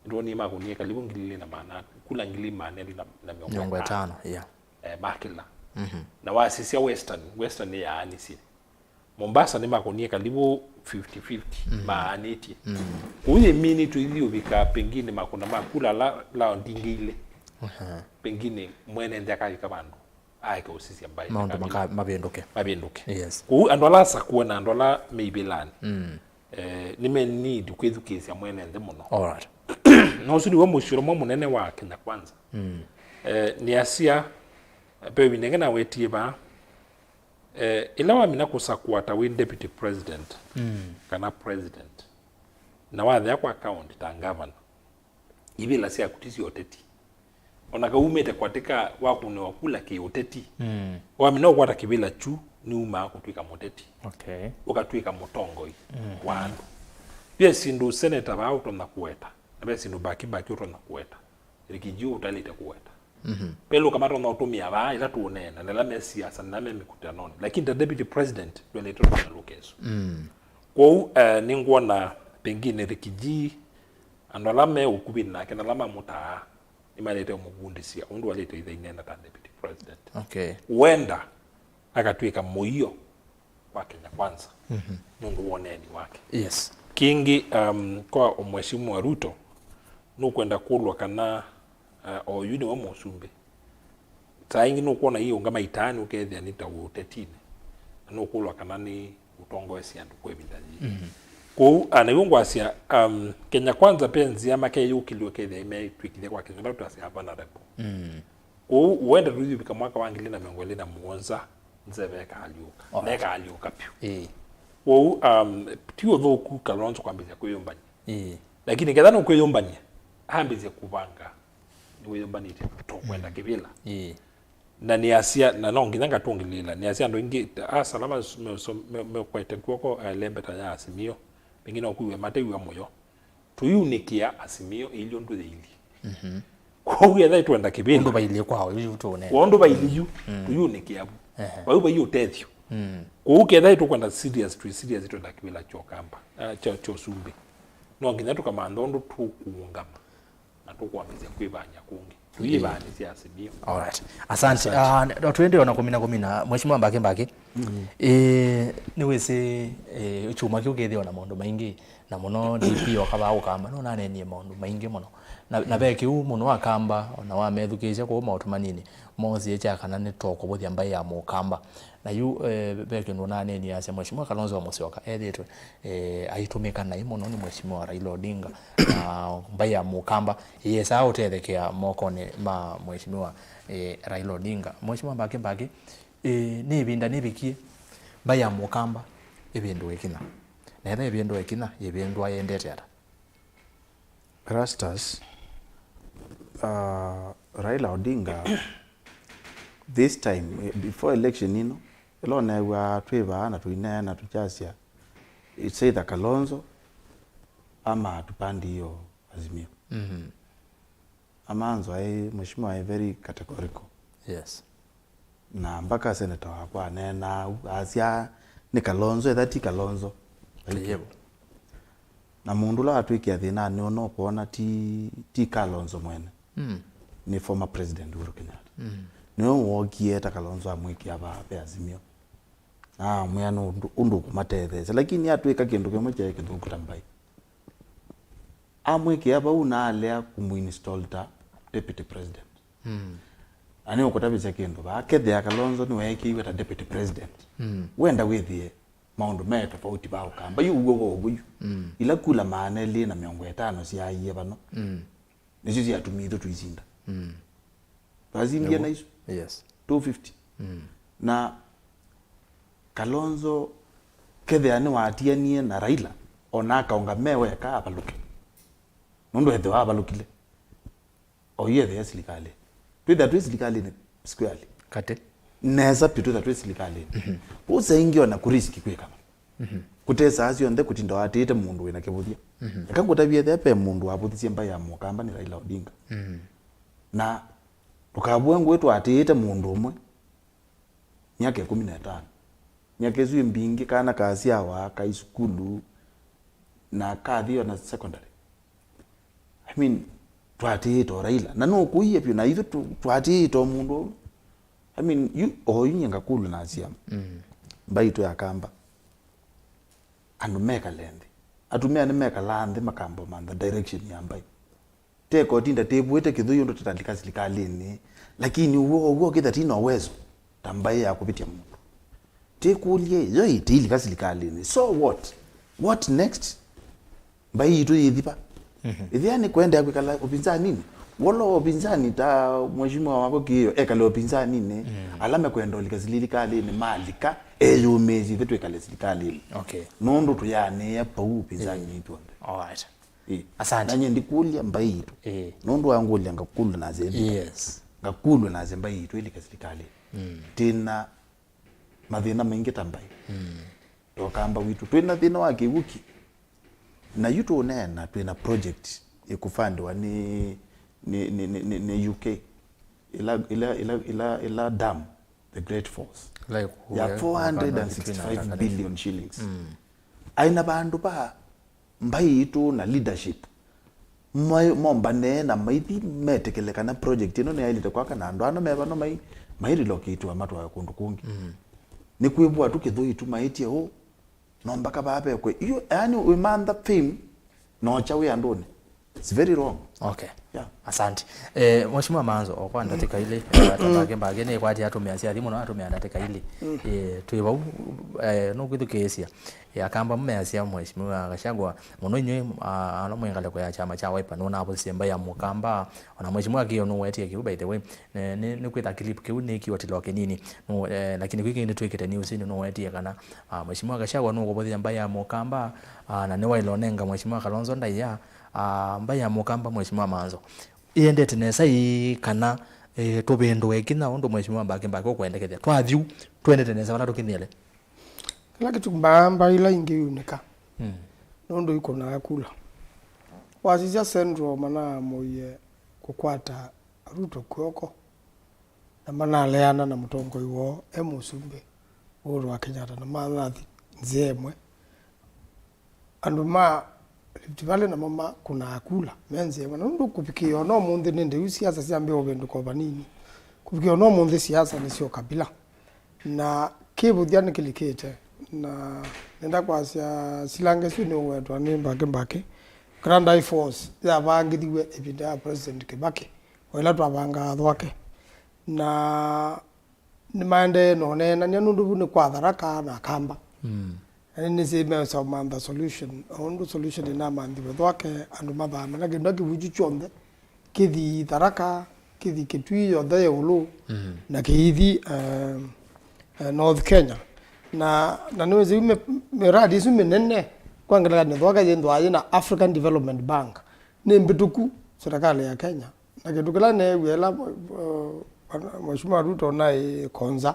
Nĩtwonie makũnie kalivu ngili ilĩ na maana, kula ngili maana elĩ na, na mĩongo ĩtano. Mĩongo ĩtano, yeah. Eh, makĩla. Mhm. Na wasisya Western, Western nĩyaanisye. Mombasa nĩmakũnie kalivu fifty fifty, mm, maanĩtye. Mm. Kũu yĩmini tũithi ũvika pengine makũna ma kula la, la ndingĩ ilĩ. Aha. Pengine mwene nthĩ akavika vandũ aeke ũsisya mbaĩ maũndũ maka-, mavĩndũke. Mavĩndũke. Yes. Kũu andũ ala asakũe na andũ ala me ivĩlanĩ, mm, eh, nĩme need kwĩthukĩĩsya mwene nthĩ mũno. All right. Na ũsu nĩw'o mũsyĩ ũla ũmwe mũnene wa Kenya Kwanza. Mm. Eh, nĩasya, ve ĩvinda ĩngĩ nawetie vaa, eh, ĩla wamina kũsakũa ta wĩ deputy president, mm, kana president, na wathea kwa county ta governor, ivĩla syaku ti sya ũteti. O na kau umĩte kwatĩka wakũnĩwa kula kĩ-ũteti, mm, wamina ũkwata kĩvĩla kyu nĩumaa kũtw'ĩka mũteti. Okay. Ũkatw'ĩka mũtongoi, mm, wa andũ. Ve syĩndũ seneta vaa ũtonya kũweta, na ve syĩndũ Mbaki Mbaki ũtonya kũweta, Rikiji ũtalĩte kũweta. Mhm. Pelũka matonya ũtũmĩa vaa ĩla tũũneena, na ĩla me siasa, na ĩla me mĩkũtanonĩ. Lakini ta deputy president, ndwelete ũtũmĩa lũka ĩsu. Mm. Kwoou, eh, nĩngwona pengine Rikiji, andũ ala me ũkuvĩ nake, na ala mamũtaa, nĩmaĩlĩte ũmũvundĩsya ũndũ waĩlĩte ĩtha ĩneena ta deputy president. Okay. Wenda akatw'ĩka mũio kwa Kenya Kwanza, mhm, nũndũ wa ũneeni wake. Yes. Kĩngĩ, um, kwa Mheshimiwa Ruto, nũkwenda kũlwa kana, uh, oyu nĩwe mũsumbĩ. Saa ingĩ nũkwona iũngama itaani ũkethĩa nĩ ta ũtetinĩ, na nũkũlwa kana nĩ ũtongoesye andũ kwa ĩvinda yĩĩ. Mhm. Kwoou, ah, naw'o ngwasya, um, Kenya Kwanza pe nzĩa makeyũkĩlya ũkethĩa metw'ĩkĩthya kwa Kenya, ĩla twasya vulnerable. Mm. Kwoou, wenda tũithi ũvika mwaka wa ngili na mĩongo ĩlĩ na mũonza, nzeve ĩkaalyũka. Alright. Na ĩkaalyũka vyũ. Ĩĩ. Kwoou, um, ti ũthũku Kalonzo kwambĩĩsya kwĩyũmbany'a. Ĩĩ. Lakini ketha nũkwĩyũmbany'a, ambĩĩsye kũvanga nĩwĩyũmbanĩtye tũkwenda kĩvĩla. Ĩĩ. Na nĩasya, na no nginya ngatũngĩlĩĩla, nĩasya andũ aingĩ, asa ala mas-, meso-, me-, mekwete kw'oko, eh, lembeta ya Azimio, pengine ũkwĩw'a matew'a mũyo. Tũyunĩkĩa Azimio ĩilye ũndũ yĩilyĩ. Mhm. Kwoou ketha twenda kĩvĩla. Ũndũ vailyĩ kwao, yu tũũnene. Kwa ũndũ vailyĩ yu, mm, tũyunĩkĩa vu. Ehe. Vau vai ũtethyo. Mm. Kwoou ketha tũkwenda serious, twĩ serious twenda kĩvĩla kya Ũkamba, ah, kya, kya ũsumbĩ. No nginya tũkamantha ũndũ tũkũũngama na tũkwambĩlĩlya kwĩvany'a kũngĩ. Tũyĩvanyĩsye Azimio. Alright. Asante. Asante. Ah, no twende ona kũmina kũmina. Mheshimiwa Mbaki Mbaki. Mm. Eh, nĩwĩsĩ, eh, kyumwa kĩu kĩthĩwa na maũndũ maingĩ. Na mũno D P okavaa Ũkamba, nũnanenie maũndũ maingĩ mũno. Na, na ve kĩu mũno Akamba, ona wamethukĩĩsya kũu maũtũmaninĩ, moosie kya kana nĩ to kũvũthya mbaĩ ya Mũkamba. Na yu, eh, ve kĩndũ ũnanenie asya, Mheshimiwa Kalonzo wa Musyoka ethĩĩtwe, eh, aitũmĩka naĩ mũno nĩ Mheshimiwa Raila Odinga. Na mbaĩ ya Mũkamba ĩyesaa ũtethekea mokonĩ ma Mheshimiwa, eh, Raila Odinga. Mheshimiwa Mbaki Mbaki, eh, nĩ ĩvinda nĩvikie mbaĩ ya Mũkamba ĩvĩndũe ĩkinya. Na etha ĩvĩndũe ĩkinya, yĩvĩndũa yendete ata? Rastas, uh, Raila Odinga, this time, eh, before election ĩno, ĩla ũneew'aa twĩ vaa na tũineena tũkyasya, it's either Kalonzo ama tupande hiyo Azimio. Mhm. Amanzo aĩ, mheshimiwa aĩ very categorical. Yes. Na mpaka senator wakwa aneenaa ũu, asya, "Nĩ Kalonzo, etha ti Kalonzo." Kĩyĩvo. Na mũndũ ũla watwĩkĩa thĩnanĩ ũno ũkwona ti, ti Kalonzo mwene. Mm. Nĩ former president Uhuru Kenyatta. Mm. Nĩwe wookie ta Kalonzo amwĩkĩa vaa ve Azimio. Na amwĩa nĩ ũndũ, ũndũ ũkũmatetheesya. Lakini atwĩka kĩndũ kĩmwe kyaĩ kĩthũku ta mbaĩ. Amwĩkĩa vau na alea kũmũinstall ta deputy president. Mm. Na nĩũkũtavĩsya kĩndũ vaa, kethĩa Kalonzo nĩweekĩiwe ta deputy president. Mm. Wenda wĩthĩe maũndũ me tofauti va Ũkamba. Yu ũw'o wa ũvũyu. Mm. Ila kula maana elĩ na mĩongo ĩtano syaaie vano. Mm. Nĩsyo syatumie ithu tũisinda. Mm. Twasindie na isu. Yes. Two fifty. Mm. Na Kalonzo kethĩa nĩwatianie na Raila, ona akaũngama e weka avalũke. Nũndũ ethĩwa avalũkile, o yu ethĩa silikalĩ. Twĩthĩa twĩ silikalĩnĩ squarely. Katĩ. Nesa vyũ twĩthĩa twĩ silikalĩnĩ. Mhm. Ũsa ingĩ ona kũriski kwĩkana. Mhm. Kũtesaa syonthe kũtinda watĩĩte mũndũ wĩna kĩvũthya. Mhm. Eka ngũtavye ethĩa ve mũndũ wavũthisye mbaĩ ya Mũkamba nĩ Raila Odinga. Mhm. Na ndũkavũe ngũĩ twatĩĩte mũndũ ũmwe. Myaka ĩkũmi na ĩtano. Myaka ĩsu ĩ mbingĩ, kana kasyawa, kai sukulu, na kathi ona secondary. I mean, twatĩĩte o Raila. Na nũkũie vyũ, na ithu tũ-, twatĩĩte o mũndũ ũũ. I mean, yu, o yu nyie ngakulwa na asya. Mm. Mbaitũ ya Kamba. Andũ mekale nthĩ. Atumĩa nĩmekalaa nthĩ makamba mantha direction ya mbaĩ. Teka ũtinda tĩvũĩte kĩthũi ũndũ tũtalika silikalĩnĩ, lakini ũw'o ũw'o kĩtha tina uwezo ta mbaĩ ya kũvĩtya mũndũ. Tĩkũlye, yo ĩtĩilika silikalĩnĩ. So what? What next? Mbaĩ yitũ yĩthi va? Mhm. Ĩthĩa nĩ kũendeea kwĩkala upinzaninĩ. Wolo upinzani ta mheshimiwa wako Kĩĩo ekale upinzaninĩ, mm, ala mekwenda ũlika silikalĩnĩ malika, eyũmĩĩsye ithe twĩkale silikalĩnĩ. Okay. Nũndũ tũyanĩĩa pau upinzani, eh, ithuonthe. All right. Ĩĩ. Asante. Na nyie ndikũlya mbaĩ yitũ. Ĩĩ. Nũndũ wa ngũlya ngakulwa na nzĩa ĩvitha. Yes. Ngakulwa na nzĩa mbaĩ yitũ ĩlika silikalĩ. Mm. Twĩna mathĩna maingĩ ta mbaĩ. Mm. Tokamba witũ. Twĩna thĩna wa kĩw'ũ ki. Na yu tũũneena twĩna project ĩkũfandĩwa nĩ, nĩ, nĩ, nĩ, nĩ, nĩ U K. Ĩla, ĩla, ĩla, ĩla, ĩla dam. The Great Falls. Like, ya four hundred and sixty-five billion shillings. Mm. Aĩ na vandũ va mbaĩ itũ na leadership. Mai-, mombane na maithi metĩkĩle kana project ĩno nĩyaĩlĩte kwaka na andũ ano me vano mai, mai relocate-wa matwawe kũndũ kũngĩ. Mm. Nĩ kwĩvũa tu kĩthũi tu maĩtye ũũ. No mpaka vaa vekwe. Iyo, yaani, wĩmantha fame, na ũkya wĩ andũnĩ. It's very wrong. Okay. Yeah. Asante. Eh, Mheshimiwa Manzo, o kwa ndatĩka ilĩ, eh, atambake mbake nĩ kwati atumia cia thimũ no atumia ndatĩka ilĩ. Mm. Eh, twĩ vau, eh, no kwithukĩĩsya. Eh, Akamba measya Mheshimiwa Gachagua, mũno inyuĩ, ah, ano mwĩ ngalĩko ya kyama kya Wiper, nũnavũthisye mbaĩ ya Mũkamba, ona Mheshimiwa Kĩĩo nũwetie kĩu, by the way. Eh, nĩ, nĩ kwĩtha clip kĩu nĩ kĩotilo kĩnini. Nũ, eh, lakini kwĩ kĩngĩ nĩtwĩkĩte news-inĩ nũwetie kana, ah, Mheshimiwa Gachagua nũkũvũthya mbaĩ ya Mũkamba, ah, na nĩwaĩle ũnenga Mheshimiwa Kalonzo ndaĩa, ah, mbaĩ ya Mũkamba Mheshimiwa Manzo. Ĩendete nesa ĩĩ kana, eh, tũvĩndũe kinya ũndũ Mheshimiwa Mbaki Mbaki ũkwendekethya? Twathiu, twendete nesa vala tũkinyĩle. Kĩla kĩtumaa mbaĩ ila ingĩ iunĩka, mm, nũndũ ikũnaa kula. Wasisya Central manaamũie kũkwata Ruto kw'oko, na manaleana na mũtongoi woo e mũsumbĩ Uhuru wa Kenyatta, na mathathi nzĩa ĩmwe. Andũ ma Rift Valley namo makũnaa kula me nzĩa ĩmwe, na nũndũ kũvikĩa ona ũmũnthĩ nĩ ndĩu siasa syambĩĩa ũvĩndũka o vanini. Kũvikĩa ona ũmũnthĩ siasa nĩ sya ũkabila. Na kĩvũthya nĩkĩlikĩte, na nenda kwasya silanga ĩsu nĩũwetwa nĩ mbakĩ mbakĩ. Kĩla ndaĩ force yavangĩthiw'e ĩvinda ya President Kĩbakĩ, o ĩla twavangaa Thwake. Na nĩmaendee na ũneenany'a nũndũ vu nĩ kwa Tharaka na Kamba. Mm. Na nĩnĩsĩ mesa ũmantha solution, o ũndũ solution ĩnamanthiwe Thwake, andũ mathame na kĩndũ kĩvuju kyonthe kĩthi Tharaka, kĩthi Kitui yonthe ya ĩũlũ, mm, na kĩithi, eh, eh, North Kenya. Na, na nĩwĩsĩ yu mĩ-, mĩradi ĩsu mĩnene, kwa ngelekany'o Thwake yĩthwaa yĩ na African Development Bank, nĩ mbĩtũku serikali ya Kenya. Na kĩndũ kĩla neewie ĩla, uh, Mheshimiwa Ruto naĩ Konza,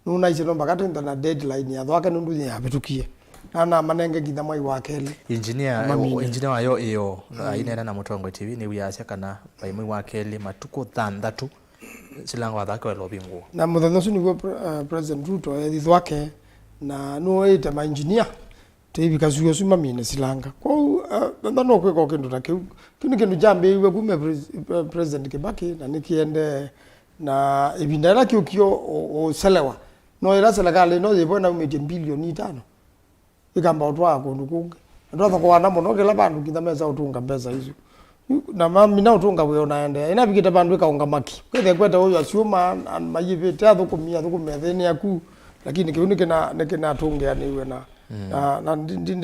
nũnaisye no mbaka twĩnthe na deadline ya Thwake nũndũ nĩyavĩtũkie. Na namanenge nginya mwai wa kelĩ. Engineer, mamine. Engineer wayo ĩyo, mm, aineena na Mũtongoi T V, nĩwĩasya kana vai mwai wa kelĩ matukũ thanthatũ silanga wa Thwake waĩle ũvingũwa. Na mũthenya ũsu nĩw'o pre-, uh, President Ruto ethi Thwake, na nũĩte ma engineer tũivika syũa ũsu mamine silanga. Kwoou, uh, ntha no kwĩka o kĩndũ ta kĩu. Kĩu nĩ kĩndũ kyambĩĩiw'e kuma pres-, pre-, President Kibaki, na nĩkĩendee na ĩvinda yĩla kĩũkie ũ-, ũ-, ũselewa. No yĩla serikali ĩno yĩvo naumĩtye mbilioni itano, ĩkamba ũtwaa kũndũ kũngĩ. Na twathokoana mũno kĩla vandũ nginya mesa ũtũnga mbesa isu. Na mamina ũtũnga wĩa ũnaendeea. Ĩnavikĩte vandũ ĩkaũnga maki. Kwĩthĩa kwete ũyũ asyũma, na mayĩvĩte athũkũmi, athũkũmi ethĩnĩ aku. Lakini kĩu nĩkĩna-, nĩkĩnatũngĩanĩiwe na, mm, na, na ndi-, ndi-,